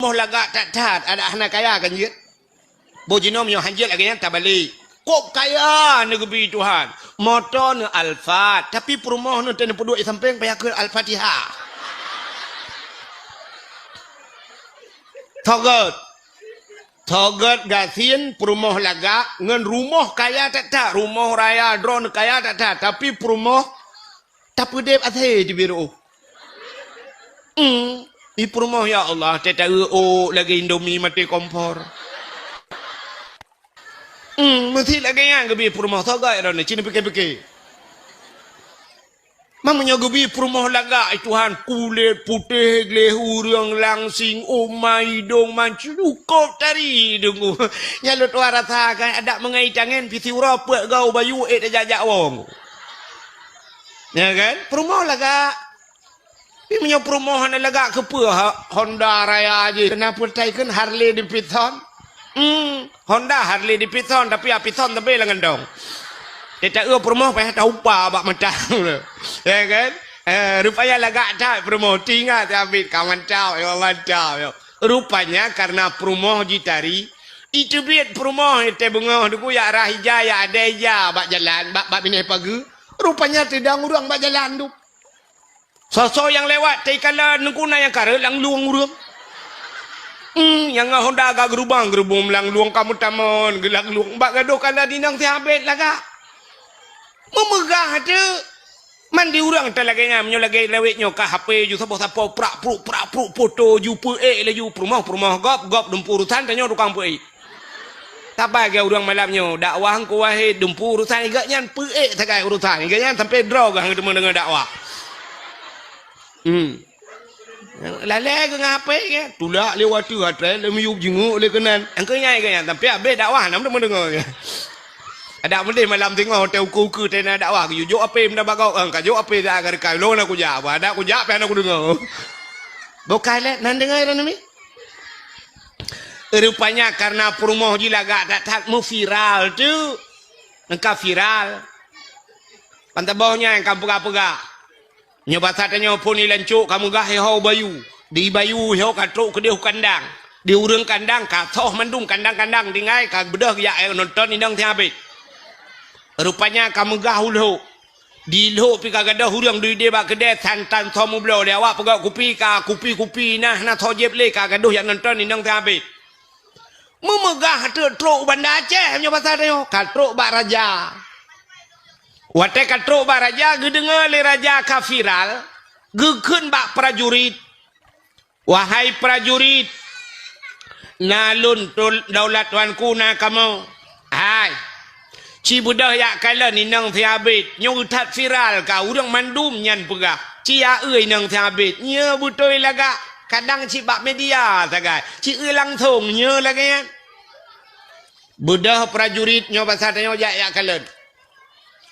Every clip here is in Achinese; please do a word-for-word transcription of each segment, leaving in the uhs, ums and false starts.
Peurumoh lagak that-that, adak hana kaya kan jeuet? Boh jinoe meunyoe hanjeuet lagèe nyan tabalek. Kok kaya neugeubri Tuhan. Moto neu Alphard, tapi peurumoh neu teuneupeuduek di sampéng payah kheun Al-Fatihah. Tho gèt. Tho gèt gasien peurumoh lagak ngon rumoh kaya that-that, rumoh raya droeneuh kaya that-that, tapi peurumoh tapeudeb asèe di biroe. Hmm, di peurumoh ya Allah, teuta ôk lagèe Indomie maté kompor. Hmm, meusti lagèe nyan geubri peurumoh, tho gèt droeneuh, ci neupike-pike. Meunyoe geubri peurumoh lagak, ai Tuhan, kulét putéh gleh ureueng langsing, uma idong mancung, cukôp tari deungoe. Nyan lôn tuan rasa kan, adak meungai tangen pih siuroe peuet goe bayu ék tajak-jak wong. Ya kan? Peurumoh lagak. Tapi meunyoe peurumoh hana lagak keupeue ha, Honda raya jih. Kenapa tai kheun Harley Davidson? Hmm, Honda Harley Davidson tapi Davidson tapi lam gantong. Teuta eu peurumoh payah taupa bak mata. Ya kan? Eh, rupanya lagak that peurumoh. Tingat habéh ka mantap, ya Allah, mantap, ya. Rupanya karena peurumoh jitari, iteubiet peurumoh teubeungoh duku yak rah ija, yak adai ija bak jalan, bak, bak binéh pageue. Rupanya teudong ureueng bak jalan tu. Soe-soe nyang lewat, teukalon neukuna nyang kareueng lam lueng ureueng. Hmm, nyang ngon Honda ka geurubang, geurubong lam lueng ka meutamon, geulam lueng bak gadôh kala dinang sihabéh lagak. Meumeugah teuk. Man di ureueng ta lagèe nyan, meunyoe lagèe lawét nyoe ka H P ju saboh sapo prak pruk, prak pruk, foto ju peuék laju peurumoh, peurumoh gob, gob dumpu urusan, tanyoe tukang peuék. Saban lagèe ureueng malam nyoe, dakwah Teungku Wahid dumpu urusan, gobnyan peuék sagai urusan, gobnyan sampai droe gah teuma deungoe dakwah. Hmm. Lalè geuh ngon H P kan, tulak lé watèe, atré lé miyueb jingeuk lé keunan. Angkeu nyai gobnyan, sampai habéh dakwah, nam teuma deungoe. Adak meudeh malam singoh, watèe ukeue-ukeue teuh na dakwah, geujok H P meunan bak gob, ka jok H P dak ka dekat, lôn na kujak, adak kujak pih hana kudeungoe. Bukai lé, nan deungoe droeneuh mi? Rupanya karena peurumoh jih lagak that-that meuviral tu. Nyang ka viral. Ban saboh nyan ka peugah-peugah. Nyoe basa tanyoe phon di lancok ka meugah iho bayu. Di bayu iho ka trok keudeh u kandang. Di ureueng kandang ka soh mandum kandang-kandang tinggai ka beudôh geujak nonton inong sihabéh. Rupanya ka meugah u lhok. Di lhok pih ka gadôh ureueng duek ideh bak keudè santan soe meubloe lé awak peugöt kupi ka kupi-kupi na hana soe jieb lé ka gadôh jak nonton inong sihabéh. Meumeugah teuk trok u Banda Aceh meunyoe basa tanyoe ka trok bak raja. Watèe ka trok bak raja geudeungoe lé raja ka viral, geukheun bak prajurit, "Wahai prajurit, na lôn tul-, daulat tuanku na kamoe. Hai, ci beudôh jak kalon inong sihabéh, nyoe that viral ka ureueng mandum nyan peugah. Ci aeu inong sihabéh, nyoe beutôi lagak, kadang cit bak media sagai, ci eu langsong nyoe lagèe nyan." Beudôh prajurit nyoe basa tanyoe jak, jak kalon.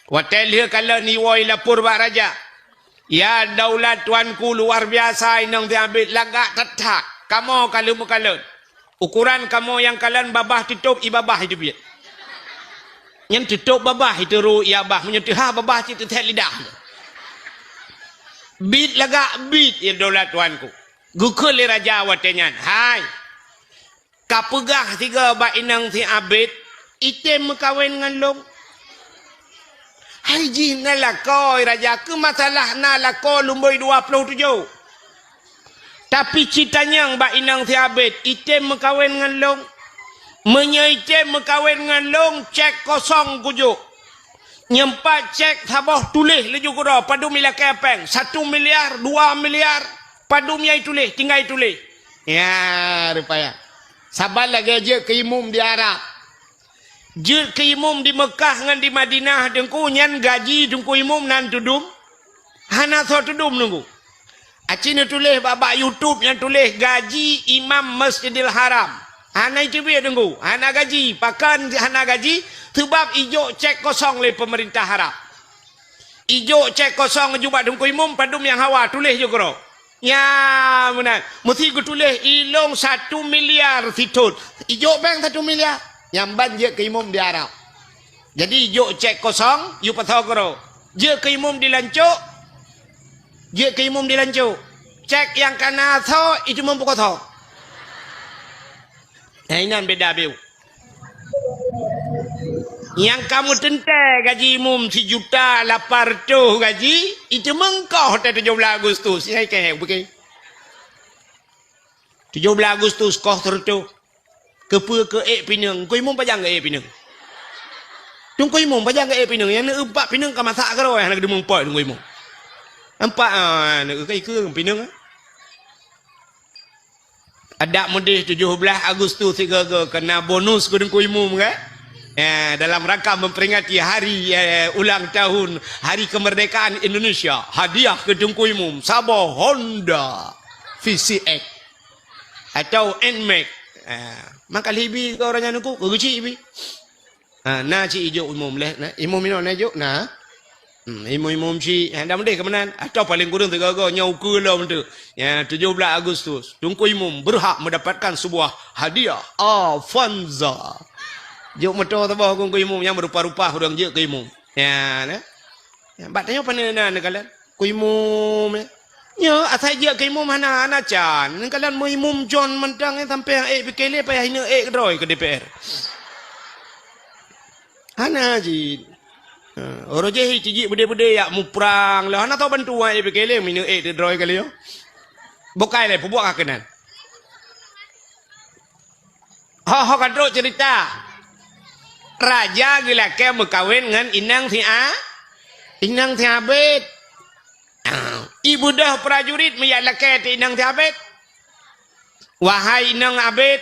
Watèe lheueh kalon iwoe ilapor bak raja. "Ya daulat tuanku, luar biasa inong sihabéh, lagak that-that. Kamoe ka lheueh meukalon. Ukoran kamoe nyang kalon babah teutôb ié babah iteubiet. Nyan teutôb babah iteurô ié babah, meunyoe teuhah babah cit teuthét lidah." "Bit lagak bit, ya daulat tuanku." Geukheun lé raja watèe nyan, "Hai, ka peugah sigoe bak inong sihabéh, item meukawen ngon lôn." "Hai jih na lakoe raja, keu masalah na lakoe lumbôi dua ploh tujoh. Tapi ci tanyong bak inong sihabéh, item meukawen ngon lôn? Meunyoe item meukawen ngon lôn, cék kosong kujok. Nyoe pat cék saboh tuléh laju keudroe, padum ilakèe péng, satu miliar, dua miliar, padum nyang ituléh, tinggai ituléh." Ya, rupanya. Saban lagèe jeuet keu imum di Arab. Jeuet keu imum di Meukah ngon di Madinah, Teungku, nyan gaji Teungku Imum nan teudum? Hana soe teudum, Teungku. Aci neutuléh bak, bak YouTube nyang tuléh gaji imam Masjidil Haram. Hana iteubiet, Teungku. Hana gaji. Pakon hana gaji? Seubab ijok cék kosong lé peumeurintah Arab. Ijok cék kosong laju bak Teungku Imum, padum nyang hawa, tuléh ju keudroe. Nyan meunan. Meusti geutuléh ilôn satu miliar sithon. Ijok péng satu miliar. Nyan ban jeuet keu imum di Arab. Jadi ijok cék kosong, yue pasoe keudroe. Jeuet keu imum di lancok. Jeuet keu imum di lancok. Cék nyang ka na soe, ijok imum peukosoe. Nah, inan beda beu. Nyang kamoe teuntée gaji imum sijuta lapan reutôh gaji, itu meungkoh teuh tujoh blaih Agustus. Nyang ikei, bukan? Tujoh blaih Agustus koh sireutôh. Keupeue keu ék pineung? Teungku Imum pajan geuék pineung? Teungku Imum pajan geuék pineung? Nyang neueupat pineung ka masak keudroe hana geudeumeung pot Teungku Imum. Nampak, ah, neueu ka ikeu pineung, ah. Adak meudeh tujoh blaih Agustus sigoe-goe keu na bonus keu Teungku Imum, kan? Ya, dalam rangka memperingati hari, eh, ulang tahun Hari Kemerdekaan Indonesia, hadiah keu Teungku Imum saboh Honda V C X. Atau Nmax. Ha, maka libi ke orang nyan ku, ke geuchik bi. Ha, na cit ijok imum leh, na imum inoe na ijok, na. Hmm, imum-imum cit, ha, dah meudeh keumenan. Atau paling kurang tiga-tiga, nyoe ukeue lom tu. Ya, tujoh blaih Agustus, Teungku Imum berhak mendapatkan sebuah hadiah Avanza. Jok moto saboh Teungku Imum nyang berupa-rupa ureueng jeuet keu imum. Ya, na. Ya, bak tanyoe pane na neukalon. Teungku Imum, ya. Nyoe asai jeuet keu imum hana, hana can. Neukalon meuimum John mantong, eh, sampai ék pike lé payah ineuk ék keudroe keu D P R. Hana jih. Ha, uroe jih tijik beudé-beudé yak muprang lé. Hana tau bantuan ék pike lé, ineuk ék keudroe kali nyoe. Bukai lé, peubuet ka keunan. Ho, ho ka trok cerita. Raja geulakée meukawen ngon inong si A-, inong si Abed. Ibeudôh prajurit meujak lakée teuh inong si Abed. Wahai inong Abed,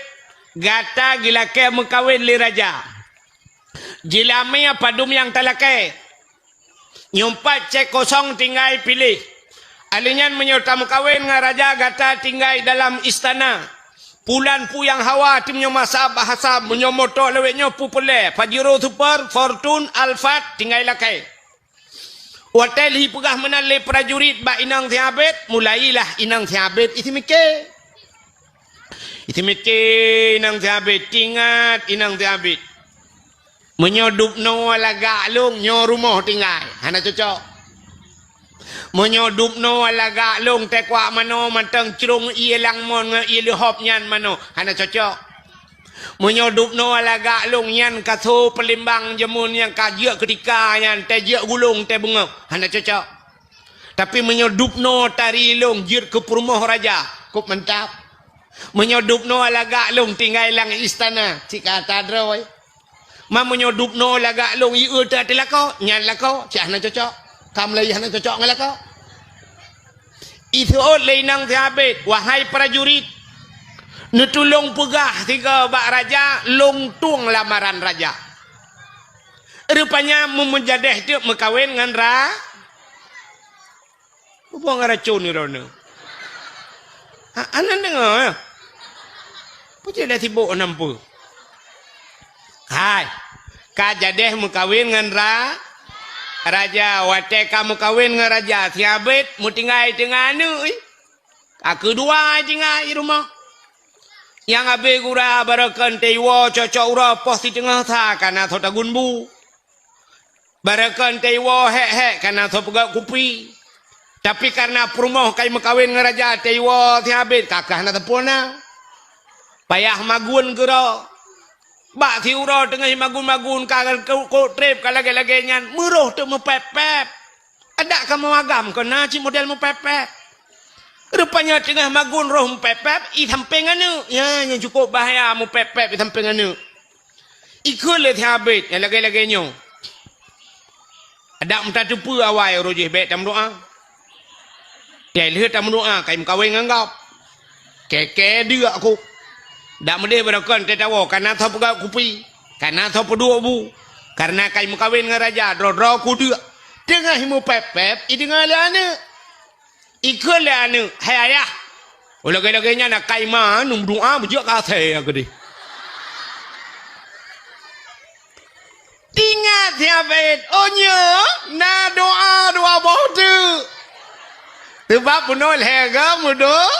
gata geulakée meukawen lé raja. Jeulamé padum nyang talakée. Nyoe pat cék kosong tinggai piléh. Alèh nyan meunyoe tameukawen ngon raja gata tinggai dalam istana. Pulan puyang hawa tim nyoe masa bahasa meunyoe moto lawét nyoe peupeulée. Pajero Super, Fortune, Alphard tinggai lakée. Watée lhi peugah meunan lé prajurit bak inong si Abed, mulailah inong si Abed isi miké. Isi miké inong si Abed, tingat inong si Abed. Meunyoe dubnoe lagak lôn, nyoe rumoh tinggai, hana cocok. Meunyoe dubnoe lagak lôn teukuak manoe mantong crông ié langmon ngon ié leuhop nyan manoe, hana cocok. Meunyoe dubnoe lagak lôn nyan ka so peulimbang jameun nyang ka jeuet keutika nyan teuh jeuet gulong teuh beungöh, hana cocok. Tapi meunyoe dubnoe tari lôn jeuet keu peurumoh raja, kôp mantap. Meunyoe dubnoe lagak lôn tinggai lam istana, cit ka ata droe. Ma meunyoe dubnoe lagak lôn ié teuh ateueh lakoe, nyan lakoe, cit hana cocok. Ka mulai hana cocok ngon lakoe. Iseuôt lé inong si Abed, wahai prajurit, neutulông peugah sigoe bak raja, lôn tueng lamaran raja. Rupanya meumeujadeh teuk meukawen ngon ra-, Muphom ngon racôn droeneuh. Ha, aneuk deungoe, ya? Peue cit lé sibok nam peue? Hai, ka jadeh meukawen ngon ra-, raja. Watée ka meukawen ngon raja, si Abed meutinggai teungoh aneuk, ih. Ka keudua tinggai i rumoh. Nyang abéh gura barokon teuiwoe cocok uroe poh siteungoh sa ka na soe tagun bu. Barokon teuiwoe hék-hék ka na soe peugöt kupi. Tapi kareuna peurumoh ka meukawen ngon raja teuiwoe si Abed ka kah na teupeu na. Payah magun keudroe. Bak siuroe teungoh magun-magun ka kok treb ka lagée-lagée nyan, meuroh teuk meupép-pép. Adak ka meuagam kon na cit model meupép-pép. Rupanya teungoh magun roh meupép-pép, i sampéng aneuk. Ya, nyang cukup bahaya meupép-pép i sampéng aneuk. Ikheun lé si Abed nyang lagée-lagée nyoe. Adak meutateupeue awai uroe jih bék tameudoá. Tée lheueh tameudoá kai meukawen ngon gob. Kée-kée deuk kôk. Dak meudeh barokon teuh tawoe ka na soe peugöt kupi, ka na soe peuduek bu. Kareuna kai meukawen ngon raja, droe-droe kudeuk. Teungoh meupép-pép, ideungoe lé aneuk. Ikheun lé aneuk, "Hai ayah, oh lagée-lagée nyan akai ma neumeudoá beujeuet keu asée keudeh." Tingat si Abed, "Oh nyoe na doá dua boh teuk." Seubab bunoe lhée goe meudo-,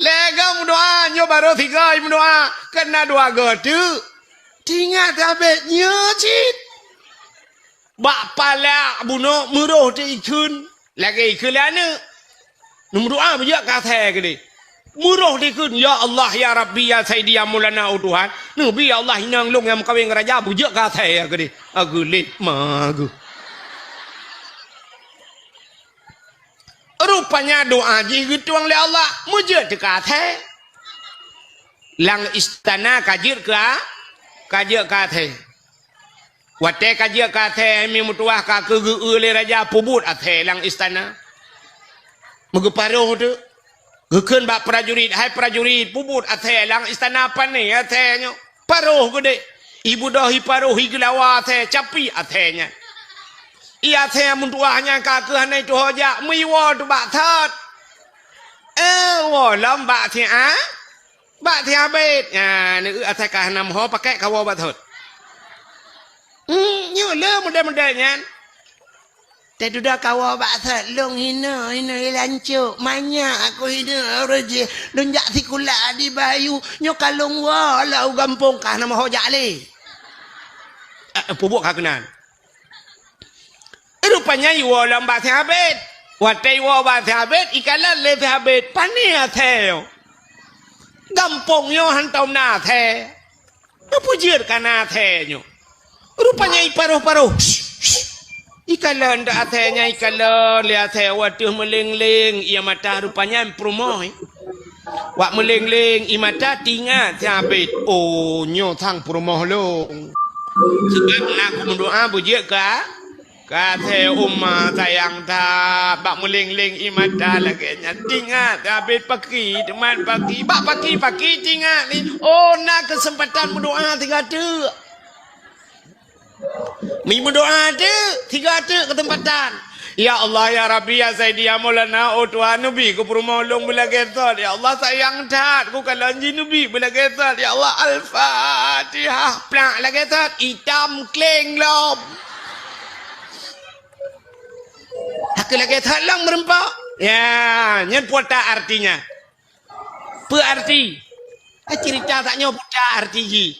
lhée goe meudoá, nyoe barô sigoe meudoá, kan na dua goe teuk. Tingat si Abed, nyoe cit. Bak palak bunoe meuroh teuk ikheun, lagée ikheun lé aneuk. Neumeudoá beujeuet keu asée keudeh. Meuroh dikheun, "Ya Allah, ya Rabbi, ya Saidi, ya Maulana, oh Tuhan, neubi ya Allah inong lôn nyang meukawen ngon raja, beujeuet keu asèe ya keudeh." Ageulet ma geuh. Rupanya doa jih geutueng lé Allah, meujeuet teuka asèe. Lam istana ka jeuet keu a-, ka jeuet keu asèe. Watèe ka jeuet keu asèe, mi meutuwah ka keu geu-eu lé raja, peubuet asèe lam istana. Meugeuparoh teuk. Geukheun bak prajurit, "Hai prajurit, peubuet asèe lam istana pané asèe nyoe." Paroh geudeh. Ibeudôh iparoh, igeulawa asèe, capi asèe nyan. Ié asèe meutuwah nyan ka keuh hana tuho jak, meuiwoe teuk bak thot. Eh, woe lom bak siat. Bak siat abét. Nyan, asèe ka hana meuho, pakèk kawoe bak thot. Hmm, nyoe le model-model nyan. Teududoe kawoe bak thot, lôn hinoe, hinoe ilancok, manyak aku hinoe, ureueng jih, lôn jak sikula di Bayu, nyoe ka lôn woe lom u gampông ka hana meuho jak lé. Eh, peubuet ka keunan. Rupanya iwoe lom bak siat abét. Watèe iwoe bak siat abét, ikalon lé siat abét, pané asèe nyoe. Gampông nyoe hantom na asèe. Nyoe peue jeuet ka na asèe nyoe. Rupanya iparoh-paroh. Ikalon dak asèe nyan, ikalon lé asèe, watèe meuleng-leng ié mata, rupanya peurumoh. Wak meuleng-leng ié mata, teuingat siat abét, "Oh, nyoe sang peurumoh lôn." Sabab na kumeudoa beujeuet ka Ka asèe uma sayang that, bak meuleng-leng ié mata lagèe nyan. Teuingat, abét paki, teumat paki, bak paki-paki teuingat ni. Oh, na keuseumpatan meudoa sigoe teuk. Mi meudoa teuk, sigoe teuk keuseumpatan. Ya Allah, ya Rabbi, ya Saidi, ya Maulana, oh Tuhan, neubi keu peurumoh lôn beulagèe thot. Ya Allah, sayang that, kukalon jih neubi beulagèe thot. Ya Allah, Al-Fatihah, plak lagèe thot, itam kleng lom. Hana lagèe that lom meureumpok. Ya, nyan peue artinya. Peue arti? Eh, cerita tanyoe peue arti jih.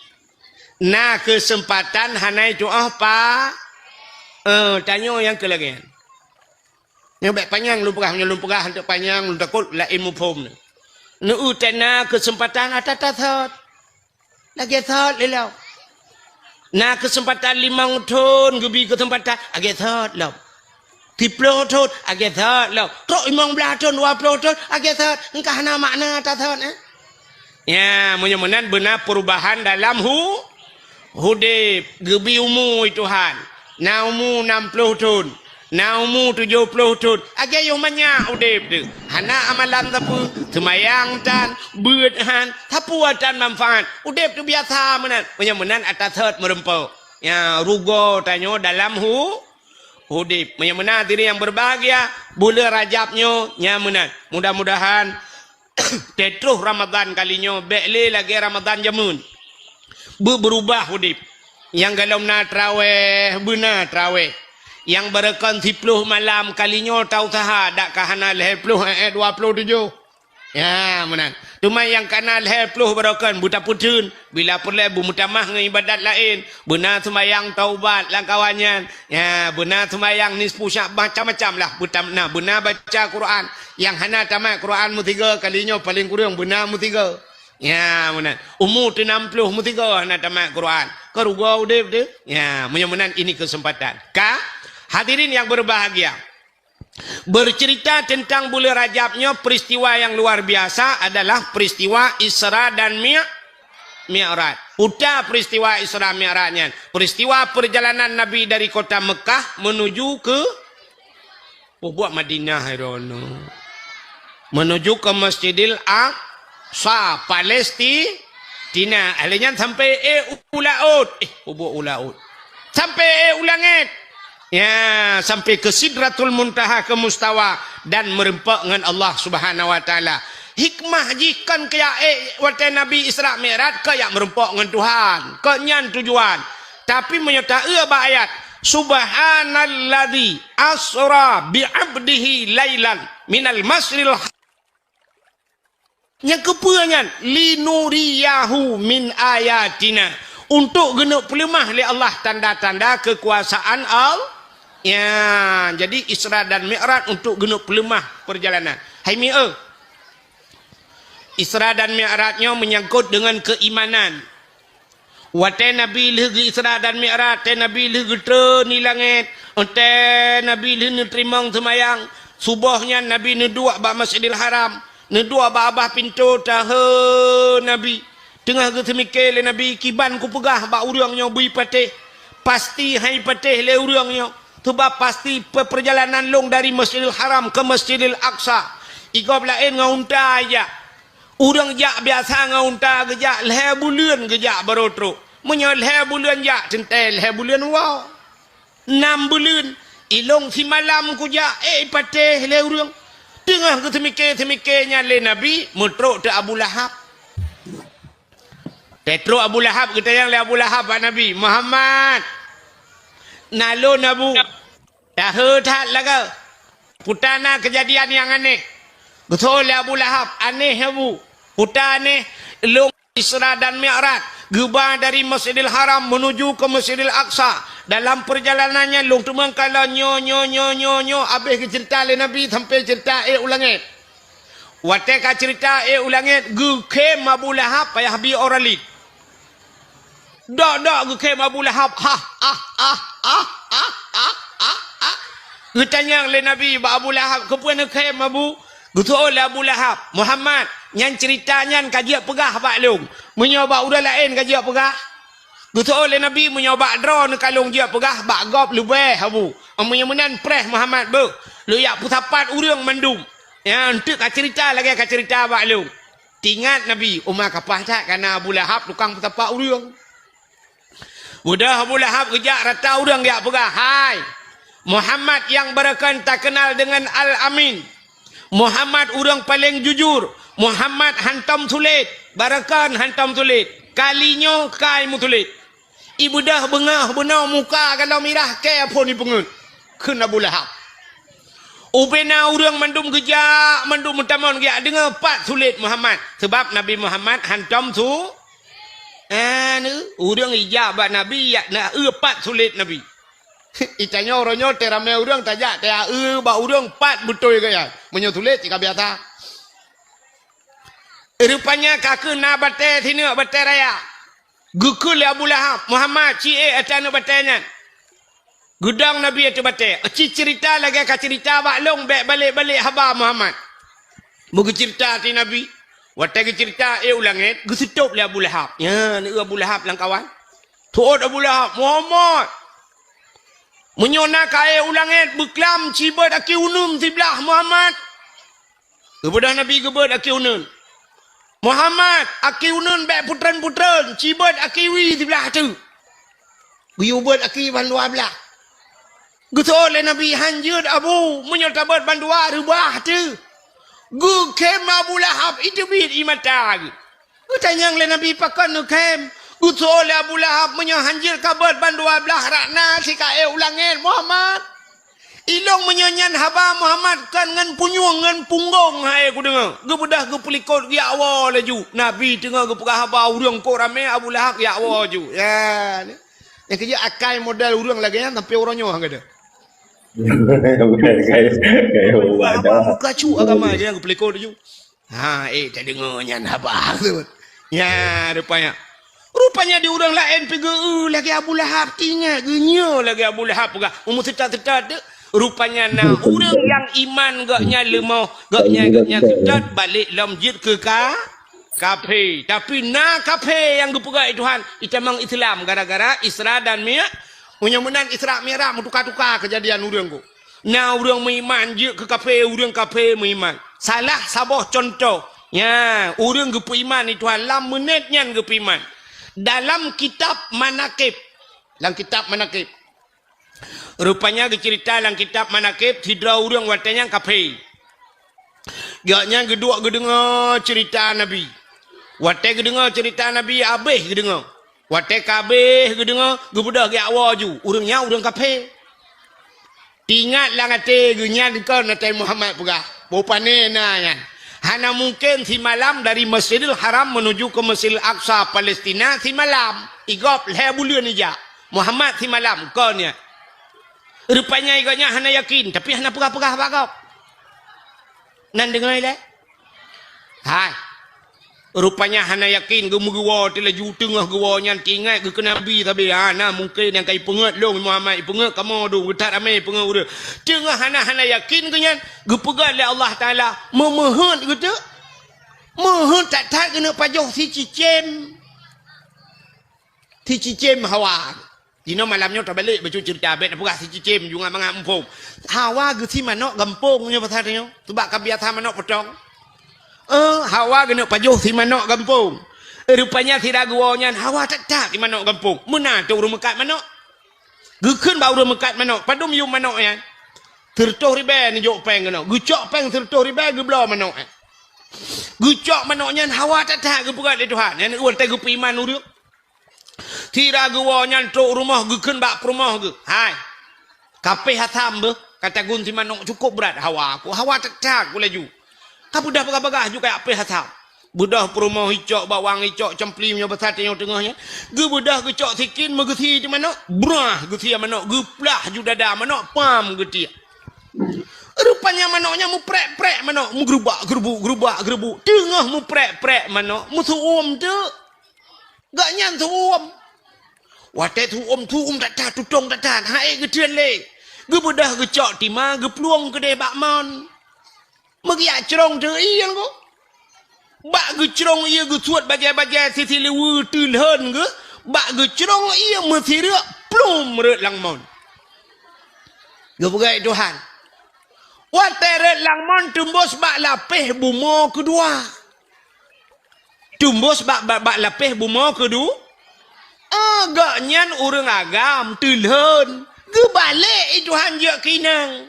Na keuseumpatan hana tu'oh pa-, eh, tanyoe nyang keu lagèe nyan. Nyoe bèk panyang lôn peugah, nyoe lôn peugah hantom panyang, lôn takot laén muphom. Neu-eu teuh na keuseumpatan ata-ata thot. Lagèe thot lé lom. Na keuseumpatan limong thon geubi keuseumpatan, lagèe thot lom. Siplôh thon, lagèe thot lom. Trok limong blaih thon, dua plôh thon, lagèe thot. Engka hana makna ata thot, eh? Ya, meunyoe meunan beuna peurubahan dalam hu-, udép, geubi umu Tuhan. Na umu nam plôh thon. Na umu tujoh plôh thon, lagèe yoh manyak udép teuk. Hana amalan sapeue, seumayang tan, beuet han, sapeue tan manfaat. Udép teubiasa meunan. Meunyoe meunan ata thot meureumpok. Ya, rugoe tanyoe dalam hu-, udép. Meunyoe meunan hadirin yang berbahagia, buleuen Rajab nyoe, nyan meunan. Mudah-mudahan Teutroh Ramadhan kali nyoe bèk lé lagèe Ramadhan jameun. Beu-, beurubah udép. Nyang golom na traweh, beuna traweh. Nyang barokon siplôh malam kali nyoe tausaha dak ka hana lhèe plôh, eh, eh, dua plôh tujoh. Ya, meunan. Teuma nyang ka na lhèe plôh barokon beutapeutheun. Bila peureulèe beumeutamah ngon ibadat laén, beuna seumayang taubat lam kawan nyan. Ya, beuna seumayang nisfu Sya'ban, macam-macam lah. Beutam-, na, beuna baca Quran. Nyang hana tamat Quran meusigoe kali nyoe paleng kureueng beuna meusigoe. Ya, meunan. Umu teuh nam plôh meusigoe hana tamat Quran. Ka rugoe udép teuh. Ya, meunyoe meunan ini kesempatan. Ka, hadirin yang berbahagia. Bercerita tentang bulan Rajab nyoe, peristiwa yang luar biasa adalah peristiwa Isra dan Mi-, Mi'raj. Uta peristiwa Isra Mi'raj nyan, peristiwa perjalanan Nabi dari kota Mekah menuju ke, oh, buat Madinah, hai rono. Menuju ke Masjidil Aqsa, Palesti-, Tina, ahli nyan sampai, eh, u laôt. Eh, peubuet u laôt. Sampai, eh, u langét. Ya, sampai ke Sidratul Muntaha, ke Mustawa, dan meureumpok ngon Allah Subhanahu wa Taala. Hikmah jih kon keu jak, eh, watèe Nabi Isra Mi'raj, keu jak meureumpok ngon Tuhan. Kon nyan tujuan. Tapi meunyoe ta-eu bak ayat, "Subhanalladzi asra bi 'abdihi lailan minal masyril." Nyang keupeue nyan? "Linuriyahu min ayatina." Untuk geuneuk peuleumah lé Allah tanda-tanda keukuasaan Allah. Ya, jadi Isra dan Mi'raj untuk geuneuk peuleumah perjalanan. Hai mi-, eh. Isra dan Mi'raj nyoe meunyangkot deungon keuimanan. Watée Nabi lheueh geu-Isra dan Mi'raj, watée Nabi lheueh geutreun di langét, watée Nabi lheueh neuteurimong seumayang, suboh nyan Nabi neuduek bak Masjidil Haram, neuduek bak babah pintoe, tahe Nabi. Teungoh geuseumike lé Nabi, "Kiban kupeugah bak ureuëng nyoe beu patéh, pasti han patéh lé ureuëng nyoe, sabab pasti pe-, peurjalanan lôn dari Masjidil Haram keu Masjidil Aqsa, i gob laén ngon unta ijak." Ureuëng jak biasa ngon unta geujak, lhée buleuen geujak barô trok. Meunyoe lhée buleuen jak, teuntée lhée buleuen woe. Nam buleuen, ilong simalam kujak, eh, patéh lé ureuëng. Teungoh geuseumike-seumike nyan lé Nabi, meutrok teuk Abu Lahab. Teutrok Abu Lahab, geutanyong lé Abu Lahab bak Nabi, "Muhammad, na lôn, Abu." Tahe that lagée. Peue na keujadian nyang aneh. Geutanyong lé Abu Lahab, "Aneh, Abu." "Peue aneh?" "Lôn Isra dan Mi'raj, geuba dari Masjidil Haram menuju ke Masjidil Aqsa. Dalam perjalanan nyan lôn teumeung kalon nyoe, nyoe, nyoe, nyoe, nyoe." Habéh geuceurita lé Nabi sampai ceurita ék u langét. Watée ka ceurita ék u langét, geukhém Abu Lahab payah bi orang laén. Dok-dok geukhém Abu Lahab. Hah, ah, ah, ah, ah, ah, ah, ah, ah. Geutanyong lé Nabi bak Abu Lahab, "Keupeue neukhém, Abu?" Geutanyong lé Abu Lahab, "Muhammad, nyan ceurita nyan ka jeuet peugah bak lôn. Meunyoe bak ureuëng laén ka jeuet peugah?" Geutanyong lé Nabi, "Meunyoe bak droeneuh ka lôn jeuet peugah, bak gob leubeh, Abu. Meunyoe meunan preh Muhammad beuh, lôn jak peusapat ureuëng mandum. Nyan teuk ka ceurita lagée ka ceurita bak lôn." Teuingat Nabi, uma kapah that kana Abu Lahab tukang peusapat ureuëng. Udah Abu Lahab geujak rata ureuëng jak peugah, "Hai, Muhammad nyang barokon takeunal deungon Al-Amin. Muhammad ureuëng paleng jujur. Muhammad hantom sulet. Barokon hantom sulet. Kali nyoe kai meusulet." Ibeudôh beungoh bunoe muka galom mirah kée phon ipeungeuet. Kheun Abu Lahab. Ubena ureuëng mandum geujak, mandum meutamong geujak deungoe pat sulet Muhammad. Sabab Nabi Muhammad hantom su-, Anu, ureuëng ijak bak Nabi, jak na eu pat sulet Nabi. Itanyoe uroe nyoe teuramé ureuëng tajak, ta eu bak ureuëng pat beutôi gaya. Meunyoe sulet cit ka biasa. Rupanya ka keuh na batée sineuk batée raya. Geukheun lé Abu Lahab, "Muhammad, ci ék ateueh aneuëk batée nyan." Geudong Nabi ateueh batée. Ci ceurita lagée ka ceurita bak lôn, bék balek-balek haba Muhammad. Meugeuceurita ateueh Nabi. Watée geuceurita ék u langét, geuseutôb lé Abu Lahab. Nyan, eu Abu Lahab lam kawan. Teuôt Abu Lahab, "Muhammad, meunyoe na ka ék u langét, beuklam cibeuet aki uneun siblah Muhammad." Geubeudôh Nabi geubeuet aki uneun. "Muhammad, aki uneun bék putreun-putreun, cibeuet aki wie siblah teuk." Geuyue beuet aki ban dua blah. Geutanyong lé Nabi, "Han jeuet, Abu, meunyoe tabeuet ban dua reubah teuk." Geukhém Abu Lahab, iteubiet ie mata geuh. Geutanyong lé Nabi, "Pakon neukhém?" Geutanyong lé Abu Lahab, "Meunyoe han jeuet kabeuet ban dua blah rot na sikaék u langét, Muhammad. Ilong meunyoe nyan haba Muhammad kon ngon punyueng ngon punggong hai kudeungoe." Geubeudôh geupeulikot geujak woe laju. Nabi teungoh geupeugah haba ureuëng kok ramé Abu Lahab geujak woe laju. Ya, ni. Nyang keujeuet akai model ureuëng lagée nyan sampai uroe nyoe han gadôh. Gaya, gaya, gaya, Haba muka cu agama je nyang geupeulikot laju. Ha, eh, tadeungoe nyan haba tersebut. Nya, rupanya. Rupanya di ureuëng laén pi geu-eu lagée Abu Lahab, teuingat geunyoe lagée Abu Lahab peugah, umu seutôt-seutôt tu. Rupanya na ureuëng nyang iman gobnyan leumoh, gobnyan, gobnyan seutôt balek lom jeuet keu ka, kafé. Tapi na kafé nyang geupeugah lé Tuhan, itamong Islam gara-gara Isra dan Mi-, meunyoe meunan Isra Mi'raj meutuka-tuka keujadian ureuëng ku. Na ureuëng meuiman jeuet keu kafé, ureuëng kafé meuiman. Salah saboh cuntoh, nya, ureuëng geupeuiman di Tuhan lam meunét nyan geupeuiman. Dalam kitab Manaqib, lam kitab Manaqib. Rupanya geuceurita lam kitab Manaqib, sidroe ureuëng watée nyan kafé. Gobnyan geuduek geudeungoe ceurita Nabi. Watée geudeungoe ceurita Nabi, habéh geudeungoe. Watée ka habéh geudeungoe, geubeudôh geujak woe ju. Ureuëng nyan ureuëng kafé. Teuingat lam até geuh nyan kon Nabi Muhammad peugah. Boh pané na nyan. Hana mungken simalam dari Masjidil Haram menuju ke Masjidil Aqsa, Palestina, simalam. I gob lhée buleuen ijak. Muhammad simalam, kon nyan. Rupanya gobnyan hana yakin, tapi hana peugah-peugah bak gob. Nan deungoe ilée? Hai. Rupanya hana yakin, geumeugeue woe teulaju teungoh geuwoe nyan teuingat geuh keu Nabi sabe. Ha, na mungken nyang ka ipeungeuet lôn Muhammad, ipeungeuet kamoe dum, geutat ramé ipeungeuet ureuëng. Teungoh hana, hana yakin geuh nyan, geupeugah lé Allah Taala, meumeuheuet geuh teuk. Meuheuet that-that geuneuk pajoh sicicém. Sicicém hawa. Jinoe malam nyoe tabalek bacut ceurita, bék tapeugah sicicém, jungat mangat muphom. Hawa geusi manok gampông nyoe pasal nyoe. Sabab ka biasa manok potong. Eh, hawa geuneuk pajoh si manok gampông. Rupanya sira geuwoe nyan hawa that-that si manok gampông. Meunan teuh ureuëng meukat manok. Geukheun bak ureuëng meukat manok, padum yum manok nyan. Sireutôh ribée neujok péng keunoe. Geucok péng sireutôh ribée geubloe manok nyan. Geucok manok nyan hawa that-that geupeugah lé Tuhan. Nyan watée geupeuiman ureuëng. Sira geuwoe nyan trok rumoh geukheun bak peurumoh geuh, "Hai, kapéh asam beuh, ka tagun si manok cukôp brat hawa ku, hawa that-that ku laju. Ka beudôh bagah-bagah ju kajak péh asam." Beudôh peurumoh icok bawang, icok cempli meunyoe basa tanyoe teungoh nyan. Geubeudôh geucok sikin meugeusi di manok, brah geusi manok, geuplah ju dada manok, pam geutiek. Rupanya manok nyan muprek-prek manok, meugeurubak-geurubuk, geurubak-geurubuk. Teungoh muprek-prek manok, meusu'uem teuk. Gobnyan su'uem. Watée su'uem, su'uem that-that, tutong that-that, han ék geutreun lé. Geubeudôh geucok tima, geuplueng keudeh bak mon. Meugeujak crông teuk ié nyan. Bak geucrông ié geusuet bajée-bajée sisileue teulhon geuh, bak geucrông ié meusireuk plum rot lam mon. Geupeugah Tuhan. Watée rot lam mon teumbôs bak lapéh bumoe keudua. Teumbôs bak, bak, bak lapéh bumoe keudua. Ah, gobnyan ureuëng agam teulhon. Geubalek i Tuhan jeuet keu inong.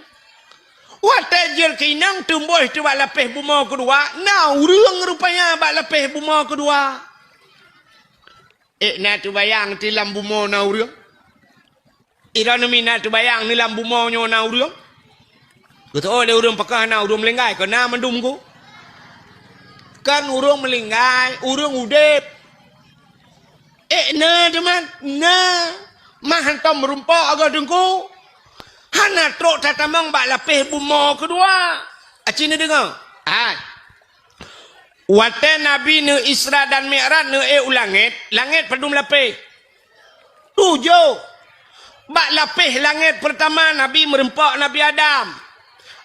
Watée jeuet keu inong teumbôs teuk bak lapéh bumoe keudua, na ureuëng rupanya bak lapéh bumoe keudua. Ék na teubayang ti lam bumoe na ureuëng? Droeneuh mi na teubayang ni lam bumoe nyoe na ureuëng? Geuteuôt lé ureuëng pakon hana ureuëng meulinggai, kon na mandum ku. Kon ureuëng meulinggai, ureuëng udeb. Ék na teuma, na. Mah hantom meurumpok agoe teungku. Hana trok tatamong bak lapéh bumoe keudua. Aci neudeungoe? Hai. Watée Nabi neu Isra dan Mi'raj neu ék u langét, langét padum lapéh? Tujoh. Bak lapéh langét peurtama Nabi meurumpok Nabi Adam.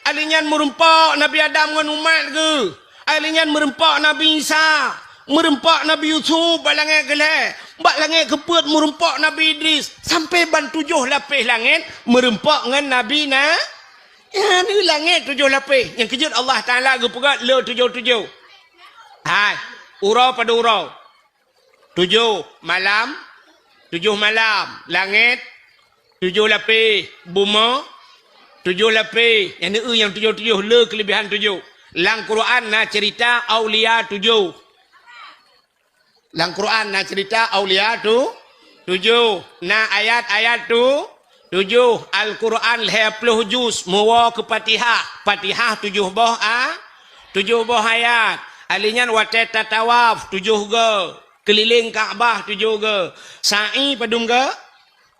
Alheuh nyan meurumpok Nabi Adam ngon umat geuh. Alheuh nyan meurumpok Nabi Isa. Meurumpok Nabi Yusuf bak langét keulhée. Bak langét keupeuet meurumpok Nabi Idris. Sampoe ban tujoh lapéh langét meurumpok ngon Nabi na. Nyan di langét tujoh lapéh. Nyang keujeuet Allah Taala geupeugah le tujoh-tujoh. Hai, uroe padum uroe? Tujoh malam, tujoh malam. Langét, tujoh lapéh. Bumoe, tujoh lapéh. Nyang neueu nyang tujoh-tujoh, le keuleubehan tujoh. Lam Quran na ceurita aulia tujoh. Lam Quran na ceurita aulia tu, tujoh. Na ayat-ayat tu, tujoh. Al-Quran lhée ploh juz, meuwoe keu Fatihah. Fatihah tujoh boh a, tujoh boh ayat. Alheuh nyan watée tatawaf tujoh goe, keulileng Ka'bah tujoh goe. Sa'i padum goe?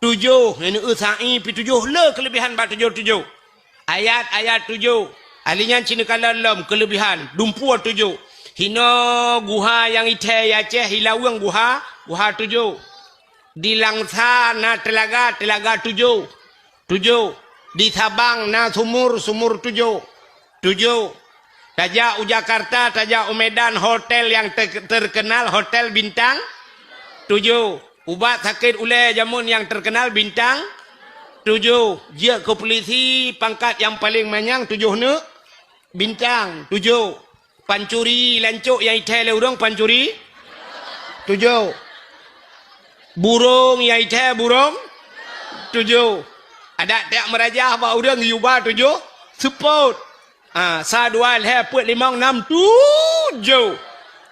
Tujoh. Nyang neueu sa'i pi tujoh, le keuleubehan bak tujoh-tujoh. Ayat-ayat tujoh. Alheuh nyan ci neukalon lom keuleubehan, dumpeue tujoh. Hinoe guha nyang ithée i Aceh, i Laweueng guha, guha tujoh. Di Langsa na teulaga, teulaga tujoh. Tujoh. Di Sabang na sumur, sumur tujoh. Tujoh. Tajak u Jakarta, tajak u Medan, hotel nyang te-, terkenal, hotel bintang tujoh. Ubat sakét ulée jameun nyang terkenal bintang tujoh. Jeuet keu pulisi pangkat nyang paleng manyang tujoh neuk bintang tujoh. Pancuri lancok nyang ithée lé ureuëng pancuri tujoh. Burông nyang ithée burông tujoh. Adak tiek meurajah bak ureuëng yuba tujoh seupôt. Ah, sa dua lhée peuet limong nam tujoh.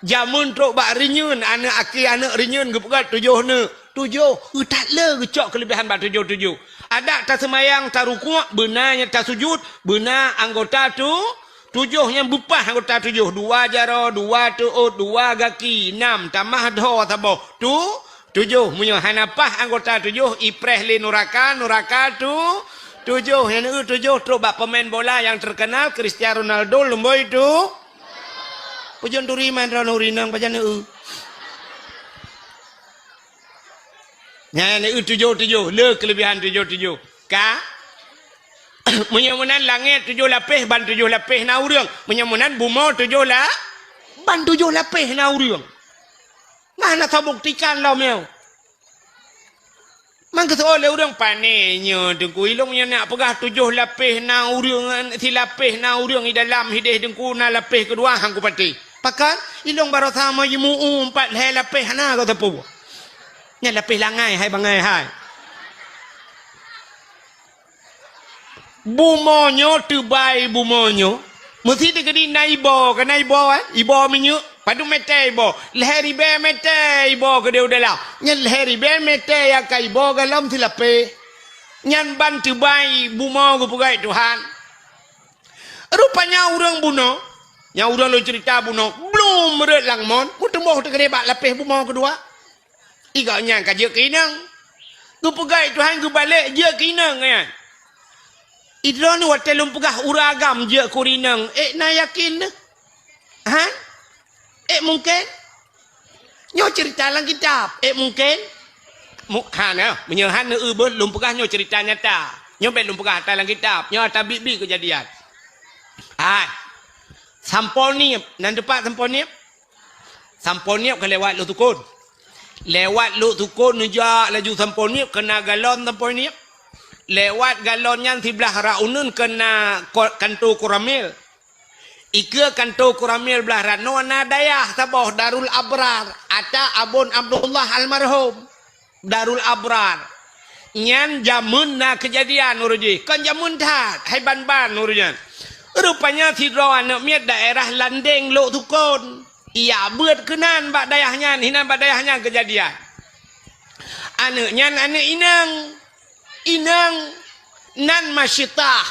Jameun trok bak reunyeun, aneuëk aki aneuëk reunyeun geupeugah tujoh neuk. Tujoh, eu that le geucok keuleubehan bak tujoh-tujoh. Adak taseumayang, tarukuk, beuna nyang tasujut, beuna anggota tu, tujoh nyang beupah anggota tujoh. Dua jaroe, dua teuôt, dua gaki, nam tamah dhoe saboh. Tu, tujoh. Meunyoe hana pah anggota tujoh, ipreh lé nuraka, nuraka tu, tujoh. Nyang neueu tujoh trok bak pemain bola nyang terkenal, Cristiano Ronaldo, lumboi tu. Ujong turi man droeneuh ureueng inong pajan eu. Nyan eu tujoh-tujoh, le keulebihan tujoh-tujoh. Ka? Meunyoe meunan langét tujoh lapéh, ban tujoh lapéh na ureueng. Meunyoe meunan bumoe tujoh la-, ban tujoh lapéh na ureueng. Nah, na tabuktikan lom nyoe. Man geuseuôt lé ureueng, "Pané nyoe Teungku, ilong nyoe nak peugah tujoh lapéh na ureueng, silapéh na ureueng i dalam hideh Teungku, na lapéh keudua han kupatéh." Pakon? Ilong barosa meujimu'u empat lhée lapéh hana gata peue. Nyan lapéh langai hai bangai hai. Bumoe nyoe teubai bumoe nyoe, meusti teukeudi na iboh, ka na iboh, eh? Iboh minyeuk, padub mètè iboh? Lhèe ribèe mètè iboh keudéh u dalam. Nyan lhèe ribèe mètè nyang ka iboh galom silapéh. Nyan ban teubai bumoe geupeugöt Tuhan. Rupanya ureueng bunoe, nyang ureueng lôn ceurita bunoe, blom rhot lam mon, meuteumèe teukeudi bak lapéh bumoe keudua. I gobnyan ka jeuet keu inong. Geupeugah Tuhan geubalek jeuet keu inong nyan. Idroeneuh watèe lôn peugah ureueng agam jeuet keu inong, ék na yakin neuh? Ha? Ék mungken? Nyoe ceurita lam kitab, ék mungken? Mu-, hana, meunyoe hana eu beuh lôn peugah nyoe ceurita nyata. Nyoe bèk lôn peugah ata lam kitab, nyoe ata biet-biet keujadian. Hai. Sampoe Niep, nan teumpat Sampoe Niep? Sampoe Niep ka lewat Lhoksukon. Lewat Lhoksukon neujak laju Sampoe Niep, keu na galon Sampoe Niep. Lewat galon nyan siblah rot uneuen keu na ko-, kanto Koramil. Ikeue kanto Koramil blah rot noe na dayah saboh Darul Abrar, ata Abon Abdullah almarhum. Darul Abrar. Nyan jameun na keujadian uroe jih. Kon jameun that, hai ban-ban uroe nyan. Rupanya sidroe aneuk miet daerah Landeng Lhoksukon. Ijak beuet keunan bak dayah nyan, hinan bak dayah nyan keujadian. Aneuk nyan aneuk inong. Inong nan Masyitah.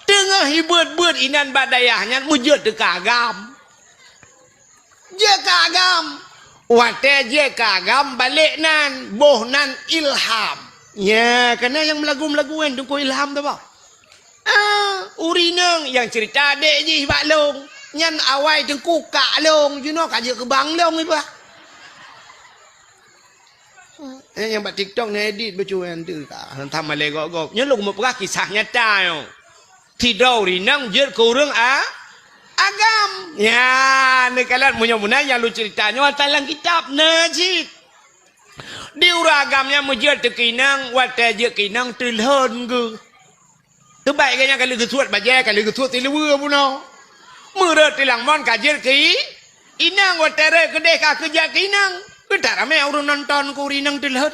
Teungoh jibeuet-beuet inan bak dayah nyan meujeuet teuka agam. Jeuet keu agam. Watèe jeuet keu agam balek nan, boh nan Ilham. Nya, keunan nyang meulagu-meulagu nyan Teungku Ilham tu bah. Ah, ureueng inong nyang ceurita adék jih bak lôn. Nyan awai Teungku kak lôn, jinoe ka jeuet keu bang lôn iba. Eh, nyang bak TikTok na edit bacut nyan tu ka. Hantom malèe gob-gob. Nyoe lôn meupeugah kisah nyata nyoe. Sidroe ureueng inong jeuet keu ureueng a-, agam. Nyan, neukalon meunyoe meunan nyang lôn ceurita nyoe ata lam kitab na cit. Di ureueng agam nyan meujeuet teuka inong, watèe jeuet keu inong teulhon geuh. Teubai geuh nyan ka lheueh geusuet bajèe, ka lheueh geusuet siluweue bunoe. Meurhot tilang mon ka jeuet keu i-, inong, watèe rhot keudéh ka keu jeuet keu inong. Geutak ramè ureueng nonton keu ureueng inong teulhon.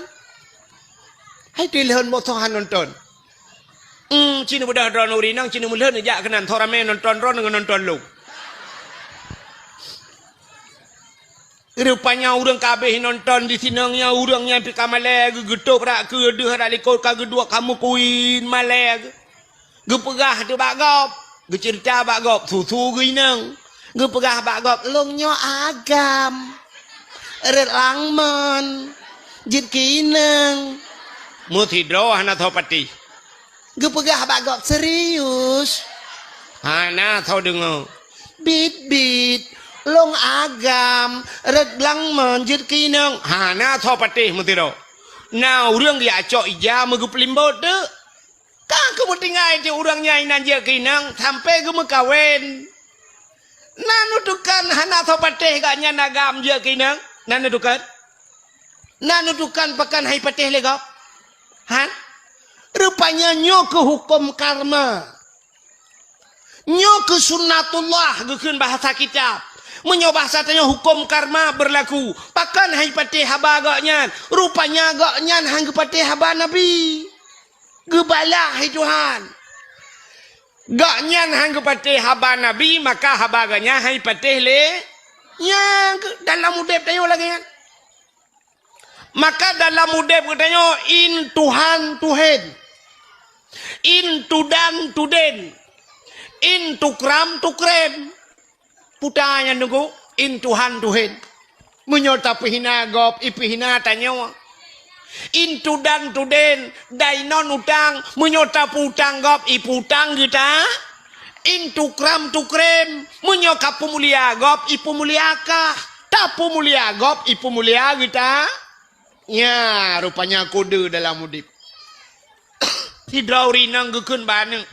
Hai teulhon boh soe han nonton. Hmm, ci neubeudoh droeneuh ureueng inong, ci neumeulhon neujak keunan, soe ramè nonton droeneuh ngon nonton lôn. Rupanya ureueng ka abéh nonton di sinan nyan, ureueng nyan pih ka malèe geuh, geutôb brat keudeuh, brat likot ka geuduek, ka meukuin malèe geuh. Geupeugah teuk bak gob, geuceurita bak gob, susu geuh inong. Geupeugah bak gob, "Lôn nyoe agam. Rhot lam mon. Jeuet keu inong." Meusidroe hana soe patéh. Geupeugah bak gob, "Serius?" Hana soe deungö. "Biet-biet, lôn agam, rhot lam mon jeuet keu inong." Hana soe patéh meusidroe. Na ureueng geujak cok ija meugeupeulimbot teuk. Ka geumeutinggai teuk ureueng nyan inan jeuet keu inong sampoe geumeukawen. Na neutukon hana soe patéh gobnyan agam jeuet keu inong? Na neutukon? Na neutukon pakon han jipatéh lé gob? Han? Rupanya nyoe keuh huköm karma. Nyoe keuh sunnatullah geukheun bahasa kitab. Meunyoe bahasa tanyoe huköm karma beurlaku. Pakon han jipatéh haba gobnyan? Rupanya gobnyan han geupatéh haba Nabi. Geubalah lé Tuhan. Gobnyan han geupatéh haba Nabi, maka haba gobnyan han jipatéh lé. Nyan keuh dalam udeb tanyoe lagèe nyan. Maka dalam udeb geutanyoe, in Tuhan tuhen, in tudan tuden, in tukram tukrem. Puta nyan Teungku, in Tuhan tuhen. Meunyoe tapeuhina gob, ipeuhina tanyoe. In tudan tuden, dainon utang, meunyoe tapeuutang gob, ipeuutang geuta. In tukram tukrem, meunyoe ka peumulia gob, ipeumulia kah. Tapeumulia gob, ipeumulia geuta. Nya, rupanya kode dalam udeb. Sidroe ureueng inong geukheun bak aneuk.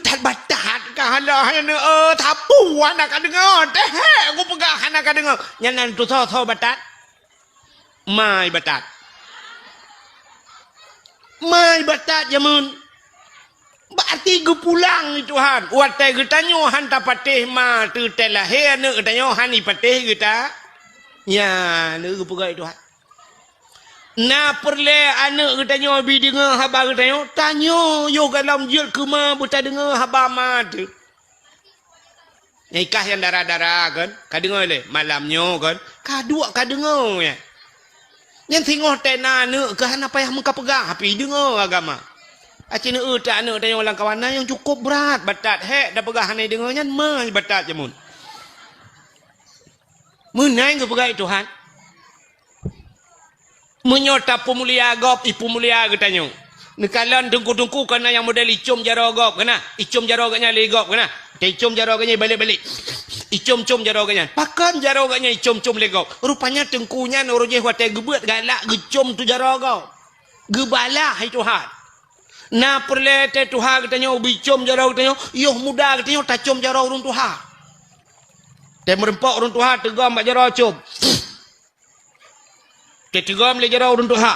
That batat ka hana, hana, eh, tapu hana ka deungoe. Teuhek kupeugah hana ka deungoe. Nyan nan tusoe-soe batat. Mai batat. Mai batat jameun. Berarti geupulang lé Tuhan. Watée geutanyoe han tapatéh ma teuh, teuh lahé aneuk geutanyoe han ipatéh geuta. Nya, lé geupeugah lé Tuhan. Na peureulée aneuk geutanyoe bi deungoe haba geutanyoe, tanyoe yoh gohlom jeuet keu ma beutadeungoe haba ma teuh. Nyang ikah nyang dara-dara kan, ka deungoe lé, malam nyoe kan, ka duek ka deungoe nyan. Nyan singoh tée na aneuk keuh hana payah meukapeugah, tapi deungoe agama. Aci neueu that aneuk tanyoe lam kawan na nyang cukôp brat, batat hék tapeugah hana deungoe nyan, mai batat jameun. Meunan geupeugah lé Tuhan. Meunyoe tapeumulia gob, ipeumulia geutanyoe. Neukalon teungku-teungku keunan nyang model icom jaroe gob keunan. Icom jaroe geuhnyan lé gob keunan. Teuicom jaroe geuhnyan balek-balek. Icom-com jaroe geuhnyan. Pakon jaroe geuhnyan icom-com lé gob? Rupanya teungku nyan uroe jéh watée geubeuet galak geucom tu jaroe gob. Geubalah lé Tuhan. Na peureulée tée tuha geutanyoe bicom jaroe geutanyoe, yoh muda geutanyoe tacom jaroe ureueng tuha. Tée meurumpok ureueng tuha teugom bak jaroe com. Teuteugom lé jaroe ureueng tuha.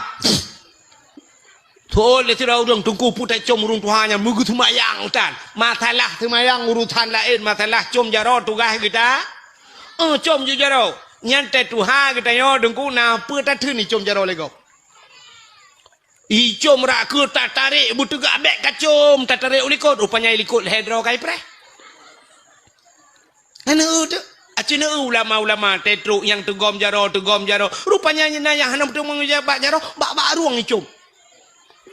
Tuôn lé sidroe ureueng teungku putéh com ureueng tuha nyan meugeuseumayang tan. Masalah seumayang urusan laén, masalah com jaroe tugaih geuta. Eh, com ju jaroe. Nyan tée tuha geutanyoe teungku na peue tatheun icom jaroe lé gob. Icom rak keu tatarek beuteugah bék kacom, tatarek u likot. Rupanya i likot lhée droe ka ipreh. Hana eu teu. Aci neu ulama-ulama teutrok nyang teugom jaroe, teugom jaroe. Rupanya nyang na nyang hana meuteumong jak bak jaroe, bak-bak rueng icom.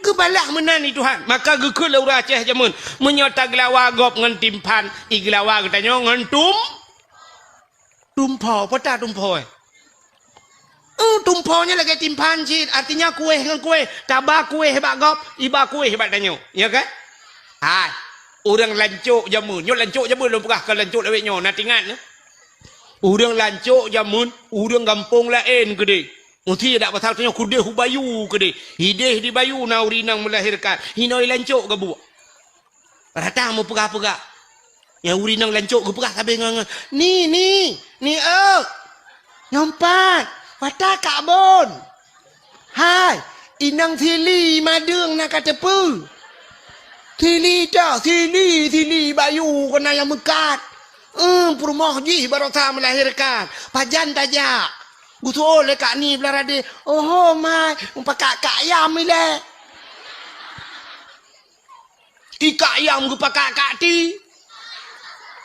Geubalah meunan i Tuhan. Maka geukheun lé ureueng Aceh jameun, meunyoe tageulawa gob ngon timphan, igeulawa geutanyoe ngon tum-, tumpho. Peue ta tumpho, eh? Eh, tumpho nyan lagée timphan cit, artinya kueh ngon kueh. Taba kueh bak gob, iba kueh bak tanyoe. Ya kan? Hai, ureueng lancok jameun. Nyoe lancok jameun lôn peugah, kon lancok lawét nyoe, na tingat nyoe. Ureueng lancok jameun, ureueng gampông laén keudeh. Meusti dak pasal tanyoe keudeh u bayu keudeh. Hideh di bayu na ureueng inong meulahérkan. Hinoe lancok geubuek. Rata meupeugah-peugah. Nyang ureueng inong lancok geupeugah sabe ngon, ngon, "Ni, ni, ni, eu. Nyoe pat, wata kak bon. Hai, inong sili madeueng na ka teupeu. Sili tok, sili, sili bayu keunan nyang meukat. Eum, peurumoh jih barosa meulahérkan. Pajan tajak?" Geusu'oh lé kak ni blah radeh, "Oho, mai, mupakak kak ayam ilée." Ikak ayam geupakak kak ti.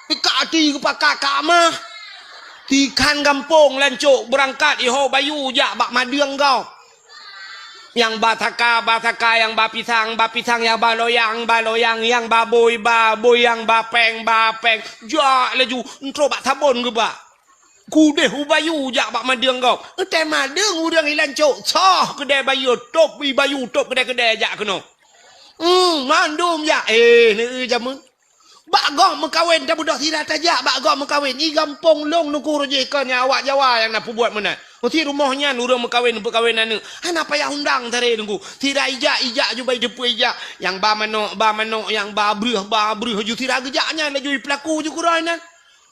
Ikak ti geupakak kak mah. Tikhan gampông lancok beurangkat iho bayu jak bak madeueng gob. Nyang ba saka, ba saka, nyang ba pisang, ba pisang, nyang ba loyang, ba loyang, nyang ba bôi, ba bôi, nyang ba péng, ba péng. Jak laju, entrok bak sabon geuba. Keudeh u bayu jak bak madeueng gob. Eutée madeueng ureueng i lancok, soh keudée bayu, tôb i bayu, tôb keudée-keudée jak keunoe. Hmm, mandum jak. Eh, neu jameun. Bak gob meukawen, tabeudôh sira tajak bak gob meukawen. I gampông lôn nuku rujih kon nyang awak Jawa nyang na peubuet meunan. Meusti rumoh nyan ureueng meukawen, peukawen aneuk. Hana payah undang taré nunggu. Sira ijak, ijak ju bai teupeu ijak. Nyang ba manok, ba manok, nyang ba breuh, ba breuh ju sira geujak nyan laju i peulaku ju keudroe nyan.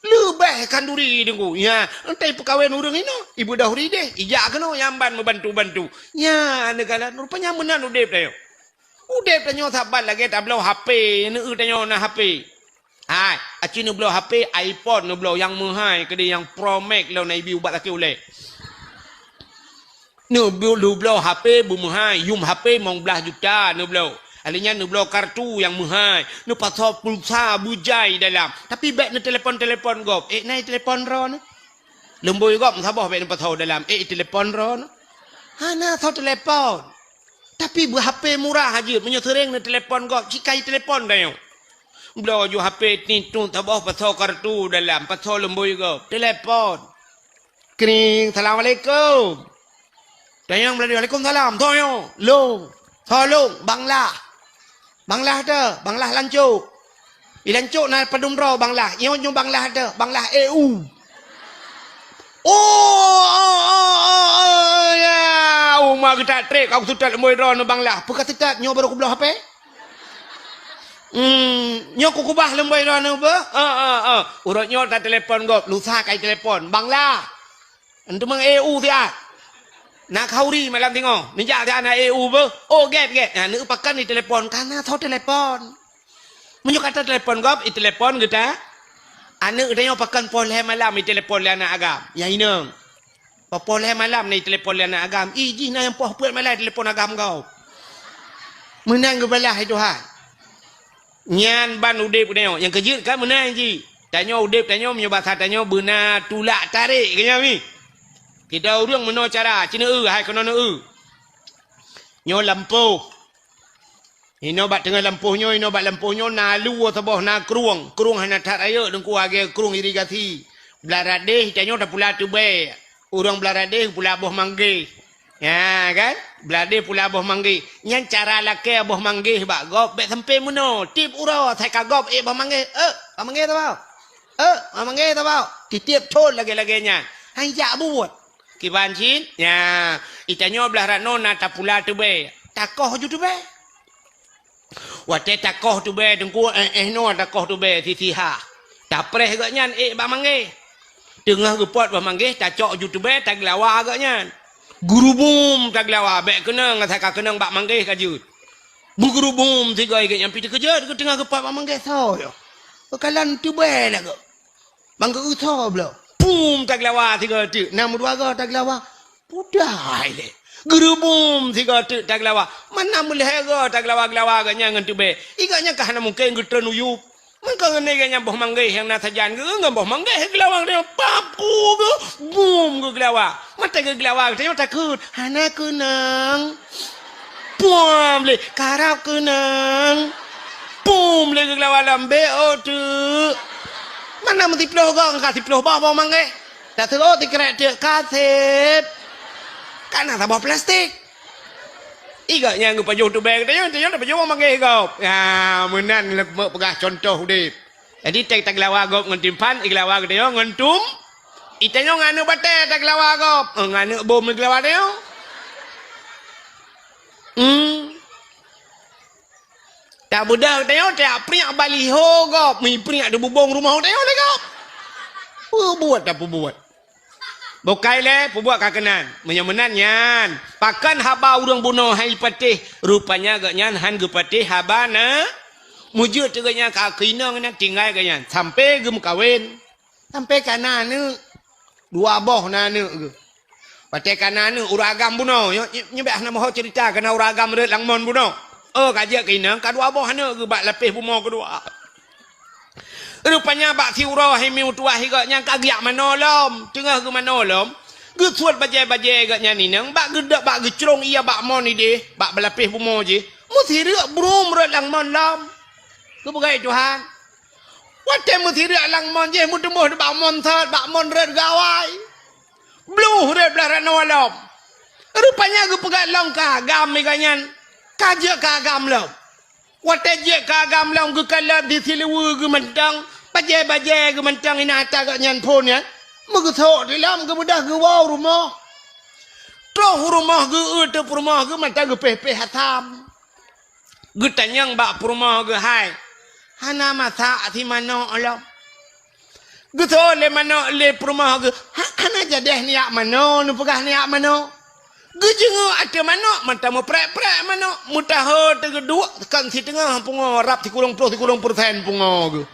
Leubeh khanduri deungoe. Nya, entai peukawen ureueng inoe, ibeudôh rideh, ijak keunoe nyang ban meubantu-bantu. Nya, neukalon, rupanya meunan udeb tanyoe. Udeb tanyoe saban lagée tabloe H P, neueu tanyoe na H P. Hai, aci neubloe H P, iPhone neubloe nyang meuhai, keudeh nyang Pro Max lôn na ibi ubat sakét ulée. Neubloe, neubloe H P beumeuhai, yum H P limong blaih juta neubloe. Alèh nyan neubloe kartu nyang meuhai, neupasoe pulsa beujai dalam. Tapi bék neutelepon-telepon gob. Ék na i telepon droeneuh? Lumbôi gob meusaboh bék neupasoe dalam. Ék i telepon droeneuh? Hana soe telepon. Tapi beu H P murah jeuet, meunyoe seuréng neutelepon gob, cit ka i telepon tanyoe. Bloe ju H P tintu saboh pasoe kartu dalam, pasoe lumbôi gob, telepon. Kring, "Assalamualaikum." Tanyong meulalu, "Waalaikumsalam." Soe nyoe? "Lôn." "Soe lôn?" "Bang Lah." "Bang Lah teuh?" "Bang Lah lancok." Di Lancôk na padum droe Bangladesh. Nyoe, nyoe Bangladesh teuh, Bangladesh E U. Oh, oh, oh, oh, oh, ya. Uma geutak trek, aku seutôt leumbôi droeneuh Bangladesh. Peu ka seutôt, nyoe barô kubloe H P. Hmm, nyoe kukubah leumbôi droeneuh beuh. Ah, ah, ah. Uroe nyoe tatelepon gob, lusa kai telepon. Bangladesh. Enteuk meu'en E U siat. Na khauri malam singoh. Neujak siat na E U beuh. Oh, gét, gét. Nah, aneuk pakon ditelepon. Kana soe telepon. Meunyoe ka tatelepon gob, itelepon geuta. Aneuk geutanyoe pakon poh lhèe malam itelepon lé aneuk agam. Nyang inong. Poh lhèe malam na itelepon lé aneuk agam. Ih, jih na nyang poh peuet malam itelepon agam gob. Meunan geubalah lé Tuhan. Nyan ban udép geutanyoe. Nyang keujeuet kan meunan jih. Tanyoe udép tanyoe meunyoe basa tanyoe beuna tulak tarek keu nyan mi. Kita ureueng meunoe cara, ci neueu hai keunoe neueu. Nyoe lampôh. Inoe bak teungoh lampôh nyoe, inoe bak lampôh nyoe na lue saboh na krueng. Krueng hana that rayeuk Teungku, lagèe krueng irigasi. Blah radeh tanyoe tapula teubèe. Ureueng blah radeh pula boh manggeh. Ya kan? Blah radeh pula boh manggeh. Nyan cara lakèe boh manggeh bak gob bèk sampai meunoe. Tiep uroe sai ka gob ék boh manggeh. Eh, boh manggeh saboh. Eh, boh manggeh saboh. Titiep thon lagèe-lagèe nyan. Hai jak buet. Kiban cit? Nya, itanyoe blah rot noe na tapula teubèe. Takoh ju teubèe. Watèe takoh teubèe Teungku, eh, eh, noe takoh teubèe sisi ha. Tapreh gobnyan ék bak manggeh. Teungoh geupot bak manggeh, tacok ju teubèe, tageulawa gobnyan. Geurubum tageulawa, bèk keunong, asai ka keunong bak manggeh ka jeuet. Beugeurubum sigoe gobnyan pih teukeujot, teungoh geupot bak manggeh soe nyoe. Peukalon teubèe lagoe. Bang geu-eu soe bloe. Pum tageulawa sigoe teuk. Na meudua goe tageulawa. Pudai lé. Geurubum sigoe teuk tageulawa. Mana meulhèe goe tageulawa-geulawa gobnyan ngon teubèe. Igobnyan ka hana mungken geutreun uyueb. Meuka ngon igobnyan boh manggeh nyang na sajan geu ngon boh manggeh geulawa geutanyoe. Papu geu, bum geugeulawa. Mata geugeulawa geutanyoe takot. Hana keunong. Pum lé, karab keunong. Pum lé geulawa lom bèk oh teuk. Mana meusiploh gong ka siploh boh boh manggeh. Taseurot sikrek teuk kaseb. Kana saboh plastik. Igobnyan geupajoh teubèe geutanyoe, tanyoe tapajoh boh manggeh gob. Ya, meunan lé peugah contoh udép. Jadi, teuh tageulawa gob ngon timphan, igeulawa geutanyoe ngon tum. Itanyoe ngon aneuk batèe tageulawa gob, eh, ngon aneuk bom igeulawa tanyoe. Hmm. Tabeudôh geutanyoe, tapriek baliho gob, mipriek di bubông rumoh geutanyoe lé gob. Peubuet tapeubuet. Bukai lé, peubuet ka keunan. Meunyoe meunan nyan, pakon haba ureueng bunoe han jipatéh, rupanya gobnyan han geupatéh haba na. Meujeuet teuk gobnyan ka keu inong nyan tinggai gobnyan, sampai geumeukawen. Sampai ka na aneuk. Dua boh na aneuk geuh. Watèe ka na aneuk, ureueng agam bunoe. Nyoe, nyoe, nyoe bèk hana meuho cerita, ka na ureueng agam rot lam mon bunoe. Oh, ka jeuet keu inong, ka dua boh aneuk geuh bak lapéh bumoe keudua. Rupanya bak siuroe hai mi meutuwah igobnyan ka geujak manoe lom. Teungoh geumanoe lom, geusuet bajèe-bajèe gobnyan inong, bak geudok, bak geucrông ie bak mon idéh, bak lapéh bumoe jih. Meusireuk brum rot lam mon lom. Geupeugah Tuhan. Watèe meusireuk lam mon jih, meuteumboh bak mon sot, bak mon rot gawai. Bluh rot blah rot noe lom. Rupanya geupeugah lom keu agam igobnyan. Ka jeuet keu agam lom. Watèe jeuet keu agam lom geukalon di siluweue geuh mantong, bajèe-bajèe geuh mantong inan ata gobnyan phon nyan. Meugeusok di lom geubeudôh geuwoe u rumoh. Troh u rumoh geu-eu teuk peurumoh geuh mantong geupéh-péh asam. Geutanyong bak peurumoh geuh hai. Hana masak si manok lom. Geusoe lé manok lé peurumoh geuh, ha-, hana jadeh neujak manoe, neupeugah neujak manoe. Geujeungeuk ateueh manok mantong meuprek-prek manok, meutaho teugeuduek kon siteungoh pungo rab sikureueng ploh sikureueng peureusén pungo geuh.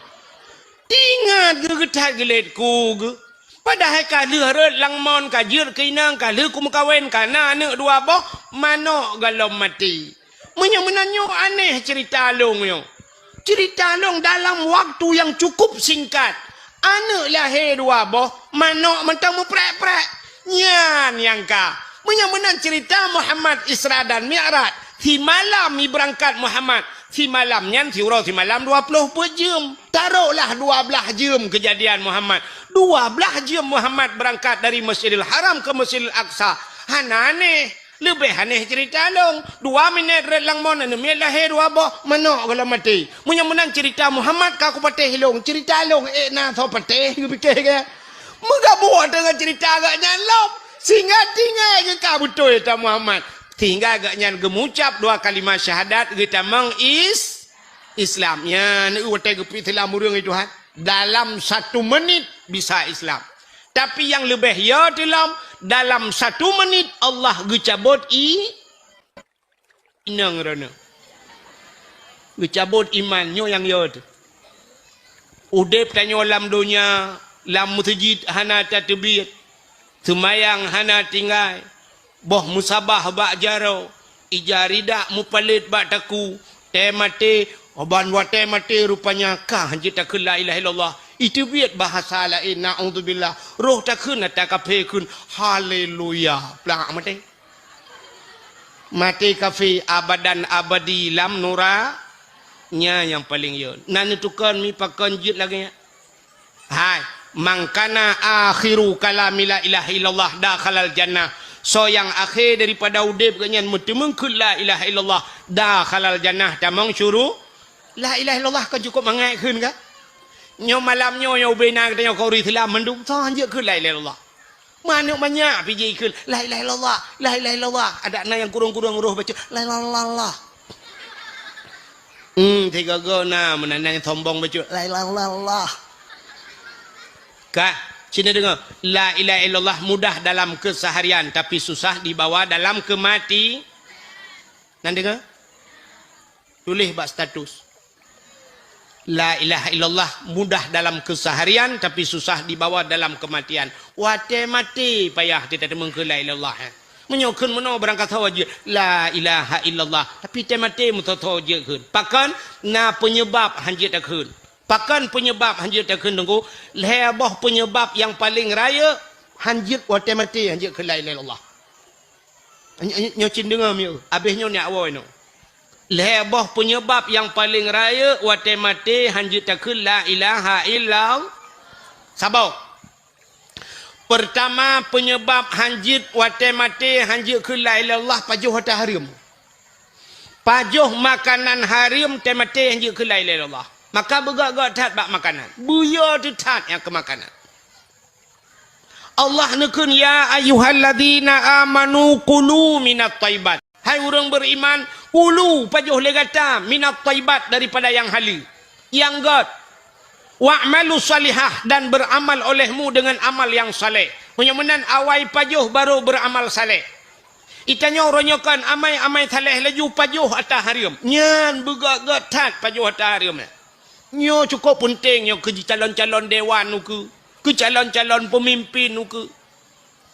Teuingat geuh geuthat geulet ku geuh. Padahai ka lheueh rot lam mon ka jeuet keu inong ka lheueh kumeukawen ka na aneuk dua boh, manok goh lom maté. Meunyoe meunan nyoe aneh ceurita lôn nyoe. Ceurita lôn dalam waktu nyang cukup singkat. Aneuk lahé dua boh, manok mantong meuprek-prek. Nyan nyang ka. Meunyoe meunan ceurita Muhammad Isra dan Mi'raj, simalam ibeurangkat Muhammad. Simalam nyan siuroe simalam dua ploh peuet jeuem. Taroklah dua blaih jeuem keujadian Muhammad. Dua blaih jeuem Muhammad beurangkat dari Masjidil Haram ke Masjidil Aqsa. Hana aneh. Leubeh aneh cerita lôn. Dua minèt rot lam mon, aneuk miet lahé dua boh, manok gohlom maté. Meunyoe meunan cerita Muhammad ka kupatéh lôn, cerita lôn ék na soe patéh, geupike ke? Meugabuek teungoh cerita gobnyan lom. Sehingga tinggai geuka beutôi ta Muhammad. Sehingga gobnyan geumucab dua kalimah syahadat geutamong is-, Islam. Nyan watèe geupeuislam ureueng itu, ha. Dalam satu menit bisa Islam. Tapi nyang leubeh yo teulom, dalam satu menit Allah geucabot i-, inong droeneuh. Geucabot iman, nyoe nyang yo teuh. Udép tanyoe lam donya, lam meuseujid hana tateubiet, seumayang hana tinggai, boh meusabah bak jaroe, ija ridak mupalét bak takue, tée maté, ban watée maté rupanya ka jeuet takheun la ilaha illallah. Iteubiet bahasa laén, naudzubillah. Roh takheun ata kafé kheun, haleluya. Plak maté. Maté kafé abadan abadi lam nura, nyan nyang paleng yo. Na neutukon mi pakon jeuet lagée nyan. Hai, "Man kana akhiru kalami la ilaha illallah dakhalal jannah." Soe nyang akhé daripada udép geuh nyan meuteumeung kheun la ilaha illallah, dakhalal jannah, tamong syuru-, la ilaha illallah kon cukôp mangat kheun ka? Nyoe malam nyoe, nyoe ubé na geutanyoe keu ureueng Islam mandum, soe han jeuet kheun la ilaha illallah. Manök banyak pih jikheun, "La ilaha illallah, la ilaha illallah." Adak na nyang kurong-kurong roh bacut, "La ilaha illallah." Hmm, sigoe-goe na meunan nyang sombong bacut, "La ilaha illallah." Ka, sini deungoe, la ilaha illallah mudah dalam keseharian, tapi susah dibawa dalam kemati-, nan deungoe? Tuléh bak status. La ilaha illallah mudah dalam keseharian, tapi susah dibawa dalam kematian. Watée maté payah teuteumeukeue la ilaha illallah, eh. Meunyoe kheun meunoe barangkasoe jeuet la ilaha illallah, tapi tée maté meusoe-soe jeuet kheun. Pakon? Na penyebab han jeuet takheun. Pakon penyebab han jeuet takheun, Teungku? Lhée boh penyebab nyang paleng rayeuk han jeuet watée maté han jeuet kheun la ilaha illallah. Nyoe, nyoe, nyoe cit deungoe mieu, abéh nyoe nyak woe nyoe. Lhée boh penyebab nyang paleng rayeuk watée maté han jeuet takheun la ilaha illallah. Saboh. Peurtama, penyebab han jeuet watée maté han jeuet kheun la ilaha illallah, pajoh ata hareuem. Pajoh makanan hareuem tée maté han jeuet kheun la ilaha illallah. Maka beugét-gét that bak makanan. Beuyo teuh that nyang keu makanan. Allah neukheun, "Ya ayyuhalladzina amanu kulu minat thayyibat." Hai ureuëng beriman, kulu, pajoh lé gata, minat thayyibat, daripada nyang haleue, nyang gét. Wa'malu salihah, dan beramal olehmu dengan amal yang saleh. Meunyoe meunan awai pajoh baru beramal saleh. Itanyoe uroe nyoe kon amai-amai saleh laju pajoh ata hareuem. Nyan beugét-gét that pajoh ata hareuem nyan. Nyoe cukôp peunteng nyoe keu jicalon-calon dewan ukeue, keu calon-calon peumimpin ukeue.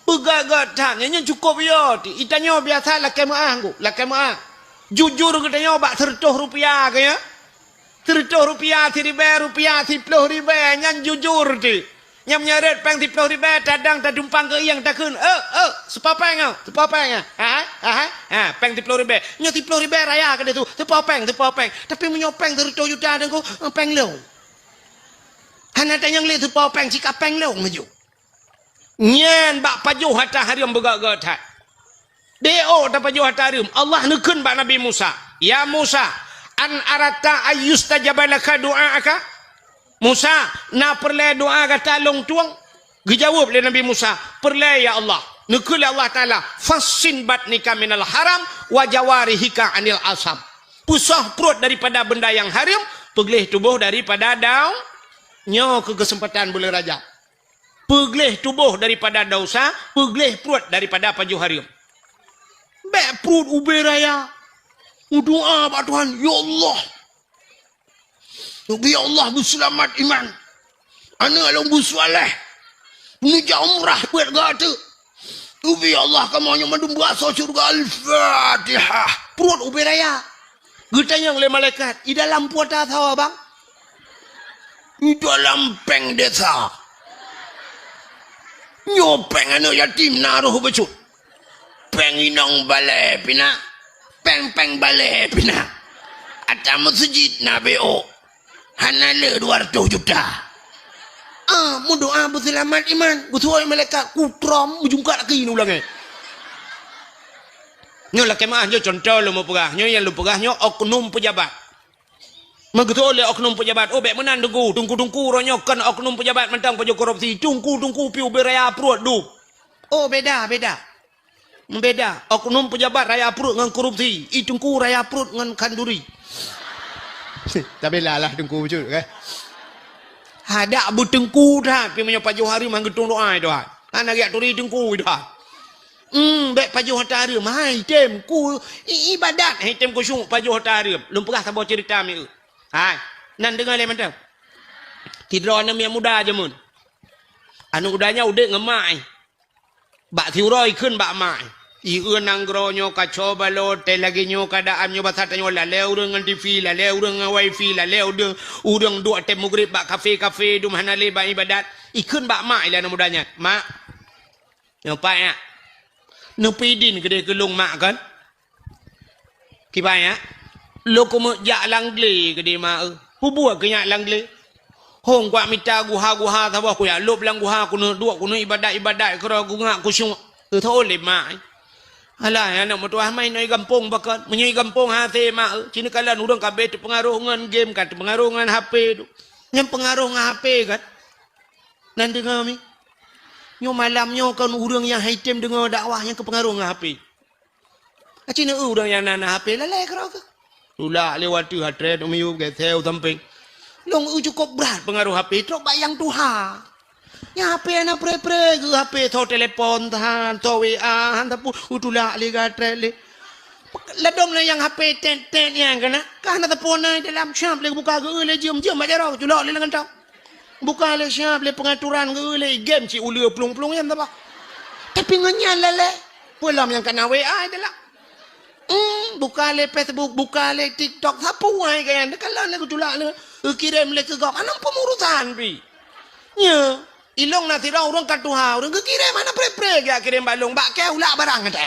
Beugét-gét that, nyan cukôp yo teuh. Itanyoe biasa lakée meuáh, Teungku, lakée meuáh. Jujur geutanyoe bak seureutôh rupiah keu nyan. Seureutôh rupiah, siribée rupiah, siploh ribée, nyan jujur teuh. Nyang meunyoe rhot péng siploh ribée, tadang tadumpang keu ieng takheun, "Eh, eh, sipa péng nyoe, sipa péng nyoe." Ha, ha, ha, ha, péng siploh ribée. Nyoe siploh ribée raya keudeh su, sipa péng, sipa péng. Tapi meunyoe péng seureutôh juta, Teungku, eh, péng lôn. Hana tanyong lé sipa péng, sika péng lôn laju. Nyan bak pajoh ata hareuem beugét-gét that. Di ôk tapajoh ata hareuem, Allah neukheun bak Nabi Musa, "Ya Musa, an aratta ayyustajaba laka du'aaka?" "Musa, na peureulée doá gata lôn tueng?" Geujaweueb lé Nabi Musa, "Peureulée, ya Allah." Neukheun lé Allah Taala, "Fassin batnika minal haram wa jawarihika anil asam." Peusoh pruet daripada benda nyang hareuem, peugleh tuboh daripada dau-, nyoe keu keuseumpatan buleuen Rajab. Peugleh tuboh daripada desya, peugleh pruet daripada pajoh hareuem. Bék pruet ubé raya. Meudoá bak Tuhan, "Ya Allah, ubé ya Allah beuseulamat iman. Aneuk lôn beuseuleh. Neujak umrah peuet gata. Ubé ya Allah kamoe nyoe mandum beuasoe syeuruga." Al-Fatihah. Pruet ubé raya. Geutanyong lé malaikat, "I dalam peue ata sawa, Bang?" "I dalam péng desa." "Nyoe péng aneuk yatim na roh bacut. Péng inong balée pih na. Péng-péng balée pih na. Ata meuseujid na bék ôk. Hana le dua reutôh juta." Ah, meudoá beuseulamat iman. Geusuai malaikat, kutrom meujungkat laki nyan ulang, eh. Nyoe lakée meu'ah, nyoe cuntoh lôn peugah. Nyoe nyang lôn peugah nyoe oknum pejabat. Meugeutôi lé oknum pejabat, "Oh, bék meunan, Teungku. Teungku-teungku uroe nyoe kon oknum pejabat mantong pajoh korupsi. Teungku-teungku piôh ubé raya pruet dum." Oh, beda, beda. Beda. Oknum pejabat raya pruet ngon korupsi. I Teungku raya pruet ngon khanduri. Tabila lah Teungku bacut, kan? Hadak beuteungku that, pi meunyoe pajoh hareuem han geutong doa, Tuhan. Hana geujak turi Teungku, Tuhan. Hmm, bék pajoh hareuem, hai tem ku i-, ibadat, hai tem kusyuk pajoh hareuem. Lôn peugah saboh ceurita mieu. Hai, nan deungoe lé mantong. Sidroe aneuk miet muda jameun. Aneuk muda nyan udeb ngon mak, eh. Bak siuroe ikheun bak mak, eh. Ieu nanggroe nyoe kacau balau, teuh lagée nyoe keuadaan nyoe, basa tanyoe lalée ureuëng ngon T V, lalée ureuëng ngon wifi, lalée ureuëng, ureuëng duek teuh mugreb bak kafe-kafe, dum hana lé bak ibadat. Ikheun bak mak ilée aneuk muda nyan, "Mak, nyoe pat nyak. Neupeudin keudeh keu lôn mak kon?" Kiban nyak, "Lôn keumeuk jak lam glé keudeh mak eu." "Peue buet keu nyak lam glé?" "Hong kuat mita guha-guha saboh, kujak lôb lam guha, keuneuk duek, keuneuk ibadat-ibadat keudroe, kungak kusyuk." "Teuthôn lé mak." "Alah, aneuk meutuah, mai nyoe i gampông pakon? Meunyoe i gampông hase mak eu, ci neukalon ureuëng ka abéh teupeungaroh ngon game, ka teupeungaroh ngon H P tu." "Nyang peungaroh ngon H P kon?" Nan deungoe mi. Nyoe malam nyoe kon ureuëng nyang hai tem deungoe dakwah nyang keupeungaroh ngon H P. Aci neu ureuëng nyang na, na H P lalée keudroe keuh. Tulak lé watée hatré tu miyueb geuseu sampéng. Lôn eu cukôp brat peungaroh H P trok bak nyang tuha. Nyang H P hana pré-pré geuh, H P tho telepon tahan, tho W A han tapeu, eu tulak lé gatré lé. Ladom lé nyang H P tet-tet nyang keunan, ka hana tapeu na dalam, siab lé geubuka geu lé jeuem-jeuem bak jaroe, culok lé lam kantong. Buka lé siab lé peungaturan geu lé game cit uleue plueng-plueng nyan tabah. Tapi ngon nyan lalée, peue lom nyang kana W A itulah. Hmm, buka lé Facebook, buka lé TikTok, sapeue hai keu nyan, teukalon lé geuculak lé, geukirém lé keu gob, hana peurusan pih. Nyoe, ilong na sidroe ureuëng ka tuha, ureuëng geukirém hana pré-pré geujak kirém bak lôn, bak kée ulak barang gata.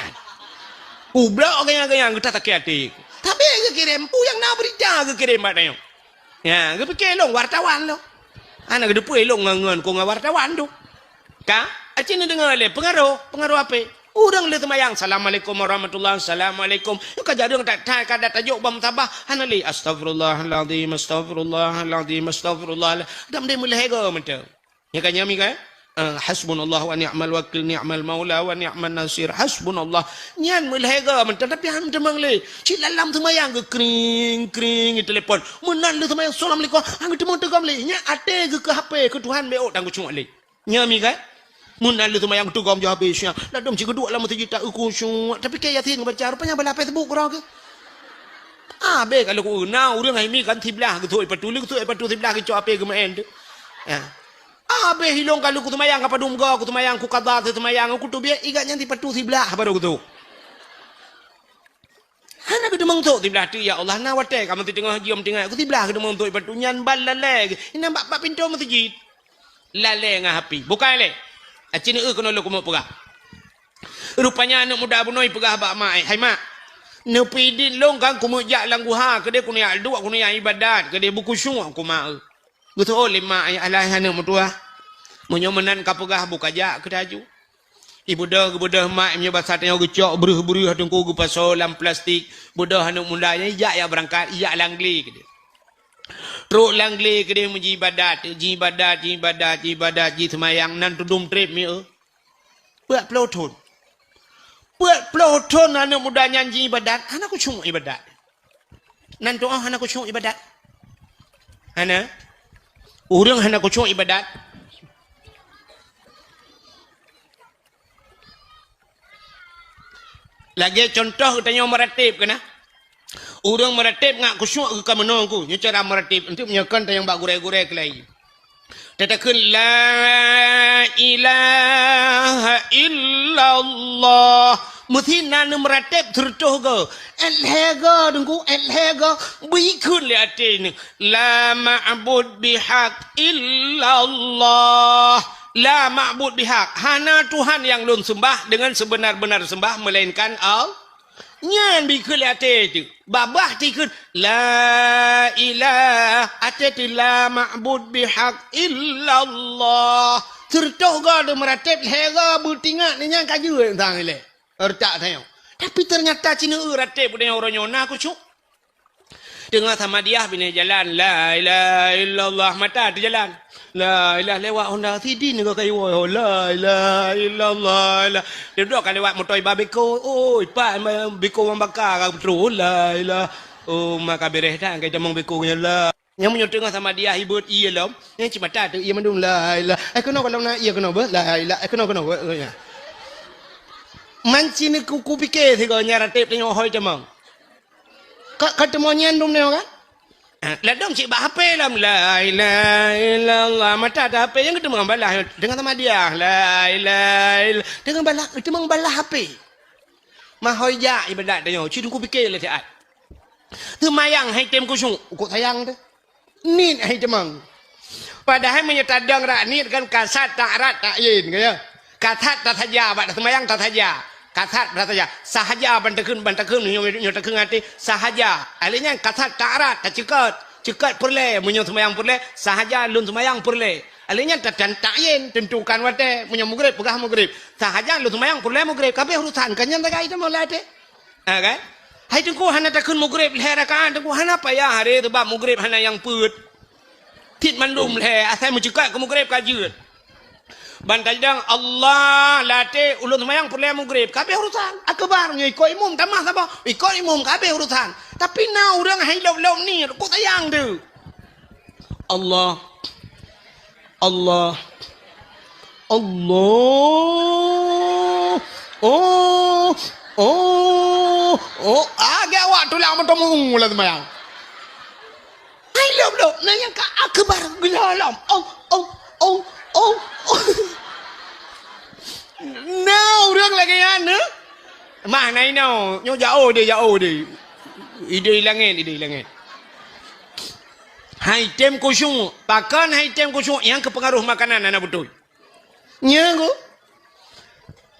Kublok keu nyan, keu nyan, gata sakét até. Tapi geukirém, peue nyang na beurita geukirém bak tanyoe. Ya, geupike lôn wartawan lôn. Hana geuteupeue lôn ngon, ngon, kon ngon wartawan tu. Ka? Aci neudeungoe lé peungaroh, peungaroh H P. Ureuëng lheueh seumayang, "Assalamualaikum warahmatullah, assalamualaikum." Nyoe ka jareueng that-that, ka dat tajok bak meutabah, hana lé, "Astagfirullahalazim, astagfirullahalazim, astagfirullah." Dam deh meulhèe goe mantong. Nyan ka nyami kan? Ah, "Hasbunallah wa ni'mal wakil, ni'mal maula wa ni'man nasir. Hasbunallah." Nyan meulhèe goe mantong, tapi han teumeung lé. Cit lam seumayang geukring, kring, geutelepon. Meunan lheueh seumayang, "Assalamualaikum." Han geuteumeung teugom lé. Nyan até geuh keu H P, keu Tuhan B O tan geucok lé. Nyan mi kan? Meunan lheueh seumayang teugom jih habéh siang. Ladom cit geuduek lam meuseujid ta-, khusyuk. Tapi kée Yasin geubaca, rupanya bala Facebook keudroe keuh. Abéh ka lheueh na ureuëng hai mi kan siblah geusok ipatu, lheueh geusok ipatu siblah geucok H P geumeu'en tu. Ya. Abéh ilong ka lheueh kuseumayang, ka padum goe kuseumayang, kukada seumayang, kuteubiet, igat nyan sipatu siblah baru geusok. Hana geuteumeung sôk siblah teuk, ya Allah, na watée kamoe siteungoh jeuem tinggai, ku siblah geuteumeung sôk ipatu nyan ban lalée, inan bak, bak pintoe meuseujid. Lalée ngon H P. Bukai lé. Aci neu keunoe lôn keumeuk peugah. Rupanya aneuk muda bunoe peugah bak mak, "Eh, hai mak, neupeudin lôn kan keumeuk jak lam guha, keudeh keuneuk jak duek, keuneuk jak ibadat, keudeh beukhusyuk keu mak eu." Geuteuôt lé mak, "Alah, alah, aneuk meutuah. Meunyoe meunan kapeugah, buka jak keu taju." Ibeudôh, geubeudôh mak, meunyoe basa tanyoe geucok breuh-breuh teungku geupasoe lam plastik. Beudôh aneuk muda nyan ijak jak beurangkat, ijak lam glé keudeh. Trok lam glé keudeh meujibadat, jibadat, jibadat, jibadat, jiseumayang, nan tudum treb mieu. Peuet ploh thon. Peuet ploh thon aneuk muda nyan jiibadat, hana khusyuk ibadat. Nan tu'oh hana khusyuk ibadat. Hana. Ureuëng hana khusyuk ibadat. Lagée contoh geutanyoe meurateb keunan. Ureuëng meurateb ngat khusyuk geuh ka meunoe ku. Nyoe cara meurateb. Enteuk meunyoe kon tanyong bak gurée-gurée keulai. Tatakheun, "La ilaha illallah." Meusi na neumeurateb sireutôh goe. Ét lhée goe, Teungku, ét lhée goe. Beukheun lé até nyoe, "La ma'bud bihaq illallah." La ma'bud bihaq. Hana Tuhan nyang lôn seumbah deungon seubeuna-beuna seumbah meulainkan Allah. Nyan bikheun lé até teuh. Babah tikheun, "La ilaha," até teuh, "La ma'bud bihaq illallah." Sireutôh goe deumeurateb, lhée goe beutingat, nyan ka jeuet sang ilée. Retak tanyoe. Tapi ternyata cina eu ratéb udah nyoe uroe nyoe na khusyuk. Teungoh samadiyah binéh jalan, la ilaha illallah, mata teujalan. La ilaha lewat Honda City nyoe ka iwoe, la ilaha illallah. La. Dia duduk ka lewat moto iba beko, oi, pat beko membaka ka beutôi, la ilaha. Oh, maka bereh dah kai tamong beko nyoe la. Nyang meunyoe teungoh samadiyah ibeut ié lom, nyang cit mata teu ié mandum, la ilaha. Eh, keunoe kalau na ié keunoe beuh, la ilaha. Eh, keunoe keunoe beuh. Man cina ku, ku pike sigoe nyan ratéb tanyoe hôi tamong. Ka, ka teumo nyan dum nyoe kan? Ah, ladom cit bak H P lom, la ilaha illallah. Mata ta H P nyang teumeung balah, teungoh samadiyah, la ilaha illallah. Teungoh balah, teumeung balah H P. Mahôi jak ibadat tanyoe, cit ku pike lé siat. Seumayang hai tem khusyuk, ukok sayang teuh. Niet hai teumang. Padahai meunyoe tadong rak niet kan kasat tak rat tak yin, ka ya. Kasat tasaja, bak seumayang tasaja. Kasat tasaja. Sahaja ban takheun, ban takheun nyoe, nyoe takheun até sahaja. Alèh nyan kasat tak rat taceukot. Ceukot peureulèe, meunyoe seumayang peureulèe, sahaja lôn seumayang peureulèe. Alèh nyan ta-, tan-, tak yin, tentukan watèe, meunyoe mugreb peugah mugreb. Sahaja lôn seumayang peureulèe mugreb, kabeh urusan, ka nyan sagai teuma lam até. Ha, kan? Hai Teungku hana takheun mugreb lhèe rakaat, Teungku hana payah hari teubab mugreb hana nyang peuet. Cit mandum lhèe, asai meuceukat keu mugreb ka jeuet. Ban tajidong Allah lam até ulôn seumayang peureulèe mugreb, kabeh urusan. Akbar nyoe ikot imum tamah saboh, ikot imum kabeh urusan. Tapi na ureueng hai lop-lop niet, kok sayang teuh. Allah. Allah. Allah. Oh. Oh. Oh. Agak awak tulang meuteumung lam seumayang. Hai lop-lop, na nyang ka akbar geulah lom. Oh, oh, oh, oh, oh. Na ureueng lagèe nyan, eh? Mah na inoe, nyoe jauh deh, jauh deh. Ideh langèt, ideh langèt. Hai tem khusyuk. Pakon hai tem khusyuk nyang keupeungaroh makanan hana beutôi. Nya ku.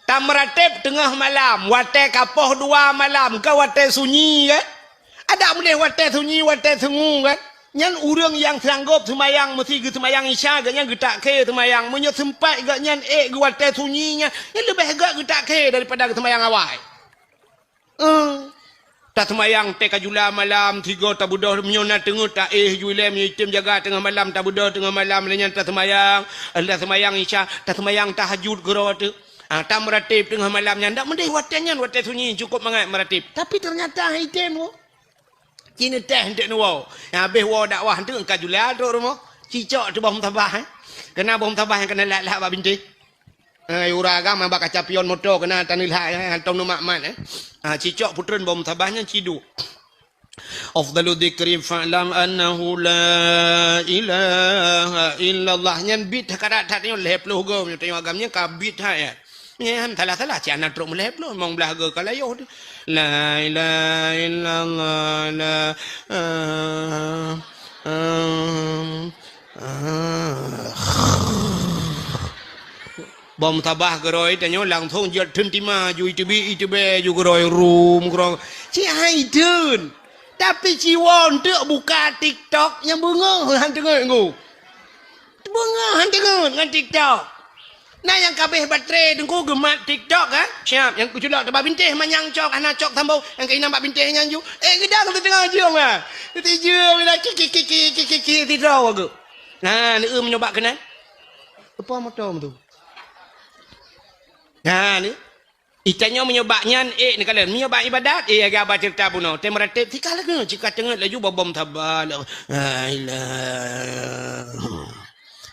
Tameurateb teungoh malam, watèe ka poh dua malam, ka watèe sunyi kan? Adak meudeh watèe sunyi, watèe sungu kan? Nyan ureueng nyang sanggob seumayang meusi geuseumayang Isya, gobnyan geutak khe seumayang. Meunyoe seumpat gobnyan ék geu watèe sunyi nyan, nyan leubeh göt geutak khe daripada geuseumayang awai. Eh, taseumayang teuka jula malam, sigoe tabeudôh, meunyoe na teungeut taéh ju ilèe, meunyoe item jaga teungoh malam tabeudôh teungoh malam, lheueh nyan taseumayang, taseumayang Isya, taseumayang tahajud keudroe teuk. Ah, tameurateb teungoh malam nyan, dak meudeh watèe nyan, watèe sunyi, cukôp mangat meurateb. Tapi teunyata han item woe. Ci neuteh eunteuk neuwoe. Nyang habéh woe dakwah eunteuk ka jula trok rumoh. Cicok teuh boh musabah, eh. Keunan boh musabah nyang keunan lhak-lhak bak bintéh. Eh, ura agam bak kaca pion moto keunan taneulhak, eh, hantom neumat-mat, eh. Ah, cicok putreun boh musabah nyan ciduek. Afdalu dzikri fa'lam annahu la ilaha illallah. Nyan bit that, that nyoe lhèe ploh goe, nyoe tanyoe agam nyan ka bit that, ya. Nyan salah-salah, cit hana trok meulhèe ploh, limong blaih goe ka layoh teuh. La ilaha illallah, la, ah, ah, ah. Boh musabah geurôi tanyoe langsong jeuet theun tima ju iteubiet iteubiet ju geurôi rum geurôi. Ci hai theun. Tapi ci woe eunteuk buka TikTok nyang beungoh han teungeut ngu. Beungoh han teungeut ngon TikTok. Na nyang kabeh baterai teungku geumat TikTok kan? Siap nyang kuculok teubak bintéh manyang cok hana cok sambung nyang keuinang bak bintéh nyan ju. Eh geudang teuteungoh jeuem ah. Teuteujeuem ina kiki kiki kiki kiki sidroe geuh. Nah, ni eu meunyoe bak keunan. Leupah moto tu. Nah, ni. Itanyoe meunyoe bak nyan, ék neukalon. Meunyoe bak ibadat, ék lagèe haba ceurita bunoe. Tém rateb, sika lagèe, sika teungeut laju bobom saba. La ilaha.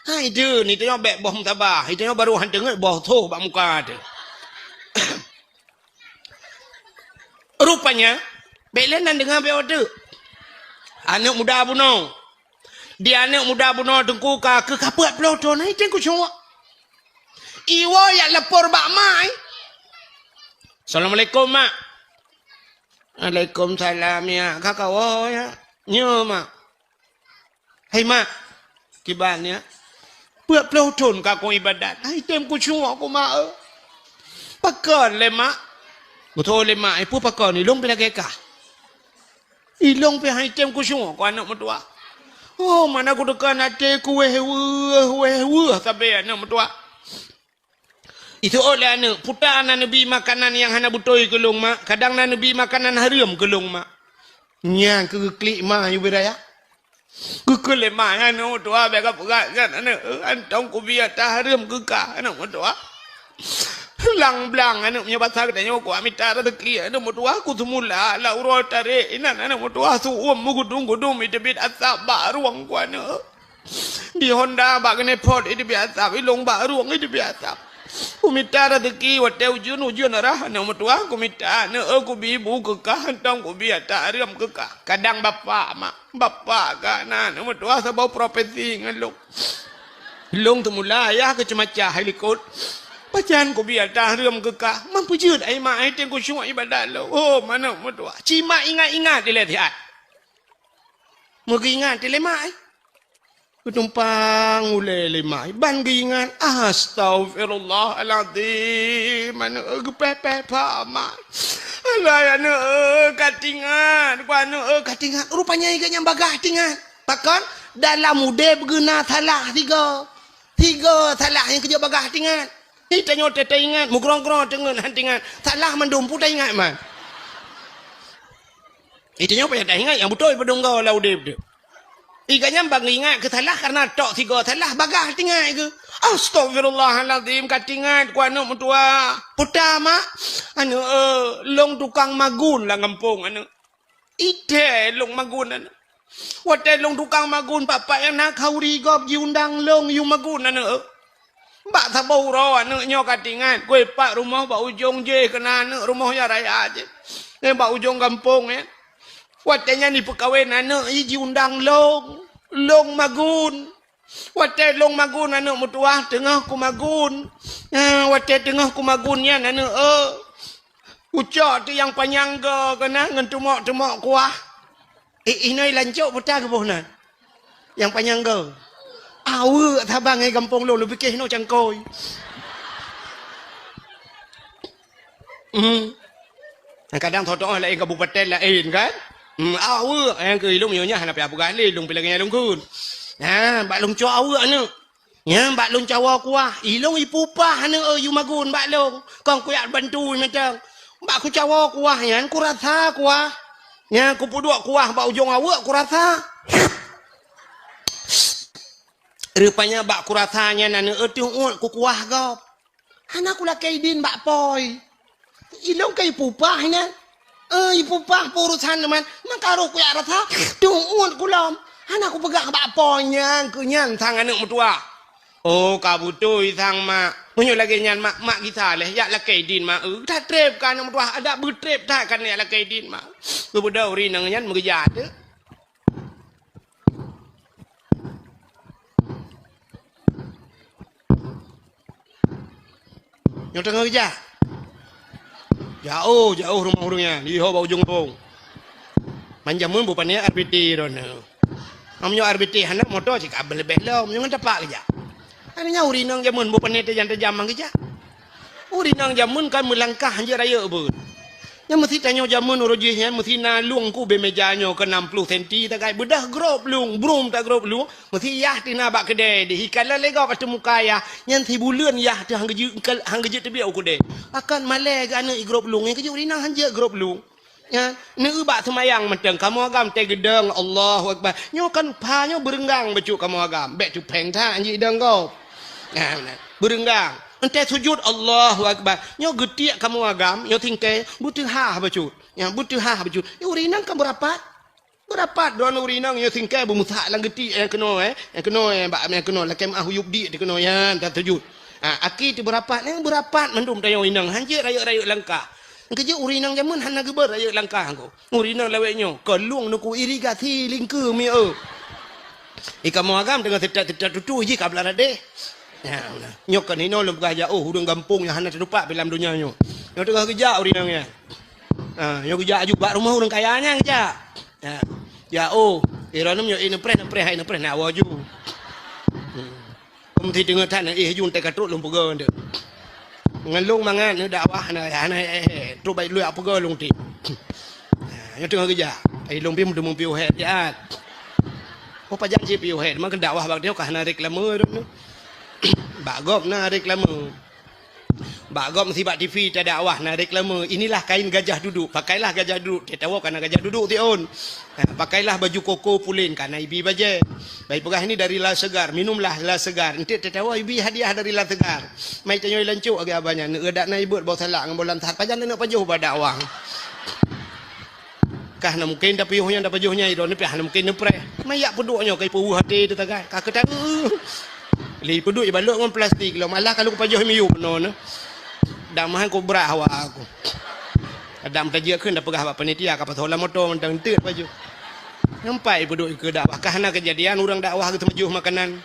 Hai deuh, itanyoe bèk boh saba. Itanyoe barô han teungeut boh soh bak muka teuh. Rupanya, bèk lé nan deungoe bèk watèe. Aneuk muda bunoe. Di aneuk muda bunoe teungku ka keu ka peuet ploh thon, hai teuh kucok. Iwoe jak lapor bak mak, eh. Assalamualaikum, Mak. Waalaikumsalam, ya. Ka kawoe, ya. Nyo, Mak. Hai, Mak. Kiban, ya. Peuet ploh thon ka kong ibadat. Hai teuh kucok ku, Mak, eh. Pakon lé, Mak? Beutôi lé, Mak. Eh, peue pakon? Ilong pih lagèe kah. Ilong pih hai teuh kucok ku aneuk meutuah. Oh, mana ku teuka até ku wéh weuh, wéh weuh sabe aneuk meutuah. Iseuôt lé aneuk, "Puta na neubi makanan nyang hana beutôi keu lôn, Mak. Kadang na neubi makanan hareuem keu lôn, Mak." Nyan keuh geuklik ma yue beu raya. Geukheun lé ma, "Aneuk meutuah, bèk kapeugah nyan, aneuk. Hántom kubi ata hareuem keu kah, aneuk meutuah. Blang-blang, aneuk, meunyoe basa geutanyoe kuat mita raseuki, aneuk meutuah, kuseumula lam uroe tarek inan, aneuk meutuah, su-uem meugudum-gudum iteubiet asap bak rueng ku, aneuk." Di Honda bak keuneuk phot, iteubiet asap, ilong bak rueng, iteubiet asap. Kumita raseuki watèe ujeuen, ujeuen rhah, aneuk meutuah, kumita, aneuk, kubi bu keu kah, hántom kubi ata hareuem keu kah. Kadang bapak, mak, bapak ka na, aneuk meutuah, saboh profesi ngon lôn. Lôn teumula ayah keu ceumacah hai likot. Pajan kubi ata hareuem keu kah, man peujeuet ai mak ai teuh khusyuk ibadat lôn. Oh, aneuk meutuah. Cit mak ingat-ingat ilèe siat. Meugeuingat ilèe mak ai. Geutumpang ulèe lé mak ai, ban geuingat, "Astaghfirullahalazim, aneuk, geupèh-pèh pha mak. Alah, aneuk, ka teuingat, ku aneuk, ka teuingat." Rupanya gobnyan bagaih teuingat. Pakon? Dalam udép geuh na salah sigoe. Sigoe salah nyang keujeuet bagaih teuingat. Di tanyoe teuingat, meugrong-grong teungeut hán teuingat. Salah mandum peue taingat man. Di tanyoe payah taingat nyang beutôi padum goe lam udép teuh. Gobnyan ban ingat keu salah kareuna tok sigoe salah bagaih teuingat keuh. "Astaghfirullahalazim, ka teuingat ku aneuk meutuah." "Peue ta mak?" "Aneuk, eh, lôn tukang magun lam gampông aneuk." "Itèe lôn magun aneuk." "Watèe lôn tukang magun, pat-pat nyang na khauri gob jiundang lôn yue magun aneuk." Bak saboh uroe aneuk nyoe ka teuingat, keu pat rumoh bak ujong jéh keunan aneuk rumoh nyang raya jéh. Eh, bak ujong gampông nyan. Watèe nyan jipeukawen aneuk jih jiundang lôn, lôn magun. Watèe lôn magun aneuk meutuah teungoh kumagun. Eh, watèe teungoh kumagun nyan aneuk, eh, kucok teuh nyang panyang goe keunan ngon teumok-teumok kuah. Eh, inoe lancok peue ta geuboh nan. Nyang panyang goe. Aweuek saban ngon gampông lôn, lôn piké hinoe cangkôi. Hmm. Kadang toh-toh laén kabupaten laén kan. Hmm, aweuek nyang keu ilôn nyoe nyan hana payah peugah lé, lôn pi lagèe nyan lôn kheun. Ha, bak lôn cok aweuek aneuk. Nyan bak lôn cawoe kuah, ilôn ipeupah aneuk, eh, yue magun bak lôn. Kon kuyak bantu mantong. Bak kucawoe kuah nyan kurasa kuah. Nyan kupeuduek kuah bak ujong aweuek kurasa. Rupanya bak kurasa nyan aneuk, eh, teuh uet kukuah gob. Hana kulakèe idin bak pôi. Ilôn ka ipeupah inan. Eh, ipeupah peurusan teuma. Maka roh kuyak rasa, teuh uet kulom. Hana kupeugah bak pôi nyan, keu nyan sang aneuk meutuah. Oh, ka beutôi sang mak. Meunyoe lagèe nyan mak, mak gisa lé, jak lakèe idin mak. Eh, that trép ka aneuk meutuah, adak beutrép that ka jak lakèe idin mak. Geubeudôh ureueng inong nyan meugeujak teuh. Nyoe teungoh geujak. Jaoh, jaoh rumoh ureueng nyan, di ho bak ujong gampông. Man jameun beu pané R B T droeneuh. Meunyoe R B T hana, moto cit ka leubeh lom, nyoe ngon tapak geujak. Aneuk nyan ureueng inong jameun beu pané tajam-tajam man geujak. Ureueng inong jameun kan meulangkah hanjeuet rayeuk beuet. Nyan meusi tanyoe jameun uroe jih nyan meusi na lueng keu ubé meja nyoe keu nam ploh senti tagai beudah grob lueng, brum tagrob lueng, meusi yah teuh na bak keudè deh. Ikalon lé gob ateueh muka yah, nyan sibuleuen yah teuh han geujeuet, han geujeuet teubiet u keudè. Akan malèe geuh aneuk igrob lueng, nyan keuh jeuet ureueng inong hanjeuet grob lueng. Nyan, neueu bak seumayang mantong, kamoe agam teuh geudong, Allahu Akbar. Nyoe kan pha nyoe beureunggang bacut kamoe agam. Bèk tupèng that jih idong gob. Nyan, beureunggang. Entèh sujut, Allahu Akbar. Nyoe geutiek kamoe agam, nyoe singkèe, beuteuhah bacut. Nyan, beuteuhah bacut. Eh, ureueng inong kan beurapat. Beurapat droeneuh ureueng inong, nyoe singkèe beumeusak lam geutiek nyang keunoe, eh. Nyang keunoe, eh, bak nyang keunoe, lakèe meuah u yup diek di keunoe, nyan, that sujut. Ah, aki teuh beurapat, nyan beurapat mandum tanyoe inong, hanjeuet rayeuk-rayeuk langkah. Nyang keujeuet ureueng inong jameun hana geubeuet rayeuk langkah ko. Ureueng inong lawét nyoe, ka lueng nuku irigasi lingkeu mi eu. I kamoe agam teungoh seutat-seutat tutu jih ka blah radeh. Ya, nyoe kan hinoe lôn peugah jak, oh, ureueng gampông nyang hana teutupat pi lam donya nyoe. Nyoe teungoh geujak ureueng inong nyan. Ha, nyoe geujak aju bak rumoh ureueng kaya nyan geujak. Ya. Jak, oh, droeneuh nyoe, eh, neupreh, neupreh, hai neupreh, neuwoe aju. Hmm. Meusti teungoh that, eh, jeuet teuka trok lôn peugah nteuk. Ngon lôn mangat neudakwah, hana, hana, eh, eh, trok bak lôn peugah lôn teuh. Nyoe teungoh geujak. Ai lôn pih meuteumé piôh hèt siat. Oh, pajan cit piôh hèt, meukeun dakwah bak nyoe ka hana reklame droeneuh. Bak gob na reklame. Bak gob meusibat T V tadakwah na reklame, "Inilah kain gajah duduk, pakailah gajah duduk." Teuh tawoe kana gajah duduk tiôn. Ha, "Pakailah baju koko pulen, kana ibi bajée." Bai peugah, "Ini dari La Segar, minumlah La Segar." Enteuk teuh tawoe ibi hadiah dari La Segar. Mai tanyoe lancok lagée abah nyan, neueu dak na ibeuet boh salak ngon boh lantat, pajan neuneuk pajoh bak dakwah. Kah na mungken tapiôh nyan, tapajoh nyan, droeneuh pih hana mungken neupreh. Mayak peuduek nyoe ka ipeuweuh até teuh tagai. Ka keuta-, lé peuduek ibalot ngon plastik lom. Alah, ka lôn pajoh miyueb noe. Damahan kobra hawa aku. Adam tajak kheun tapeugah bak panitia ka pasoe lam moto mantong enteuk pajoh. Nampak ipeuduek keu dakwah. Kah na keujadian ureuëng dakwah geuteumeujoh makanan.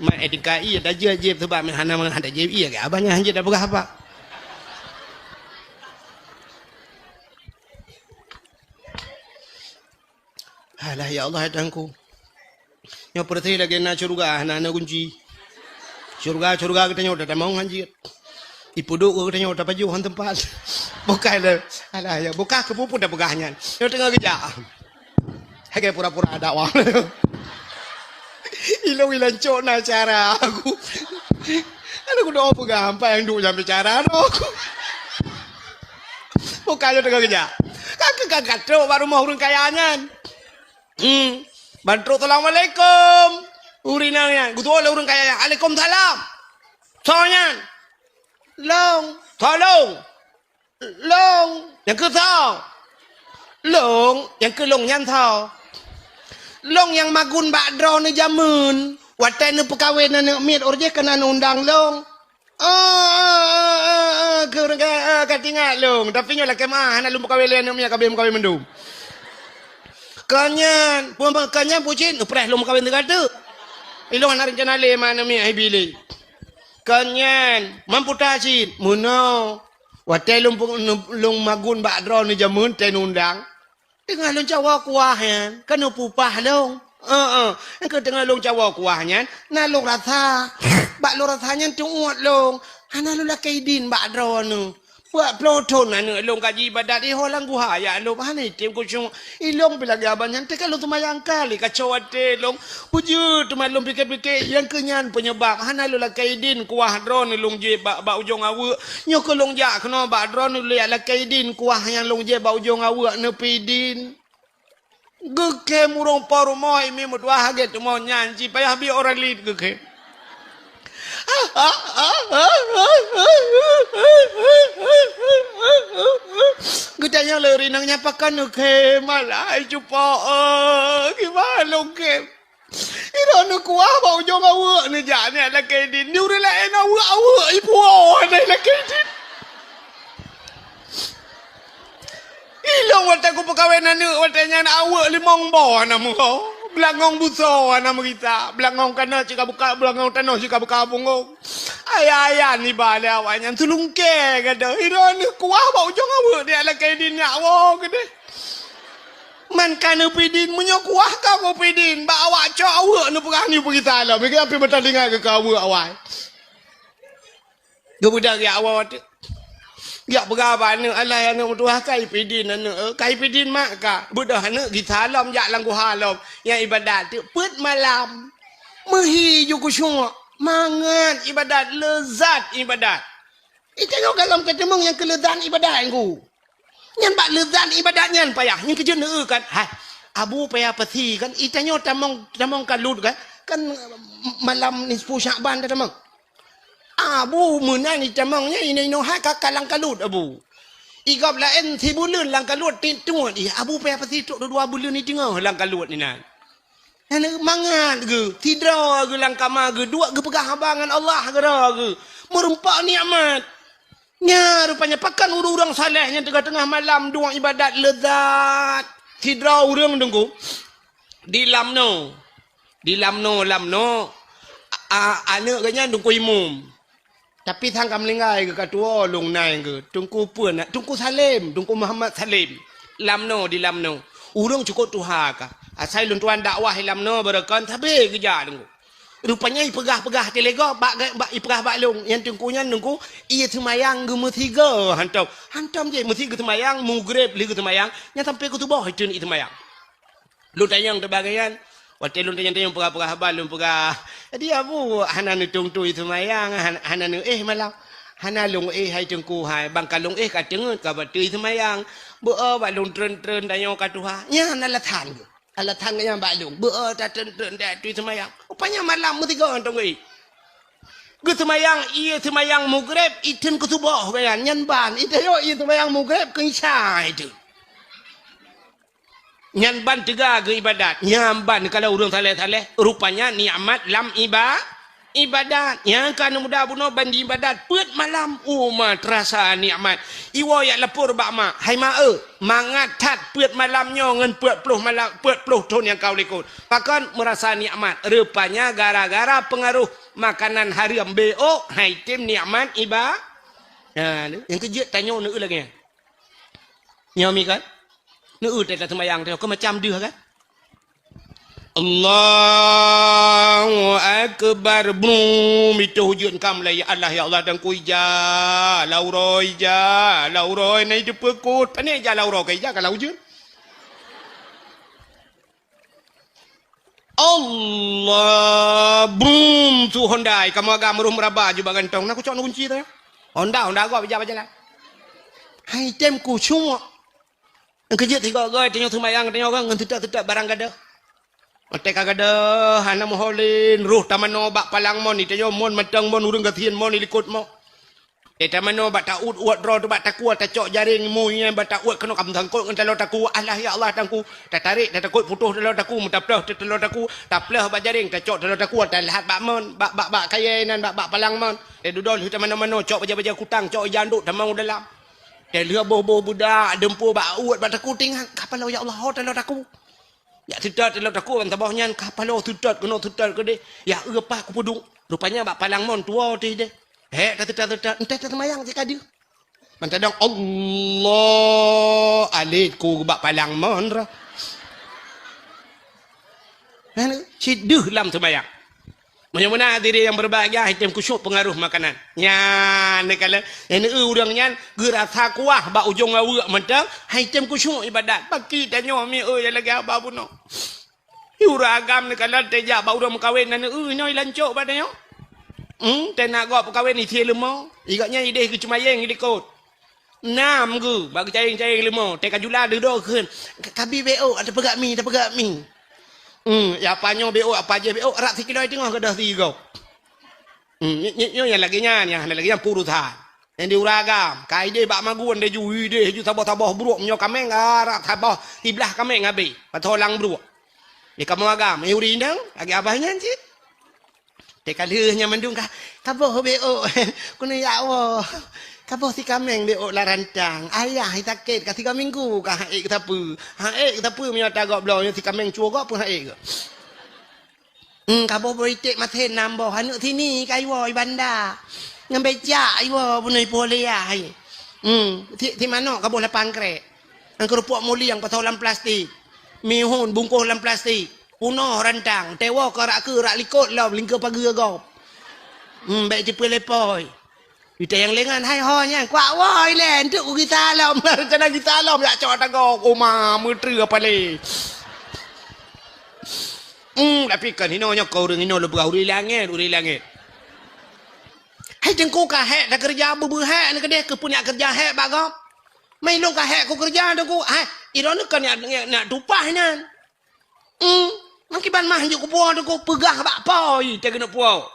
Mat etika iya tajak jeb sebab hana mangat tajak iya ke abah nyan hanjeuet tapeugah apa. Alah, ya Allah, ya Tuhanku. Nyoe peureuté lagée na syeuruga, hana na kunci. Syeuruga, syeuruga geutanyoe tatamong hanjeuet. Ipeuduek geutanyoe tapajoh han teumpat. Bukai le. Alah, ya, bukai keu peue-peue tapeugah nyan. Nyoe teungoh geujak. Lagée pura-pura dakwah. Ilong ilan cok na cara aku. Aduh, kudoe peugah, ampai nyang duek nyang bicara tu. Bukan nyoe teungoh geujak. Ka keu ka katrok bak rumoh ureuëng kaya nyan. Hmm. Ban trok, "Assalamualaikum." Ureuëng inong nyan, geutuwoe lé ureuëng kaya nyan, "Waalaikumsalam." Soe nyan? "Long." "Soe long?" "Long." "Nyang keu soe?" "Long." "Nyang keu long nyan soe?" "Long nyang magun bak droeneuh jameun. Watée neupeukawen aneuëk miet, óh jih keunan undang long." "Oh, oh, oh, oh, oh, keu ureuëng ka, ah, ka tingat long. Tapi nyoe lakée meuah, hana lôn peukawen lé aneuëk miet, ka abéh meukawen mandum." "Kon nyan, peue, peue, kon nyan pucit, neupreh lôn meukawen teuka teuk. Ilong hana reuncana lé ma aneuëk miet hai bilé." "Kon nyan, mampu tasit, meunoe. Watée lôn peu-, lôn magun bak droeneuh jameun tée undang. Teungoh lôn cawoe kuah nyan, ka neupeupah long. Heeh, keu teungoh lôn cawoe kuah nyan, na long rasa. Bak long rasa nyan teuuet long. Hana lôn lakée idin bak droeneuh. Peuet ploh thon aneuëk long ka jiibadat iho lam guha jak lom, hana item khusyuk. Ilong pih lagée abah nyan, teuka lôn seumayang kali kaco até long. Peue jeuet teuma lôn pike-pike, nyang keu nyan peunyebab hana lôn lakée idin kuah droeneuh long jeb bak, bak ujong aweuëk. Nyoe keu long jak keunoe bak droeneuh lôn lakée idin kuah nyang long jeb bak ujong aweuëk neupeuidin." Geukhem ureuëng po rumoh, imi meutuah hagét teuma nyan, ci payah bi orang lain geukhem. Geutanyong lé ureuëng inong nyan, "Pakon neukhem?" "Alah, hai cupo, eh, kiban lôn khem? Droeneuh kuah bak ujong aweuëk neujak nyan lakée idin. Di ureuëng laén aweuëk-aweuëk ipuwoe hana lakée idin. Ilong watée kupeukawen aneuëk, watée nyan aweuëk limong boh hana meuho, beulangong busoe hana meugisa, beulangong kana cit ka buka, beulangong tanoh cit ka buka punggong. Ayah-ayah niba lé awak nyan teulungkée gadoh. Droeneuh kuah bak ujong aweuëk neujak lakée idin nyak woe keudeh." Man ka neupeuidin, meunyoe kuah ka neupeuidin, bak awak cok aweuëk neupeugah nyoe peugisa lom. Meukeue pih meuteulinggai keu aweuëk awai. Geubeudôh jak woe teuk. Jak peugah bak aneuëk, "Alah, aneuëk meutuah, ka ipeuidin aneuëk, eh, ka ipeuidin mak ka." Beudôh aneuëk gisa lom jak lam guha lom. Nyang ibadat teuk peuet malam. Meuhi ju khusyuk, mangat ibadat, leuzat ibadat. Itanyoe gohlom ka teumeung nyang keu leuzat ibadat nyan ku. Nyan bak leuzat ibadat nyan payah. Nyan keujeuet neueu kan. Hai, Abu payah pasi kan. Itanyoe tamong, tamong kalut kan. Kan malam nisfu Syakban tatamong. Abu meunan itamong nyan inoe-inoe hai ka, ka lam kalut Abu. Igob laén sibuleuen lam kalut, tiep tuet. Ih, Abu payah pasi trok dua buleuen iteungoh lam kalut inan. Nyan mangat geuh, sidroe geuh lam kama geuh, duek geupeugah haba ngon Allah keudroe geuh. Meureumpok nikmat. Nya rupanya pakon ureuëng-ureuëng saleh nyang teungoh-teungoh malam duek ibadat leuzat. Sidroe ureuëng teungku di Lamno. Di Lamno, Lamno, a, a, aneuëk geuh nyan teungku imum. Tapi sang ka meuninggai geuh ka tuwoe lôn nai geuh. Teungku peue na, Teungku Salem, Teungku Muhammad Salem. Lamno di Lamno. Ureuëng cukôp tuha ka. Asai lôn tuan dakwah di Lamno barokon sabe geujak teungku. Rupanya ipeugah-peugah teulego bak, bak ipeugah bak lôn. Nyang teungku nyan teungku, ie seumayang geumeusigoe hantom. Hantom jih meusi geuseumayang, mugreb lé geuseumayang, nyan sampai keu suboh iteun ie seumayang. Lôn tanyong teuk bak gobnyan. Watée lôn tanyong-tanyong peugah-peugah haba lôn peugah, "Jadi Abu hana neutung tui seumayang, han-, hana neuéh malam?" Hana lôn éh hai Teungku hai, ban ka lôn éh ka teungeut ka batui seumayang. Beu-o bak lôn treun-treun tanyoe ka tuha. Nyan alasan geuh. Alasan geuh nyan bak lôn. Beu-o tatreun-treun tatui seumayang. Rupanya malam meusigoe ngon Teungku éh. Geuseumayang, ie seumayang Maghrib, iteun keu suboh geuh nyan. Nyan ban, iteun yo ie seumayang Maghrib keu Isya iteun. Nyan ban teuga geuibadat. Nyan ban kalau ureuëng saleh-saleh, rupanya nikmat lam iba-, ibadat. Nyang ka muda bunoe ban diibadat peuet malam, uma terasa nikmat. Iwoe jak lapor bak mak, "Hai mak eu, mangat that peuet malam nyoe ngon peuet ploh malam, peuet ploh thon nyang ka likot." Pakon meurasa nikmat? Rupanya gara-gara peungaroh makanan haram, beok, hai tem nikmat iba-, nah, nyang keujeuet tanyoe neu lagée nyan. Nyoe mi kan? Neu teuka seumayang teuh, keu macam deuh kan? Allahu Akbar. Brum, itu hujud kam lai Allah, ya Allah, dan ku ija, lauroi ija, lauroi nai deupeu kut. Pane ija lauroi ke ija kalau hujud. Allah, brum, su Honda, kamoe agam meureuh meuraba ju bak gantong. Na kucok na kunci teuh. Honda, Honda gop ija bajalan. Hai tem kusyuk. Nyang keujeuet sigoe-goe tanyoe seumayang tanyoe ngon teutak-teutak barang gadoh. Watée ka gadoh hana meuho lé, roh tamanoe bak palang mon, tanyoe mon mantong mon ureuëng gasien mon likot mo. Teutamanoe bak taut uet droe teuh bak takue tacok jaréng mu nyan bak taut keunoe ka meusangkot ngon taloe takue. Allah ya Allah tangku. Tatarék tatakot putoh taloe takue, meutaploh teuh taloe takue, taploh bak jaréng tacok taloe takue, taleuhat bak mon, bak, bak, bak kayée nan, bak, bak palang mon. Teududoe lheueh tamanoe-manoe cok bajée-bajée kutang, cok ija andok tamong u dalam. Teuh lheueh boh-boh beudak, dumpeue bak uet bak takue tingat, ka paloe ya Allah, ho taloe takue. Jak teutot taloe takue ban saboh nyan, ka paloe teutot keunoe teutot keudeh. Ya eu pah kupeuduek. Rupanya bak palang mon tuwoe teuh deh. Hék tateutot-teutot, enteh taseumayang cit ka deuh. Ban tadong Allah alet ku bak palang mon roh. Nyan cit deuh lam seumayang. Meunyoe meunan hadirin nyang berbahagia, hai tem kusyuk peungaroh makanan. Nyan neukalon, nyang neu ureuëng nyan geurasa kuah bak ujong aweuek mantong, hai tem kusyuk ibadat. Baki tanyoe mi eu nyang lagée haba bunoe. Ureuëng agam neukalon teuh jak bak ureuëng meukawen na neu nyoe lancok bak tanyoe. Hmm, teuh na gob peukawen isie leumo, igobnyan ideh geuceumayeng ilikot. Nam geu bak geucayeng-cayeng leumo, teuh ka jula deuh doe kheun, "Kabi beok, ada peugak mi, ada peugak mi." Hmm, ya apa nyoe beok, apa jih beok, rab sikilo teungoh keudeh sigoe. Hmm, nyoe, nyoe, nyoe nyang lagée nyan, nyang hana lagée nyan peurusan. Nyang di ureuëng agam, ka ideh bak magun deh ju, ideh ju saboh-saboh brok, meunyoe kaméng rab saboh siblah kaméng habéh, pasoe lam brok. Di kamoe agam, eh, ureuëng inong, lagée abah nyan cit. Teuka lheueh nyan mandum ka, ka boh beok. Keuneuk jak woe. Ka boh sikaméng beok lam rantang. Ayah sakét ka tiga minggu ka han ék geusapeue. Han ék geusapeue meunyoe ata gob bloe nyoe sikaméng cuwoe gob pun han ék geuh. Hmm, ka boh beuiték masen nam boh. Aneuk sini ka iwoe i banda. Ngon becak iwoe bunoe i Pulo Lea hai. Hmm, si, si manok ka boh lapan krek. Ngon keurupok mulieng pasoe lam plastik. Mihun bungkoh lam plastik. Unoe rantang, tewo keu rak keu rak likot lom lingkeu pageue gob. Hmm, bék jipeulepoi. Ita nyang lengan hai ho nyan, kuak woi lé, entuk ku gisa lom, rencana gisa lom yak cok tagoe, uma meutreue apa lé. Hmm, tapi kan hinoe nyoe keu ureuëng hinoe leubeh ureuëng langét, ureuëng langét. Hai teungku ka hék takeureuja beubeue hék neukeudeh keu peue nyak keureuja hék bak gob. Mai lôn ka hék kukeureuja teungku, hai, idroeneuh kon nyak, nyak, nyak tupah inan. Hmm, meukiban mah hanjeuet kupuwoe teungku, peugah bak poi teuh keuneuk puwoe.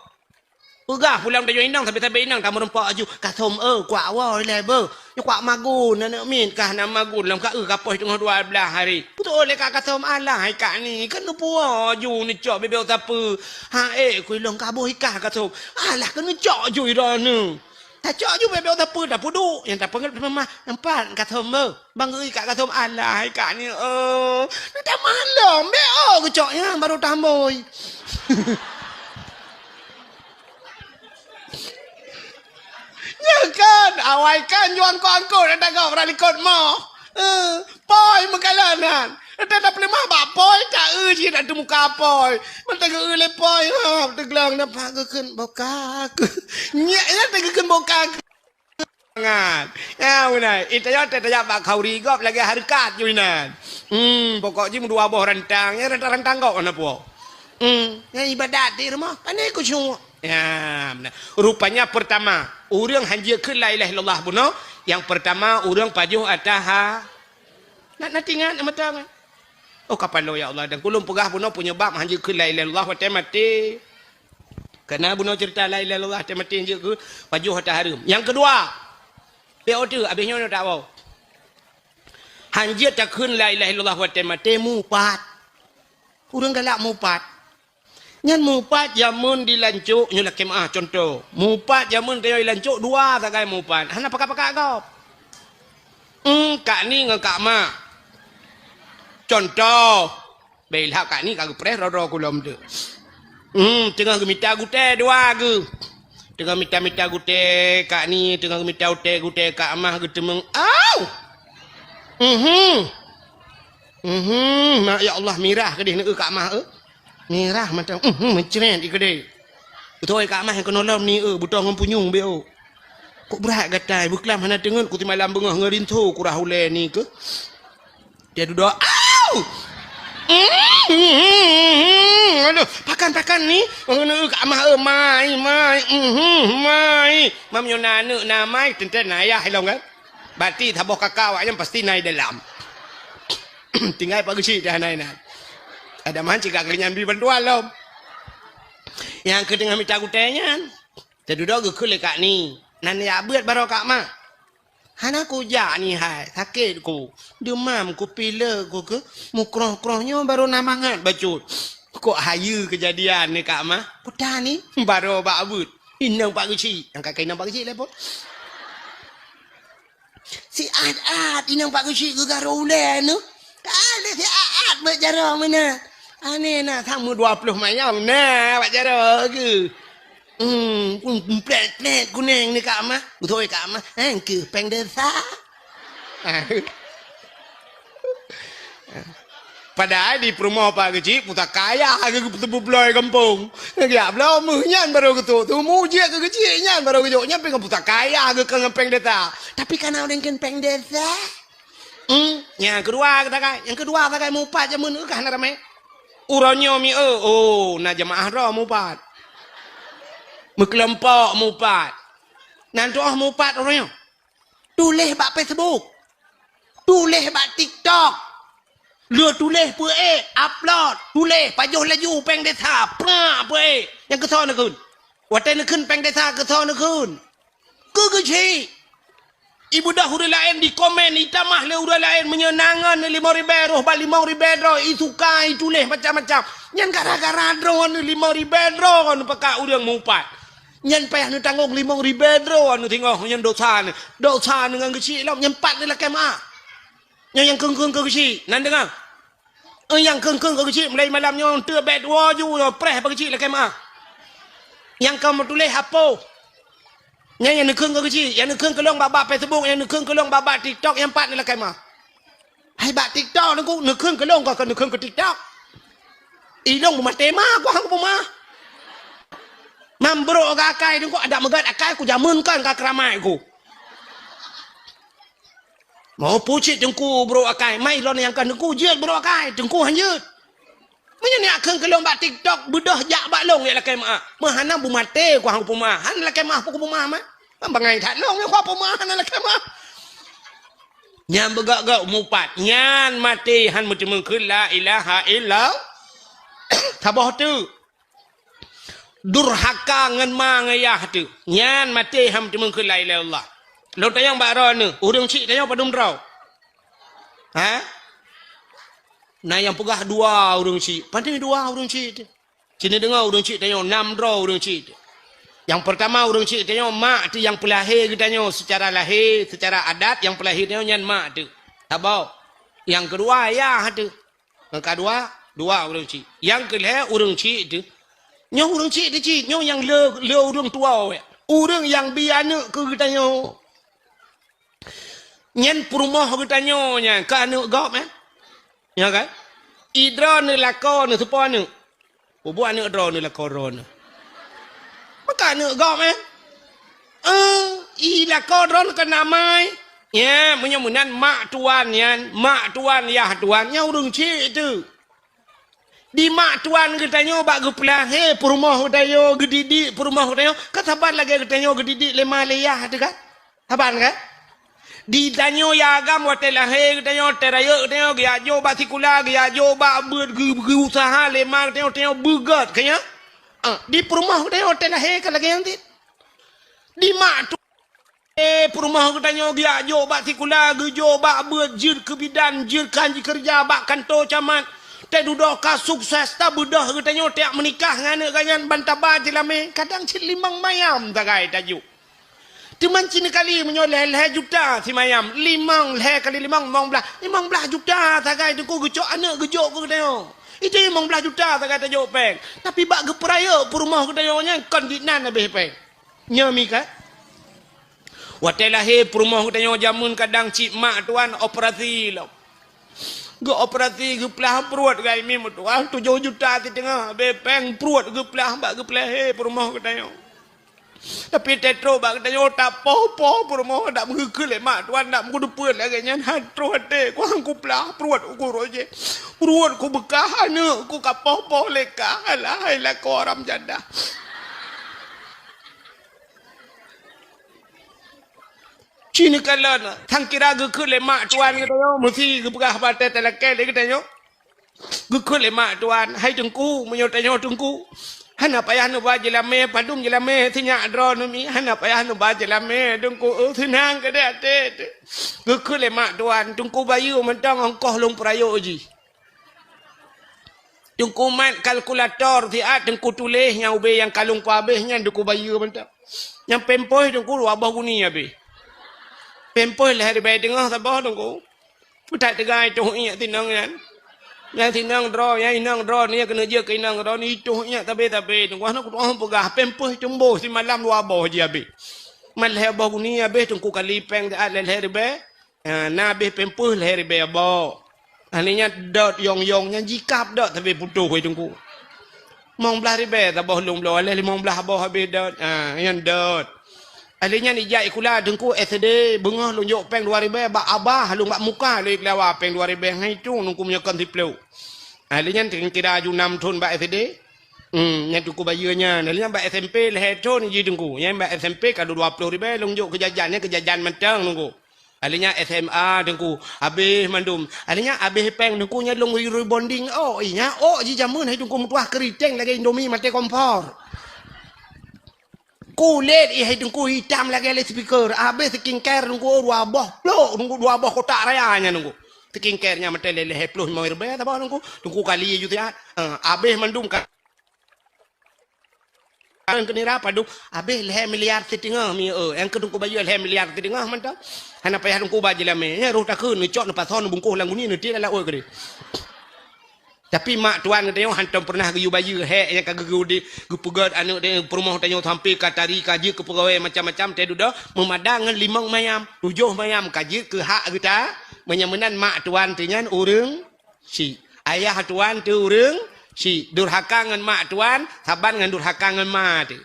Peugah pulang tanyoe inong, sabe-sabe inong tameurumpok aju, "Kasom eu, kuak woe ilée beuh. Nyoe kuak magun, aneuk miet kah na magun lom ka eu ka poh teungoh dua blaih hari." Beutôi lé Kak Kasom, "Alah hai Kak ni, keuneuk puwoe aju neucok bebek sapeue." "Ha ék ku ilong ka boh ikah Kasom." "Alah keuneuk cok aju idroeneuh." Tacok ju bebek sapeue tapeuduek, nyang tapeugét teuma mah, "Nampak Kasom beuh, bang geuikat Kasom." "Alah hai Kak ni, oh, na tamalom, bek oh geucok nyan baru tamboi." Nyan kan, awai kan juang angkot-angkot na tagak bak likot moh. Eh, poi meukalan nyan. Ata tapeuleumah bak poi, ta eu cit ata muka poi. Mantong geu-eu lé poi, ha, teuglong nampak geukheun boka. Nyak nyan teugeukheun boka. Nyan. Ya, beuna. Ita nyoe teuh tajak bak khauri gob lagée hareukat ju inan. Hmm, pokok jih meudua boh rantang, ya rantang-rantang gob hana puwoe. Hmm, nyan ibadat di rumoh. Pane kusyuk. Ya, meunan. Rupanya pertama, ureuëng hanjeuet kheun la ilaha illallah bunoe, nyang pertama ureuëng pajoh ata ha. Nak, nak ingat, nak meuteungat. Oh, kapalo, ya Allah, dan kulôn peugah bunoe penyebab hanjeuet kheun la ilaha illallah watée maté. Karena bunoe cerita la ilaha illallah watée maté hanjeuet kheun pajoh ata hareuem. Nyang keudua, peuet teuk, abéh nyoe tak woe. Hanjeuet takheun la ilaha illallah watée maté mupat. Ureuëng galak mupat. Nyan mupat jameun di lancok nyoe lakée meuah contoh. Mupat jameun tanyoe di lancok dua sagai mupat. Hana pakat-pakat gob. Hmm, Kak Ni ngon Kak Ma. Contoh. Bèk ilhab Kak Ni ka geupreh droe-droe kulom tu. Hmm, teungoh geumita gutée dua geuh. Teungoh mita-mita gutée Kak Ni, teungoh geumita gutée-gutée Kak Ma geuteumeung. Au! Mhm. Mhm, mak ya Allah mirah keudeh neu Kak Ma, eh. Mirah mata. Mhm, mencret di keudeh. Beutôi Kak Ma nyang keunoe lom ni, eh, beutoh ngon punyueng beu. Kok brat gatai, beuklam hana teungeut ku simalam beungoh ngon rinso kurah ulée ni keuh. Dia duduk, au! Mhm, aduh, pakan-pakan ni. Neu Kak Ma, eh, mai, mai, mhm, mai. Mam nyoe na aneuk na mai, tenten na ayah ilong kan. Berarti saboh kakak awak nyan pasti na i dalam. Tinggai Pak Geuchik dah na inan. Ada man cigak keu nyan bri bantuan lom. Nyang keu teungoh mita gutée nyan. Teududoe geukheun lé Kak Ni. Nan ya beuet baroe Kak Ma. Hana kujak Ni hai, sakét ku. Deumam ku, pilek ku keuh, mukroh-kroh nyoe baroe na mangat bacut. Kok hayeue keujadian ni Kak Ma? Peue tan ni? Baroe bak beuet. Inong Pak Geuchik. Nyang ka keu inong Pak Geuchik lé po. Siat-at inong Pak Geuchik geugaro ulée neu. Ka lé siat-at bak jaroe meunan. Aneh na, sama dua ploh mayam na bak jaroe geuh. Hmm, pun plet-plet kuneng ni Kak Ma. Beutôi Kak Ma. Hang keuh péng desa. Padahai di peurumoh Pak Geuchik pusaka ayah geuh geuteupeubloe gampông. Geujak bloe meuh nyan barô geutrok. Teumu jeuet keu Geuchik nyan barô geujok. Nyan pih ngon pusaka ayah geuh keu ngon péng desa. Tapi kana ureuëng kheun péng desa. Hmm, nyang keudua sagai. Nyang keudua sagai mupat jameun kah na ramé. Uroe nyoe mi, eh, oh, na jamaah droe mupat. Meukeulompok mupat. Nan tuoh mupat uroe nyoe. Tuléh bak Facebook. Tuléh bak TikTok. Lheueh tuléh peuék, upload, tuléh, pajoh laju péng desa, prak peuék. Nyang keusoe neukheun. Watée neukheun péng desa keusoe neukheun. Keu Geuchik. Ibeudôh ureuëng laén dikomen, itamah lé ureuëng laén meunyoe na ngon limong ribée roh bak limong ribée droe, isuka, ituléh macam-macam. Nyan gara-gara droeneuh limong ribée droe neupakat ureuëng mupat. Nyan payah neutanggong limong ribée droe neuh singoh nyan dosa neuh. Dosa neuh ngon Geuchik lom, nyan pat neulakée meuah. Nyan nyang kheun-kheun keu Geuchik, nan deungoe. Eh, nyang kheun-kheun keu Geuchik, mulai malam nyoe teuk bèk tuwoe ju nyoe preh bak Geuchik lakée meuah. Nyang ka meutuléh hapoh. Nyan nyang neukheun keu Geuchik, nyang neukheun keu lôn bak-bak Facebook, nyang neukheun keu lôn bak-bak TikTok, nyang pat neulakée meuah. Hai bak TikTok neukheun, neukheun keu lôn, kon neukheun keu TikTok. Ilôn beumaté ma, ku hang peumeuah. Mam brok akai teungku, adak meugat akai ku jameun kan ka keuramat ku. Mau pucit teungku brok akai, mai lôn nyang ka teungku jeuet brok akai, teungku han jeuet. Meunyoe neukheun keu lôn bak TikTok, beudôh jak bak lôn jak lakée meuah. Meuhana beumaté ku hang peumeuah, hana lakée meuah peue ku peumeuah mah. Bangai that lôn nyang ku peumeuah hana lakée meuah. Nyan beugok-gok mupat, nyan maté han meuteumé kheun la ilaha illallah. Saboh teuk. Durhaka ngon ma ngon yah teuk. Nyan maté han meuteumé kheun la ilaha illallah. Lôn tanyong bak droeneuh, ureuëng chik tanyoe padum droe? Ha? Na nyang peugah dua ureuëng chik. Pane dua ureuëng chik teuh? Ci neudeungoe ureuëng chik tanyoe, nam droe ureuëng chik teuh. Nyang peurtama ureuëng chik tanyoe mak teuh nyang peulahé geutanyoe seucara lahé, seucara adat nyang peulahé tanyoe nyan mak teuh. Saboh. Nyang keudua yah teuh. Nyang keudua, dua ureuëng chik. Nyang keulhée ureuëng chik teuh. Nyoe ureuëng chik teuh cit, nyoe nyang le, le ureuëng tuwoe. Ureuëng nyang bi aneuëk keu geutanyoe. Nyan peurumoh geutanyoe nyan, keu aneuëk gob, eh? Nyo kan? I droeneuh lakoe neuh soe po aneuëk? Peubuet aneuëk droeneuh lakoe droeneuh. Maka aneuëk gob, eh? Eh, i lakoe droeneuh keu namai. Ya, meunyoe meunan mak tuan nyan, mak tuan, yah tuan, nyan ureuëng chik teuh. Di mak tuan geutanyoe bak geupeulahé peurumoh geutanyoe, geudidik peurumoh geutanyoe, ka saban lagée geutanyoe geudidik lé ma lé yah teuh kan? Saban kan? Di tanyoe ya agam watée lahé geutanyoe, watée rayeuk geutanyoe, geujak jok bak sikula, geujak jok bak beuet, geu-, geuusaha lé ma geutanyoe, geutanyoe beugét, ka nyan? Ah, di peurumoh geutanyoe watée lahé ka lagée nyan cit. Di mak tu, eh, peurumoh geutanyoe geujak jok bak sikula, geujok bak beuet, jeuet keu bidan, jeuet keu han jikeureuja bak kantô camat. Teududoe ka sukses, tabeudôh geutanyoe tajak meunikah ngon aneuk geuh nyan ban taba jilamé, kadang cit limong mayam sagai tajok. Teuma cit kali meunyoe lhée-lhée juta simayam, limong, lhée kali limong, limong blaih, limong blaih juta sagai teungku geucok aneuk geujok keu geutanyoe. Itu limong blaih juta sagai tajok péng. Tapi bak geupeurayeuk peurumoh geutanyoe nyan kon dinan habéh péng. Nyoe mi ka. Watée lahé peurumoh geutanyoe jameun kadang cit mak tuan operasi lom. Geuoperasi geuplah pruet gai mi meutuah tujoh juta siteungoh habéh péng pruet geuplah bak geupeulahé peurumoh geutanyoe. Tapi teutrok bak geutanyoe tapoh-poh peurumoh dak meugeukheun lé mak tuan dak meugeudeupeue lagée nyan han troh até kuang kuplah pruet uku roje. Pruet kubeukah aneuk ku kapoh-poh lé kah alah hai lakoe haram jadah. Cini kalon, sang kira geukheun lé mak tuan geutanyoe meusi geupeugah batée talakée lé geutanyoe. Geukheun lé mak tuan, "Hai teungku, meunyoe tanyoe teungku, hana payah neuba jilamé, padum jilamé sinyak droe neumi, hana payah neuba jilamé teungku, eu seunang keudeh até teuh." Geukheun lé mak tuan, "Teungku bayeue mantong ongkoh lôn peurayeuk jih." Teungku mat kalkulator siat teungku tuléh nyang ubé nyang ka lôn peuhabéh nyan teungku bayeue mantong. Nyang pémpoih teungku dua boh guni habéh. Pémpoih lhée ribée teungoh saboh teungku. Peutat teuga itoh iék tinong nyan. Nyang tinong droe, nyang inong droe ni keuneuk jeuet keu inong droe ni itoh iék tabe-tabe teungku. Hana kutu'oh peugah pémpoih teumboh simalam dua boh jih habéh. Mat lhée boh guni habéh teungku kali péng siat lhée-lhée ribée. Ha, na habéh pémpoih lhée ribée boh. Akhé nyan dot yong-yong nyan jikab dot sabe putôh wai teungku. Limong blaih ribée saboh lôn bloe, lhée limong blaih boh habéh dot. Ha, nyan dot. Akhé nyan ijak sikula teungku S D, beungoh lôn jok péng dua ribée bak abah lôn bak muka lôn keulawa péng dua ribée ngai tu teungku meunyoe kon siplôh. Akhé nyan kira-kira ju nam thon bak S D. Hmm, nyan teungku bayeue nyan. Akhé nyan bak S M P lhée thon jih teungku. Nyan bak S M P ka dua ploh ribée lôn jok keu jajan, nyan keu jajan mantong teungku. Akhé nyan S M A teungku, habéh mandum. Akhé nyan habéh péng teungku nyan lôn rebonding. Oh, iya, oh, jijameun hai teungku meutuah keuriteng lagée Indomie maté kompor. Kulét ih hai teungku itam lagée loudspeaker. Habéh skincare teungku dua boh plôk, teungku dua boh kotak raya nyan teungku. Skincare nyan maté lhée-lhée ploh limong ribée saboh teungku. Teungku kali ju siat. Ha, habéh mandum ka Kan keu nira padum, habéh lhée miliar siteungoh mi, eu, nyang keu teungku bayeue lhée miliar siteungoh mantong. Hana payah teungku ba jilamé, nyan roh takheun neucok neupasoe neubungkoh lam guni neutiek lam laôt keudeh. Tapi mak tuan geutanyoe hantom peureunah geuyue bayeue hék nyang ka geugeude geupeugét aneuk deh peurumoh tanyoe sampoe ka tari ka jeuet keu peugawée macam-macam teuh dudoe meumadang ngon limong mayam, tujoh mayam ka jeuet keu hak geuta. Meunyoe meunan mak tuan teuh nyan ureuëng Syiek. Ayah tuan teuh ureuëng syiek. Durhaka ngon mak tuan, saban ngon durhaka ngon ma teuh.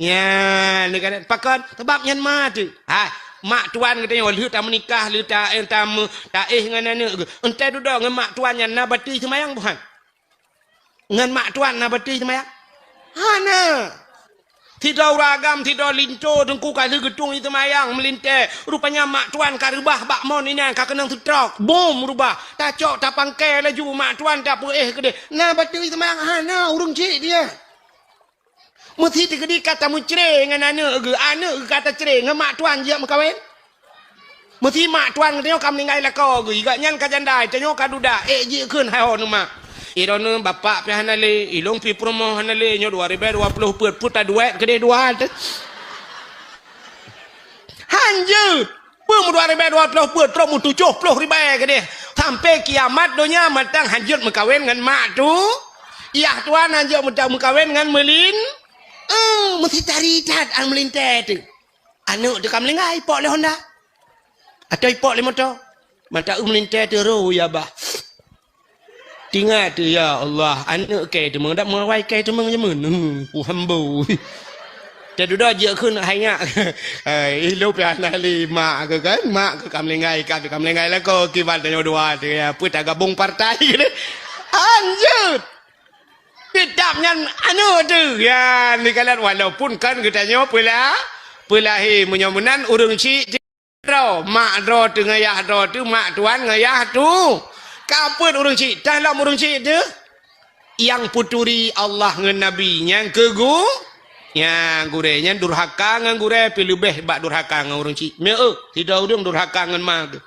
Nyan, pakon? Sabab nyan ma teuh. Hai, mak tuan geutanyoe lheueh tameunikah, lheueh ta-, ta-, taéh ngon aneuk geuh. Entée dudoe ngon mak tuan nyan na batui seumayang buhan? Ngon mak tuan na batui seumayang? Hana. Sidroe ureuëng agam, sidroe linto teungku ka lheueh geutung jiseumayang meulintée. Rupanya mak tuan ka reubah bak mon inan ka keunong seutrok. Bom reubah. Tacok tapangkai laju mak tuan tapeuéh keudeh. Na batui seumayang hana ureuëng cit dia. Meusi teukeudi ka tameucre ngon aneuk geuh, aneuk geuh ka tacre ngon mak tuan jijak meukawen. Meusi mak tuan geutanyoe ka meuninggai lakoe geuh, gobnyan ka janda, tanyoe ka duda, ék jikheun hai ho neumak. Iroe neu bapak pih hana lé, ilong pih peurumoh hana lé, nyoe dua ribée dua ploh peuet, peuet taduek keudeh dua teuh. Hanjeuet! Peue meudua ribée dua ploh peuet, trok meutujoh ploh ribée keudeh. Sampoe kiamat donya mantong hanjeuet meukawen ngon mak tu. Yah tuan hanjeuet meuta-, meukawen ngon meulin. Eh, meusi tari that an meulintée teuh. Aneuk teuh ka meuninggai, ipok lé honda. Atau ipok lé moto. Mata eu meulintée teuh roh ya bah. Tingat teuh, ya Allah, aneuk kée teumeung, dak meuawai kée teumeung jameun. Hmm, ku hambo. Teududoe jeuet kheun hai nyak. Hai, ilong pih hana lé mak keu kan, mak keu ka meuninggai, ka pih ka meuninggai lakoe kiban tanyoe dua teuh ya. Peue tagabong partai keu deh. Anjeuet. Kitab nyan aneuk teuh. Ya, nikalan walaupun kan geutanyoe peula-, peulahé. Meunyoe meunan ureuëng chik droe, mak droe teuh ngon yah droe teuh, mak tuan ngon yah tu. Ka peuet ureuëng chik, tah lom ureuëng chik teuh. Nyang peuturi Allah ngon Nabi nyang keu gu-, nyang gurée nyan durhaka ngon gurée pih leubeh bak durhaka ngon ureuëng chik. Meu, sidroe ureuëng durhaka ngon ma geuh.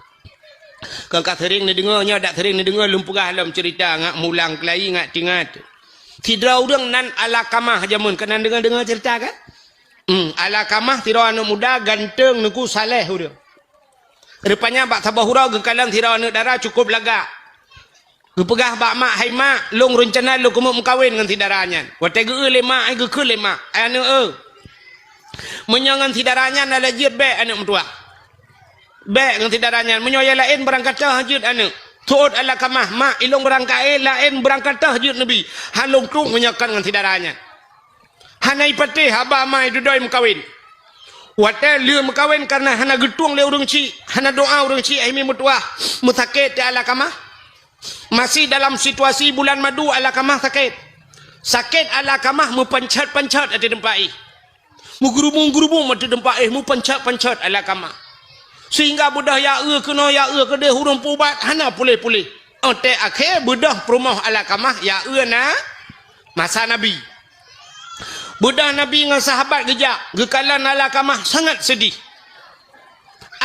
Kon ka sering neudeungoe, nyoe dak sering neudeungoe lôn peugah lom ceurita ngat mulang keulayi ngat tingat. Sidroe ureuëng nan Alakamah jameun, keunan deungoe-deungoe ceurita kan? Hmm, Alakamah sidroe aneuëk muda ganteng neuku saleh ureuëng. Rupanya bak saboh uroe geukalon sidroe aneuëk dara cukup lagak. Geupeugah bak mak, "Hai mak, lôn reuncana lôn keumeung meukawen ngon si dara nyan." Watée geu-eu lé mak, ai geukheun lé mak, "Ai aneuëk eu, meunyoe ngon si dara nyan na lé jeuet bék aneuëk meutuwah. Bék ngon si dara nyan, meunyoe nyang laén beurangkat toh jeuet aneuëk." Seuôt Alakamah, "Mak, ilôn beurangkat, eh, laén beurangkat toh jeuet neubi. Han lôn trok meunyoe kon ngon si dara nyan." Hana ipatéh haba ma idudoe meukawen. Watée lheueh meukawen kareuna hana geutueng lé ureuëng chik, hana doá ureuëng chik, akhé meutuwah, meusakét teuh Alakamah. Masih dalam situasi bulan madu Alakamah sakét. Sakét Alakamah meupanchat-panchat ateueh teumpat éh. Meugeurubung-geurubung ateueh teumpat éh, meupanchat-panchat Alakamah. Sehingga beudôh ya eu keunoe ya eu keudeh ureuëng peuubat hana puléh-puléh. Óh tée akhé beudôh peurumoh Alakamah ya eu na masa Nabi. Beudôh Nabi ngon sahabat geujak, geukalon Alakamah sangat seudeh.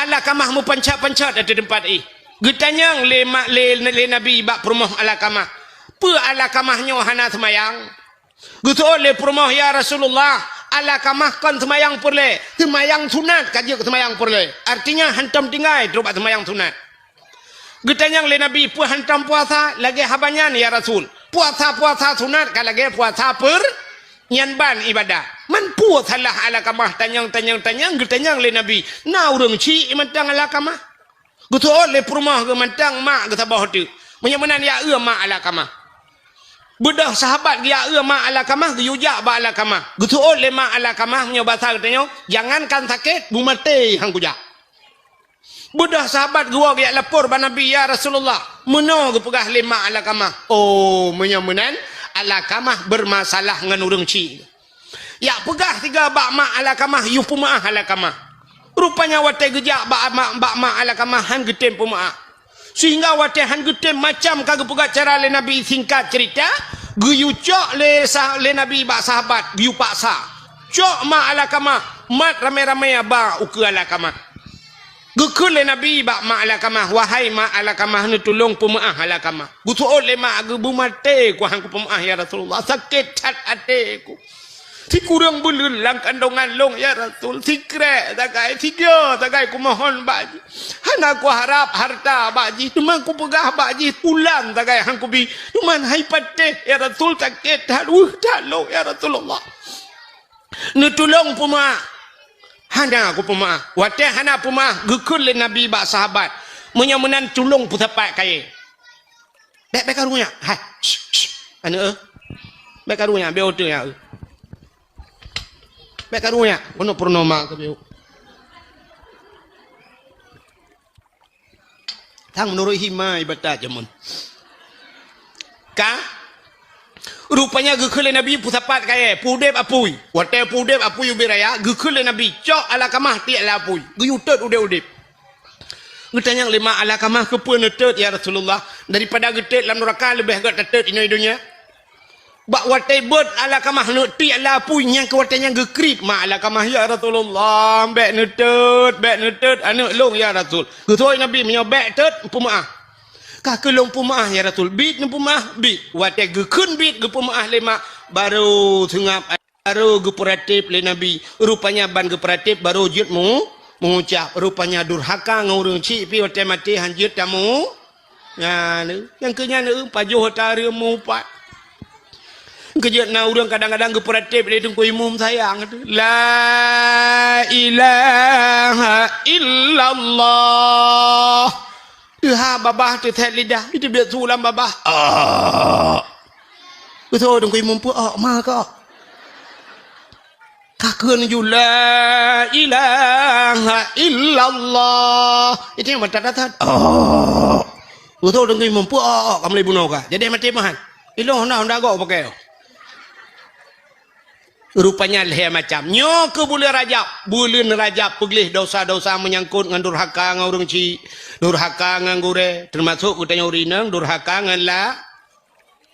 Alakamah meupanchat-panchat ateueh teumpat éh. Geutanyong lé ma-, lé, lé Nabi bak peurumoh Alakamah, "Peue Alakamah nyoe hana seumayang?" Geuseuôt lé peurumoh, "Ya Rasulullah, Alakamah kon seumayang peureulée, seumayang sunat ka jeuet seumayang peureulée." Artinya hantom tinggai trok bak seumayang sunat. Geutanyong lé Nabi, "Peue hantom puasa lagée haba nyan, ya Rasul? Puasa-puasa sunat ka lagée puasa peur-, nyan ban ibadah." Man peue salah Alakamah tanyong-tanyong-tanyong geutanyong lé Nabi, na ureuëng chik mantong Alakamah. Geuseuôt lé peurumoh geuh mantong mak geuh saboh teuk. Meunyoe meunan ya eu mak Alakamah. Beudôh sahabat geuya eu mak Alakamah geuyue jak bak Alakamah. Geuseuôt lé mak Alakamah meunyoe basa geutanyoe, "Jangankan sakét, beumaté han kujak." Beudôh sahabat geuwoe geujak lapor bak Nabi, "Ya Rasulullah, meunoe geupeugah lé mak Alakamah." Oh, meunyoe meunan Alakamah beurmasalah ngon ureuëng chik. Jak peugah sigoe bak mak Alakamah, yue peumeuáh Alakamah. Rupanya watée geujak bak mak, bak mak Alakamah han geutem peumeuáh. Sehingga watée han geutem macam ka geupeugah cara lé Nabi, singkat ceurita, geuyue cok lé sah-, lé Nabi bak sahabat, geuyue paksa. Cok mak Alakamah, mat ramé-ramé ba ukeue Alakamah. Geukheun lé Nabi bak mak Alakamah, "Wahai mak Alakamah, neutulông peumeuáh Alakamah." Geuseuôt lé mak, "Geubeumaté ku han kupeumeuáh, ya Rasulullah. Sakét that até ku. Sikureueng buleuen lam kandongan lôn, ya Rasul. Sikrek sagai, sigoe sagai kumohon bak jih. Hana kuharab harta bak jih, teuma kupeugah bak jih, ulam sagai han kubi. Teuma hai patéh, ya Rasul, sakét that, weueh that lôn, ya Rasulullah. Neutulông peumeuáh." Hana kupeumeuáh. Watée hana peumeuáh, geukheun lé Nabi bak sahabat, "Meunyoe meunan tulông peusapat kayée." "Bék, bék karu nyak. Hai, shh, shh, aneuëk eu. Bék karu nyak, bék oto nyak eu. Bék karu nyak, peunoh peurunoe ma keu bék." Sang meunurot hima ibatat jameun. Ka? Rupanya geukheun lé Nabi peusapat kayée, peuudeb apui. Watée peuudeb apui ubit raya, geukheun lé Nabi, "Cok Alakamah tiek lam apui." Geuyue tot udeb-udeb. Geutanyong lé mak Alakamah, "Keupeue neutot, ya Rasulullah? Daripada geutot lam nuraka leubeh gét tatot inoe donya." Bak watée beuet Alakamah neuk tiek lam apui, nyang keu watée nyan geukriet mak Alakamah, "Ya Rasulullah, bék neutot, bék neutot aneuëk lôn, ya Rasul." Geuseuôt Nabi, "Meunyoe bék tot, peumeuáh." "Ka keuh lôn peumeuáh, ya Rasul." "Biet neupeumeuáh?" "Biet." Watée geukheun biet geupeumeuáh lé mak, barô seungab, barô geupeuratéb lé Nabi. Rupanya ban geupeuratéb barô jeuet meu-, meungucap. Rupanya durhaka ngon ureuëng chik pih watée maté han jeuet tamu. Nyan, nyang keu nyan, eh, pajoh ata reuem meuupat. Keujeuet na ureuëng kadang-kadang geupeuratéb lé Teungku Imum sayang tu. La ilaha illallah. Teuha babah teuthét lidah, itu biet su lam babah. Ah. Beutôi Teungku Imum peue, ah, ma ka. Ka kheun ju, "La ilaha illallah." Itu nyang mantap that. Oh. Beutôi teungku imum, peue, oh, oh, ka mulai bunoe ka. Jadi maté meuhan. Ilong honda, honda gok pakai. Rupanya lhèe macam. Nyoe keu buleuen Rajab. Buleuen Rajab peugleh dosa-dosa meunyangkot ngon durhaka ngon ureueng chik, durhaka ngon gurèe, teumasok geutanyoe ureueng inong durhaka ngon la-,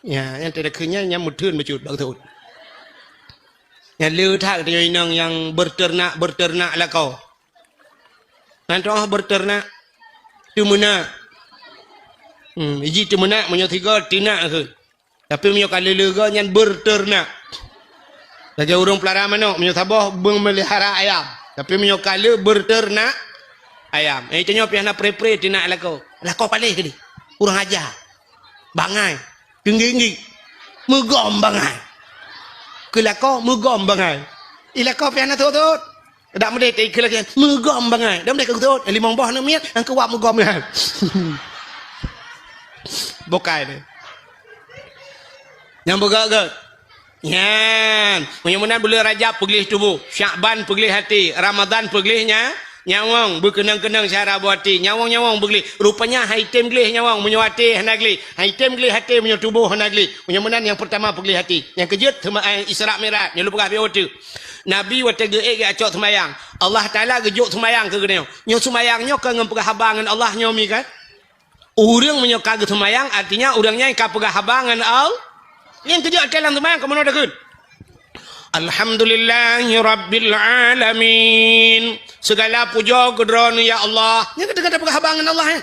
ya, nyang teudeukheun nyan, nyan meutheun bacut, bacut. Nyan le that geutanyoe inong nyang beuteunak-beuteunak lakoe. Nyan toh beuteunak, teumeunak. Hmm, iji teumeunak meunyoe sigoe teunak kheun. Tapi meunyoe ka lé-lé goe nyan beuteunak. Lagèe ureueng peulara manok, meunyoe saboh beumeulihara ayam. Tapi meunyoe ka lé beuteunak ayam. Eh, tanyoe pih hana pre-pre teunak lakoe. Lakoe paléh keudéh. Kurang aja. Bangai. Teunggi-nggi. Meugom bangai. Keu lakoe meugom bangai. I lakoe pih hana thot-thot. Dak meudeh teuikeu lagèe meugom bangai. Dak meudeh keu thot. Limong boh aneuk miet, nyang keu wak meugom nyan. Bukai deh. Nyang beugèt-gèt. Nyan, meunyoe meunan buleuen Rajab peugleh tuboh, Syakban peugleh até, Ramadhan peugleh nya, nyawöng, beukeunong-keunong syara boh até, nyawöng-nyawöng peugleh. Rupanya han item gleh nyawöng meunyoe até hana gleh, han item gleh até meunyoe tuboh hana gleh. Meunyoe meunan nyang peurtama peugleh até, nyang keujeuet teuma, eh, Isra Mi'raj, nyoe lôn peugah beu teuh. Nabi watèe geuék geucok seumayang, Allah Taala geujok seumayang keu geutanyoe. Nyoe seumayang nyoe ka ngon peugah haba ngon Allah nyoe mi kan? Ureueng meunyoe ka geuseumayang, artinya ureueng nyan ka peugah haba ngon Al-, nyang keujeuet até lam seumayang, kamoe na takheun, "Alhamdulillahi rabbil alamin." Segala pujoe keu Droeneuh, ya Allah. Nyan ka teuka peugah haba ngon Allah, eh?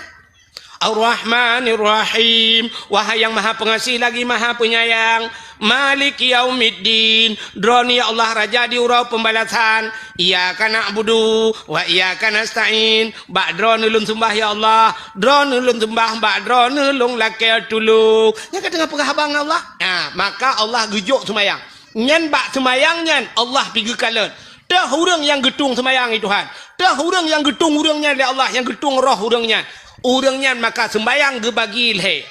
Ar-Rahmanir Rahim. Wahai Yang Maha Pengasih lagi Maha Penyayang. Maliki yaumiddin. Droeneuh, ya Allah, Raja di uroe pembalasan. Iyyaka na'budu wa iyyaka nasta'in. Bak Droeneuh lôn seumbah, ya Allah. Droeneuh lôn seumbah, bak Droeneuh lôn lakèe tulông. Nyan ka teungoh peugah haba ngon Allah. Nah, maka Allah geujok seumayang. Nyan bak seumayang nyan Allah pi geukalon. Teuh ureueng nyang geutueng seumayang, ya Tuhan. Teuh ureueng nyang geutueng ureueng nyan lé Allah, nyang geutueng roh ureueng nyan. Ureueng nyan maka seumayang geubagi lhèe.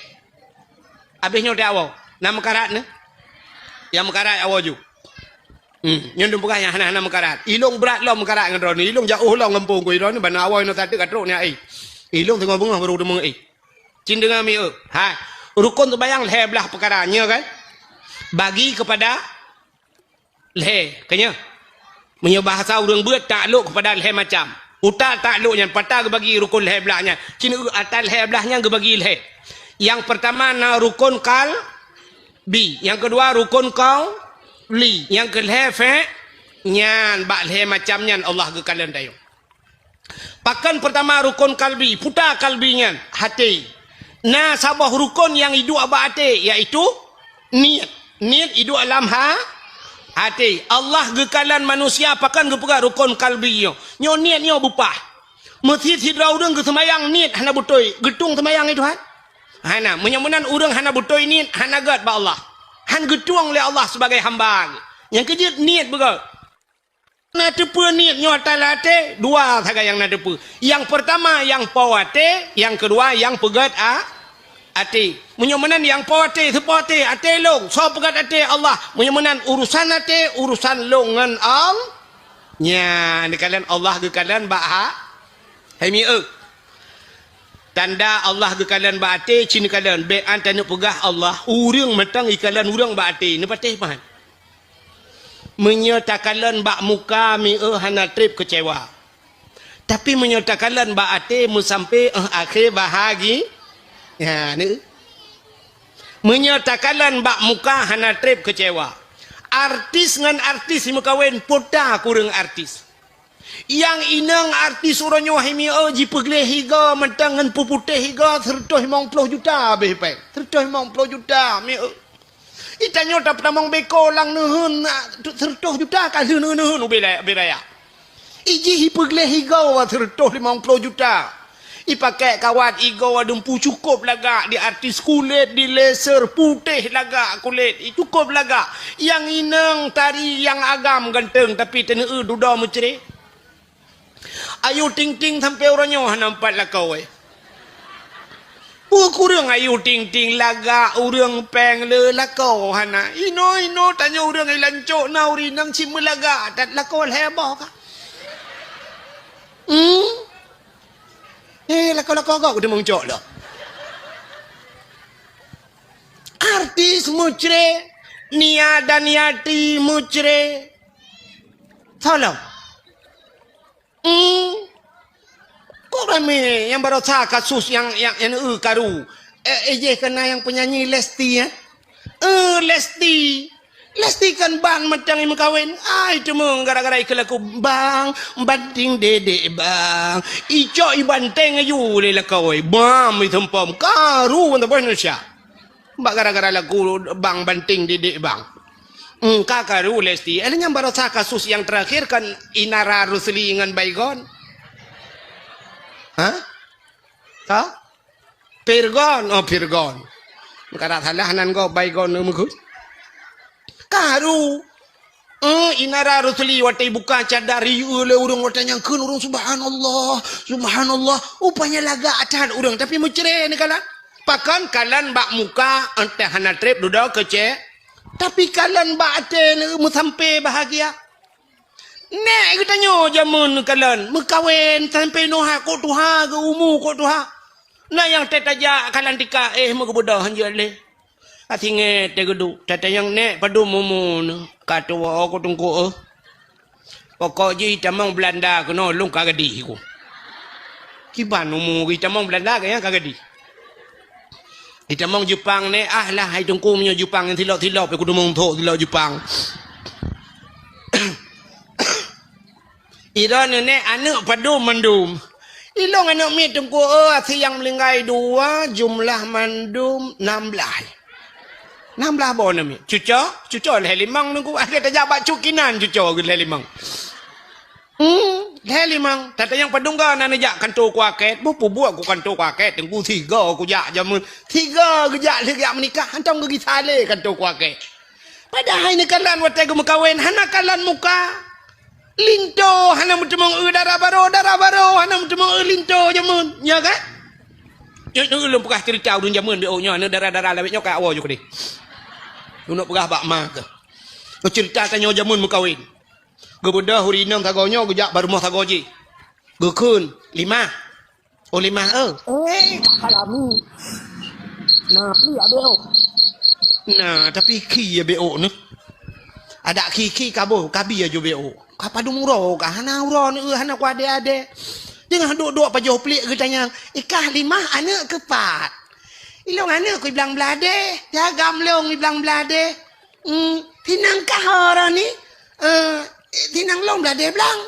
Abéh nyoe teuh awoe. Na meukarat nyoe? Nyang meukarat awoe ju. Hmm, nyoe lôn peugah nyang hana-hana meukarat. Ilông brat lom meukarat ngon droeneuh. Ilông jiôh lom gampông keu droeneuh, ban awoe nyoe sateuk ka trok nyan, eh. Ilông teungoh beungoh baru teumé, eh. Cit deungö mieu. Hai. Rukon seumayang lhèe blaih peukara, nyoe kan? Bagi kepada lhèe, ka nyoe. Meunyoe bahasa ureueng beuet, taklok kepada lhèe macam. Utak taklok nyan, pat geubagi rukon lhèe blaih nyan. Cit ata lhèe blaih nyan geubagi lhèe. Nyang peurtama na rukon qalbi, nyang keudua rukon qauli, nyang keulhèe fi-, nyan bak lhèe macam nyan Allah geukalon tanyoe. Pakon peurtama rukon qalbi, peue ta qalbi nyan, até. Na saboh rukon nyang iduek bak até, yaitu niet. Niet iduek lam ha-, até. Allah geukalon manusia pakon geupeugah rukon qalbi nyoe. Nyoe niet nyoe beupah. Meusit sidroe ureueng geuseumayang niet hana beutôi, geutueng seumayang nyan, Tuhan? Hana. Meunyoe meunan ureueng hana beutôi niet, hana gèt bak Allah. Han geutueng lé Allah sibagai hamba. Nyang keujeuet niet beugèt. Na teupeue niet nyoe ata lam até, dua sagai nyang na teupeue. Nyang peurtama nyang po até, nyang keudua nyang peugèt a-, até. Meunyoe meunan nyang po até, soe po até, até lôn, soe peugèt até, Allah. Meunyoe meunan urusan até, urusan lôn ngon Al-, nyan, geukalon Allah geukalon bak ha-, hai mieu. Tanda Allah geukalon bak até, cit neukalon, bèk an taneuk peugah Allah, ureueng mantong ikalon ureueng bak até, neupatéh pahan. Meunyoe takalon bak muka mieu hana trép keucewa. Tapi meunyoe takalon bak até meusampé 'oh akhé bahagi-, ya, ni. Meunyoe takalon bak muka hana trép keucewa. Artis ngon artis meukawen, peue ta kureueng artis. Nyang inong artis uroe nyoe hai mieu jipeugleh igoe mantong ngon peuputéh igoe sireutôh limong ploh juta abéh péng. Sireutôh limong ploh juta mieu. Itanyoe tapeutamong beko lam neuheun, sireutôh juta ka lheueh neuheun ubé la-, ubé raya. Ijih ipeugleh igoe sireutôh limong ploh juta. Ipakék kawat igoe dumpu cukôp lagak, di artis kulét, di laser, putéh lagak kulét, i cukôp lagak. Nyang inong tari nyang agam ganteng, tapi teuneu dudoe meucré. Ayu Ting Ting sampoe uroe nyoe hana meupat lakoe. Peue kureueng Ayu Ting Ting lagak ureueng péng le lakoe hana. Inoe-inoe tanyoe ureueng i lancok na ureueng inong cit meulagak that lakoe lhèe boh ka. Hmm? Eh, lakoe-lakoe gok kuteumong cok lom. Artis meucre, Nia Daniati meucre. Tolong. Hmm. Kok ramé nyang barosa kasus nyang, nyang, nyang, eh, karu. Eh, eh, jeh kena nyang penyanyi Lesti, eh? Eh, Lesti. Lesti kan ban mantong meukawen. Ai, teuma gara-gara ikeu laku, "Bang, banting dedek, Bang." Icok ibanteng aju lé lakoe. Bam, itumpom. Karu mantong Indonesia. Bak gara-gara lagu bang banting didik bang. Hmm, ka karu Lesti. Eh, nyang barosa kasus nyang terakhir kan Inara Rusli ngon Baygon. Ha? Ka? Pirgon. Oh, Pirgon. Kada salah nan go Baygon meugut. Karu. Eh, Inara Rusli watèe buka cadar, iyue lé ureueng watèe nyang kheun ureueng, "Subhanallah, subhanallah." Rupanya lagak that ureueng, tapi meucre neukalon. Pakon kalon bak muka, entah hana treb dudoe keu cek. Tapi kalon bak até meusampé bahagia. Nèk geutanyoe jameun kalon, meukawen sampé noe kok tuha, geu umu kok tuha. Na nyang teutajak kalon tika, eh, meugeubeudoh hanjeuet lé. Asingét teugeuduk, tatanyong nèk padum umu neuh. Ka tuwoe ku teungku, eh. Pokok jih itamong Belanda keunoe lôn ka gadih ku. Kiban umu itamong Belanda keu nyang ka gadih. Itamong Jepang nèk, ah lah hai teungku meunyoe Jepang nyang silop-silop, ku teumong thok silop Jepang. Ira neunek aneuk padum mandum. Ilong aneuk miet teungku, oh, asie nyang meuninggai dua, jumlah mandum nam blaih. Nam blaih boh aneuk miet. Cuco, cuco lhèe limong nungku. Akhé tajak bak cukinan cuco lhèe limong. Hmm, lhèe limong. Tatanyong padum ga na neujak kanto kuakét. Boh peubuet ku kanto kuakét. Teungku sigo kujak jameun. Sigo geujak lheueh geujak meunikah. Hantom geugisa lé kanto kuakét. Padahai neukalon watèe geumeukawen hana kalon muka. Linto hana meuteumong eu dara baro, dara baro hana meuteumong eu linto jameun. Nya kan? Nyoe, nyoe ulôn peugah cerita ureueng jameun B O nyoe, aneuk dara-dara lawét nyoe ka awai ju keudeh. Ulôn peugah bak ma keuh. Nyoe cerita tanyoe jameun meukawen. Geubeudôh ureueng inong sagoe nyoe geujak bak rumoh sagoe jih. Geukheun, "Limah." Oh, limah, eh. Eh, ka lami. Nah, pi abéh oh. Nah, tapi khi ya B O nyoe. Adak khi-khi ka boh, ka bi aju B O. Ka padum uroe ka, hana uroe nyoe, hana kuadé-adé. Teungoh duek-duek pajoh pliek geutanyong, "Ikah limah aneuk keu pat?" "Ilong aneuk ku iblang bladé, ya gam long iblang bladé." "Hmm, sinang kah uroe ni?" "Eh, sinang long bladé blang."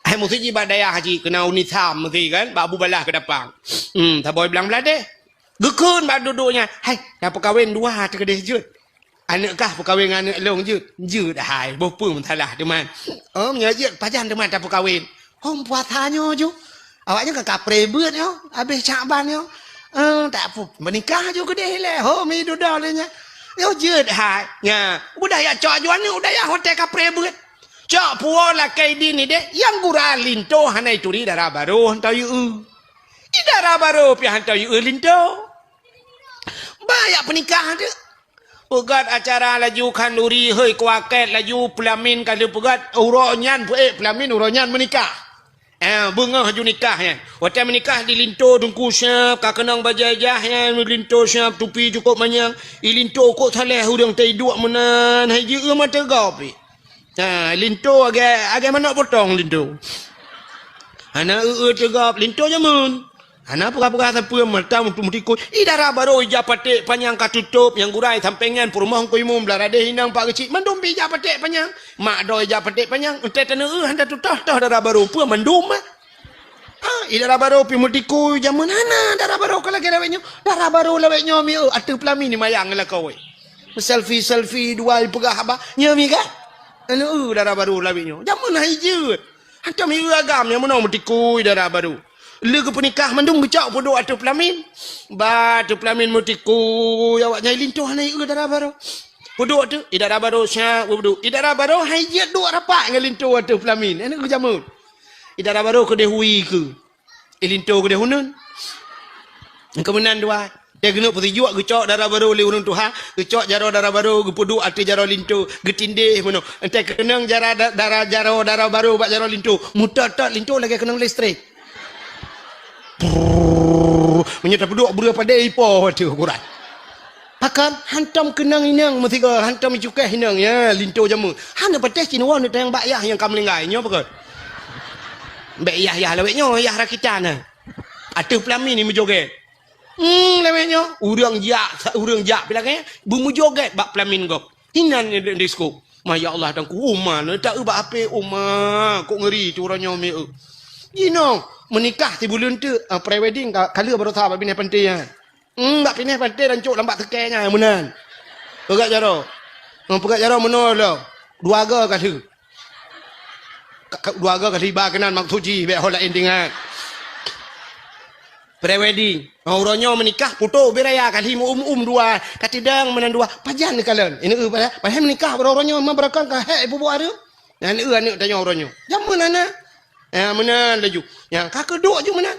Hai musi jih bak dayah jih, keunan uni tham musi kan, bak Abu Balah Keudapang. Hmm, saboh iblang bladé. Geukheun bak duek-duek nyan, "Hai, tapeukawen dua teuh keudeh jeuet. Aneuk kah peukawen ngon aneuk lôn jeuet?" "Jeuet hai, boh peue meusalah teuma." "Oh, meunyoe jeuet, pajan teuma tapeukawen?" "Hom puasa nyoe ju. Awaknyan ka kapreh beuet nyoe, abéh Syakban nyoe. Eh, tak pu-, meunikah ju keudeh ilèe. Hom idudoe lé nyan." "Yoh jeuet hai." Nya, udah jak cok aju aneuk, udah jak hotel kapreh beuet. Cok puwoe lakèe idin idéh, nyang gura linto hana ituri dara baro hantom yue. I dara baro pih hantom yue linto. Ba jak peunikah teuk. Peugöt acara laju khanduri, hei kuakét laju peulamin ka lheueh peugöt, uroe nyan peuék peulamin uroe nyan meunikah. Eh, beungoh ju nikah nyan. Watèe meunikah di linto teungku siap, ka keunong bajèe jah nyan, linto siap, tupi cukôp manyang. I linto kok saleh ureueng teuduek meunan, hai jeuet mata gop pih. Ha, linto agak, agak manok potong linto. Hana eu-eu teugop, linto jameun. Hana peugah-peugah sapeue mata mutu-mutikui. I dara baro ija paték panyang ka tutôp, nyang gura i sampéng nyan peurumoh Teungku Imum, blah radeh inong pak geuchik, mandum pih ija paték panyang. Mak droe ija paték panyang, entée taneu eu hana tutoh-toh dara baro, peue mandum ah. Ha, i dara baro pih meutikui jameun hana dara baro ka lagée lawét nyoe. Dara baro lawét nyoe mi eu ateueh peulamin ni mayang lakoe. Selfie-selfie dua ipeugah haba, nyoe mi ka? Anu eu dara baro lawét nyoe. Jameun hai jeuet. Hantom i eu agam nyang meunoe meutikui dara baro. Lé geupeunikah mandum geucok peuduek ateueh peulamin. Ba ateueh peulamin meutikui awak nyan i linto hana i eu dara baro. Peuduek teuh, i dara baro siap peuduek. I dara baro hai jeuet duek rapat ngon linto ateueh peulamin. Anu eu jameun. I dara baro keudeh ui keu. I linto keudeh uneun. Keumeunan dua. Dia keuneuk peusijuek geucok dara baro lé ureueng tuha, geucok jaroe dara baro geupeuduek ateueh jaroe linto, geutindéh meunoe. Entée keunong jara da-, dara jaroe dara baro bak jaroe linto, meutot-tot linto lagée keunong listrik. Brrrr. Meunyoe tapeuduek breueh padé ipo watèe ukuran. Pakon hantom keunong inong meusigoe, hantom icukéh inong, ya, linto jameun. Hana patéh cit nyoe neutanyong bak yah nyang ka meuninggai, nyoe pakon. Bèk yah-yah lawét nyoe, yah rakitan na. Ateueh pelamin ni meujogét. Hmm, lawét nyoe, ureueng jak, ureueng jak pih lagèe, beumeujogét bak pelamin gob. Inan di, di skop. Ma ya Allah, Teungku, uma, na ta eu bak H P, uma, kok ngeri tu uroe nyoe mi eu. Jinoe, meunikah sibuleuen teuk, ah, pre-wedding ka, ka lheueh baroesa bak binéh panté nyan. Hmm, bak binéh panté dan cok lam bak seukée nyan, meunan. Peugah jaroe. Hmm, peugah jaroe meunoe lom. Dua go ka lheueh. Ka, ka, dua go ka lheueh iba keunan maksud jih, bèk ho laén teuingat. Pre-wedding. Ha, uroe nyoe meunikah, putôh ubé raya ka lheueh meu-um-um dua, ka teudong meunan dua. Pajan neukalon. Ini eu pada, padahai meunikah baroe uroe nyoe, ma beurakon ka hék ipubuet hareuem. Nyan eu aneuk tanyoe uroe nyoe. Jameun hana. Ya, meunan laju. Nyang ka keuduek ju meunan.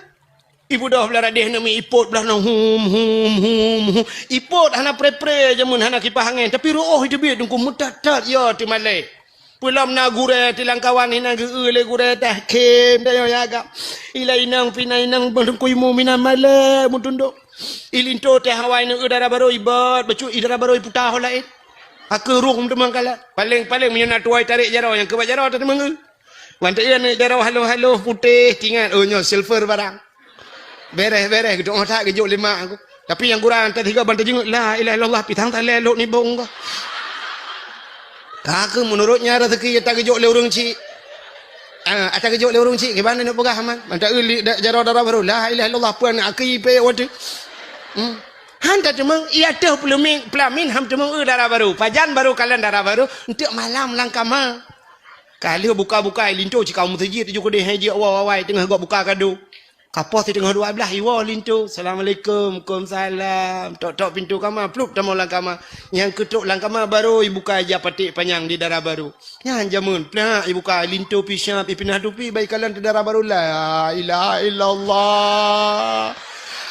Ibu doh blah radeh aneuk miet ipot blah na hum, hum, hum, hum. Ipot hana pre-pre jameun hana kipah angén, tapi reuôh iteubiet Teungku meutat-tat ya teumalée. Peulom na gurée tilangkawan hinan geu-eu lé gurée tahkim dayoe agam. Ilai inong pih na inong beureukuimu minan malée meutundok. Ilinto teh awai neu dara barô ibot, bacut i dara barô iputa ho laén. Akeurong teumangkalat. Paléng-paléng meunyoe na tuwai tarek jaroe nyang keubat jaroe tateumeung. Mantong iya neu jaroe haloh-haloh putéh tingat, oh nyoe silver barang. Bereh-bereh, geudong that geujok lé mak aku. Tapi nyang kurang teuh tiga ban teujingeuk, "La ilaha illallah, pitang talé lok nibong ka." Ka keuh meunurot nyan rezeki nyang tageujok lé ureueng chik. Ah, ata geujok lé ureueng chik, kiban neuk peugah man. Mantong eu li da-, jaroe dara barô, "La ilaha illallah, peue aneuk aki payah watèe." Hmm. Han tateumeung, iya teuh pelamin, pelamin han teumeung eu dara barô. Pajan barô kalon dara barô, enteuk malam lam kama. Ka lheueh buka-buka, linto cit ka u meuseujid tujoh keudeh hai jeuet awai-awai teungoh gob buka kado. Ka poh siteungoh dua blaih iwoe linto, "Assalamualaikum." "Waalaikumsalam." Tok-tok pintoe kama, plup tamong lam kama. Nyang keutok lam kama barô ibuka ija paték panyang di dara barô. Nyan jameun, plak ibuka linto pih siap, ipinah tupi, bak ikalon teuh dara barô. La ilaha illallah.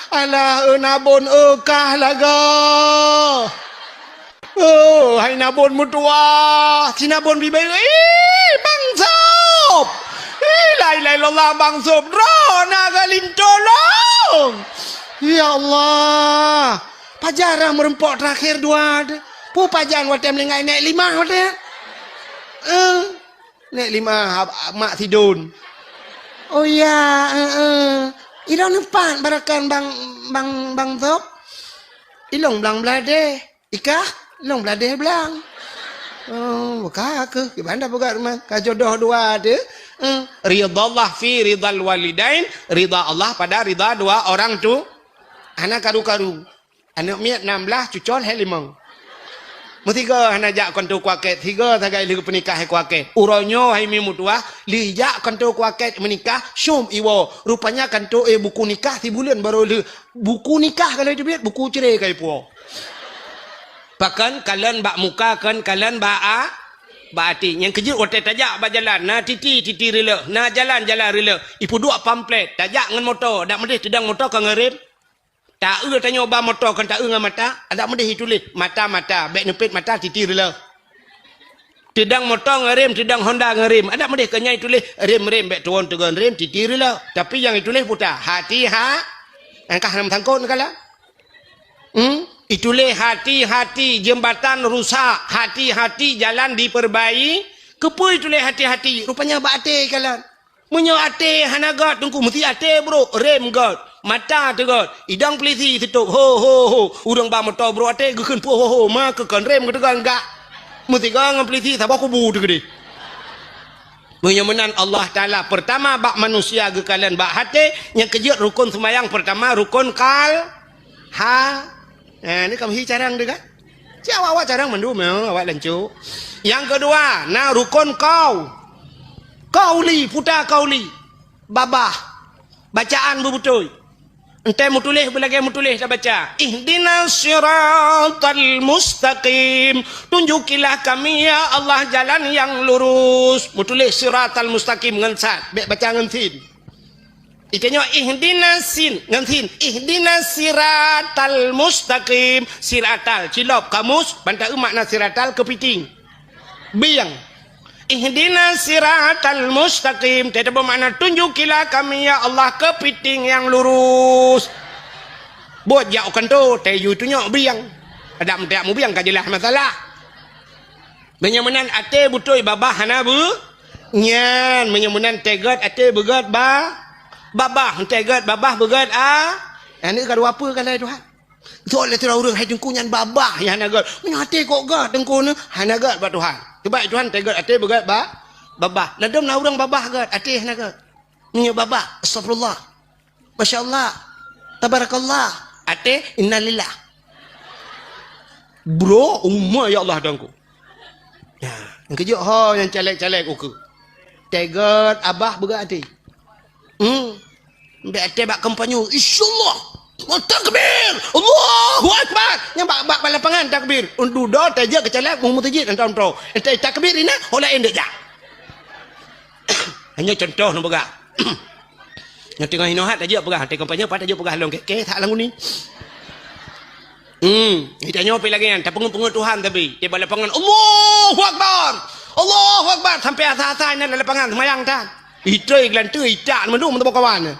Alah, eu nabon eu kah lagoe. Oh, hai nabon meutuwah, si nabon bibée, ih, Bang Sop. Ih, la ilaha illallah, Bang Sop, droeneuh ka linto lom. Ya Allah, pajan rhah meureumpok teurakhir dua teuh. Peue pajan watèe meuninggai nèk limah watèe. Eh, nèk limah, ab-, mak sidon. Oh ya, eh, eh. Ilôn neupat barakan Bang, Bang, Bang Sop. Ilôn blang bladeh. Ikah, lôn bladeh blang. Oh, ka keuh, kiban dah peugah rumoh. Ka jodoh dua teuh. Hmm. Ridha Allah fi ridhal walidain, ridha Allah pada ridha dua orang tu. Hana karu-karu. Aneuk miet nam blaih, cucol hai limong. Meusigoe hana jak kantô kuakét, sigoe sagai lheueh peunikah hai kuakét. Uroe nyoe hai mi meutuwah, lheueh jak kantô kuakét meunikah, syom iwoe. Rupanya kantô, eh, buku nikah sibuleuen barô lheueh. Buku nikah ka lheueh teubiet, buku cre ka ipuwoe. Pakon kalon bak muka, kon kalon bak a-, bak até. Nyang keujeuet watèe tajak bak jalan, na titi, titi rileuk, na jalan, jalan rileuk. Ipeuduek pamflet, tajak ngon moto, dak meudeh teudong moto ka ngon rem. Ta eu tanyoe ba moto kon ta eu ngon mata, dak meudeh ituléh mata, mata, bèk neupet mata, titi rileuk. Teudong moto ngon rem, teudong Honda ngon rem. Adak meudeh keu nyan ituléh rem-rem, bèk tuwon teugon rem, titi rileuk. Tapi nyang ituléh puta, hati ha-, nyang ka hana meusangkot neukalon. Hmm? Ituléh hati-hati, jeumbatan rusak, hati-hati, jalan diperbai-, keupeue ituléh hati-hati? Rupanya bak até kalon. Meunyoe até hana gèt, Teungku, meusti até brôk, rem gèt, mata teugèt, idong peulisi sitôb, ho, ho, ho. Ureueng ba moto brôk até geukheun peue ho, ho, ma keu kon rem geuteugon gak. Meusigoe ngon peulisi saboh kubu teuh keudeh. Meunyoe meunan Allah Taala, peurtama bak manusia geukalon bak até, nyang keujeuet rukon seumayang peurtama rukon kal-, ha, Eh, ni ka meuhi carang teuh kan? Cit awak-awak carang mandum, ya, awak lancok. Nyang keudua, na rukon kau. Kauli, puta kauli. Babah. Bacaan beubeutôi. Entée meutuléh beulagée meutuléh tabaca. Ihdinas siratal mustaqim. Tunjukilah kami, ya Allah, jalan yang lurus. Meutuléh siratal mustaqim ngon sad. Bèk baca ngon sin. Itanyoe ihdinas sin, ngon sin. Ihdinas siratal mustaqim. Siratal, cilop kamus, ban ta eu makna siratal keupiting. Bieng. Ihdinas siratal mustaqim. Teutabeuet makna tunjukilah kami, ya Allah, keupiting nyang lurus. Buet jak u kantô, tayue tunyok bieng. Adak meuteuk mubieng ka jeulaih masalah. Meunyoe meunan até beutôi babah hana beu-, nyan, meunyoe meunan teuh gét até beugét ba-, babah, teuh gét babah beugét a-, aneuk ka dua peue ka lhée Tuhan. Soe lé sidroe ureuëng hai teungku nyan babah nyang hana gét. Meunyoe até kok gét teungku nyan hana gét bak Tuhan. Cuba Tuhan teuh gét até beugét ba-, babah. Ladôm na ureuëng babah gét, até hana gét. Meunyoe babah, astagfirullah. Masya Allah. Tabarakallah. Até, innalillah. Bro, uma ya Allah dongku. Ya, keujok ho nyang caleg-caleg uku. Teuh gét abah beugét até. Hmm. Bèk até bak kampanye. Insyaallah. Takbir. Allahu Akbar. Nyang bak, bak, bak lapangan takbir. Untuk do tajak ke caleg mu mutejid entah entah. Entah takbir ina, hola endek jak. Hanya contoh nu peugah. Nyang teungoh hinoe hat tajak peugah, teuh kampanye pat tajak peugah lôn keh, keh that lagu ni. Hmm, kita nyoe pi lagi kan, tapeungeut-peungeut Tuhan tapi, di bawah lapangan, Allahu Akbar! Allahu Akbar! Sampai asa-asa ina dalam lapangan, semayang tan. Itroi geulantui, itak mandum teuma kawan. Nah,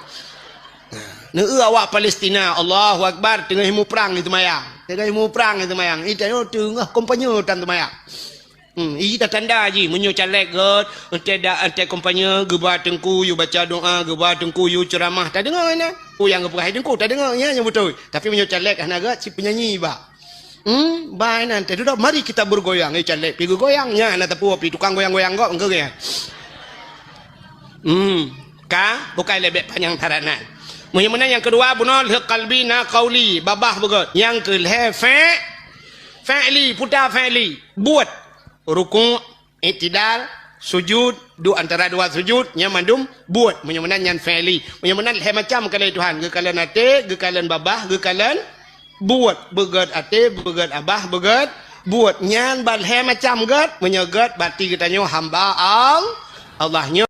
neu awak Palestina, Allahu Akbar, teungoh muprang di semayang. Teungoh muprang di semayang. Ita nyoe teungoh kampanye tan semayang. Hmm, ita tanda ji, meunyoe caleg gét, entah dak, entah kampanye, geuba teungku, yue baca doa, geuba teungku, yue ceuramah, tadeungoe na. Oh, nyang geupeugah teungku, tadeungoe, nya nyang beutôi. Tapi meunyoe caleg hana gét, si penyanyi ba. Hmm, bai nan, teuh dudoe, mari kita bergoyang. Eh, caleg pi geugoyang, nya na teupeu pi tukang goyang-goyang gét, engke geuya. Hmm, ka, bukai lebek panyang tarat nan. Meunyoe meunan nyang keudua, bunoe lheueh kalbi na kauli, babah beugét. Nyang keu lhée fe-, fe'li, puta fe'li, buet. Rukuk, iktidal, sujud, duek antara dua sujud, nyan mandum buet. Meunyoe meunan nyan fe'li. Meunyoe meunan lhée macam keu lé Tuhan, geukalon até, geukalon babah, geukalon buet. Beugét até, beugét abah, beugét buet. Nyan ban lhée macam gét, meunyoe gét berarti geutanyoe hamba Al-, Allah nyoe.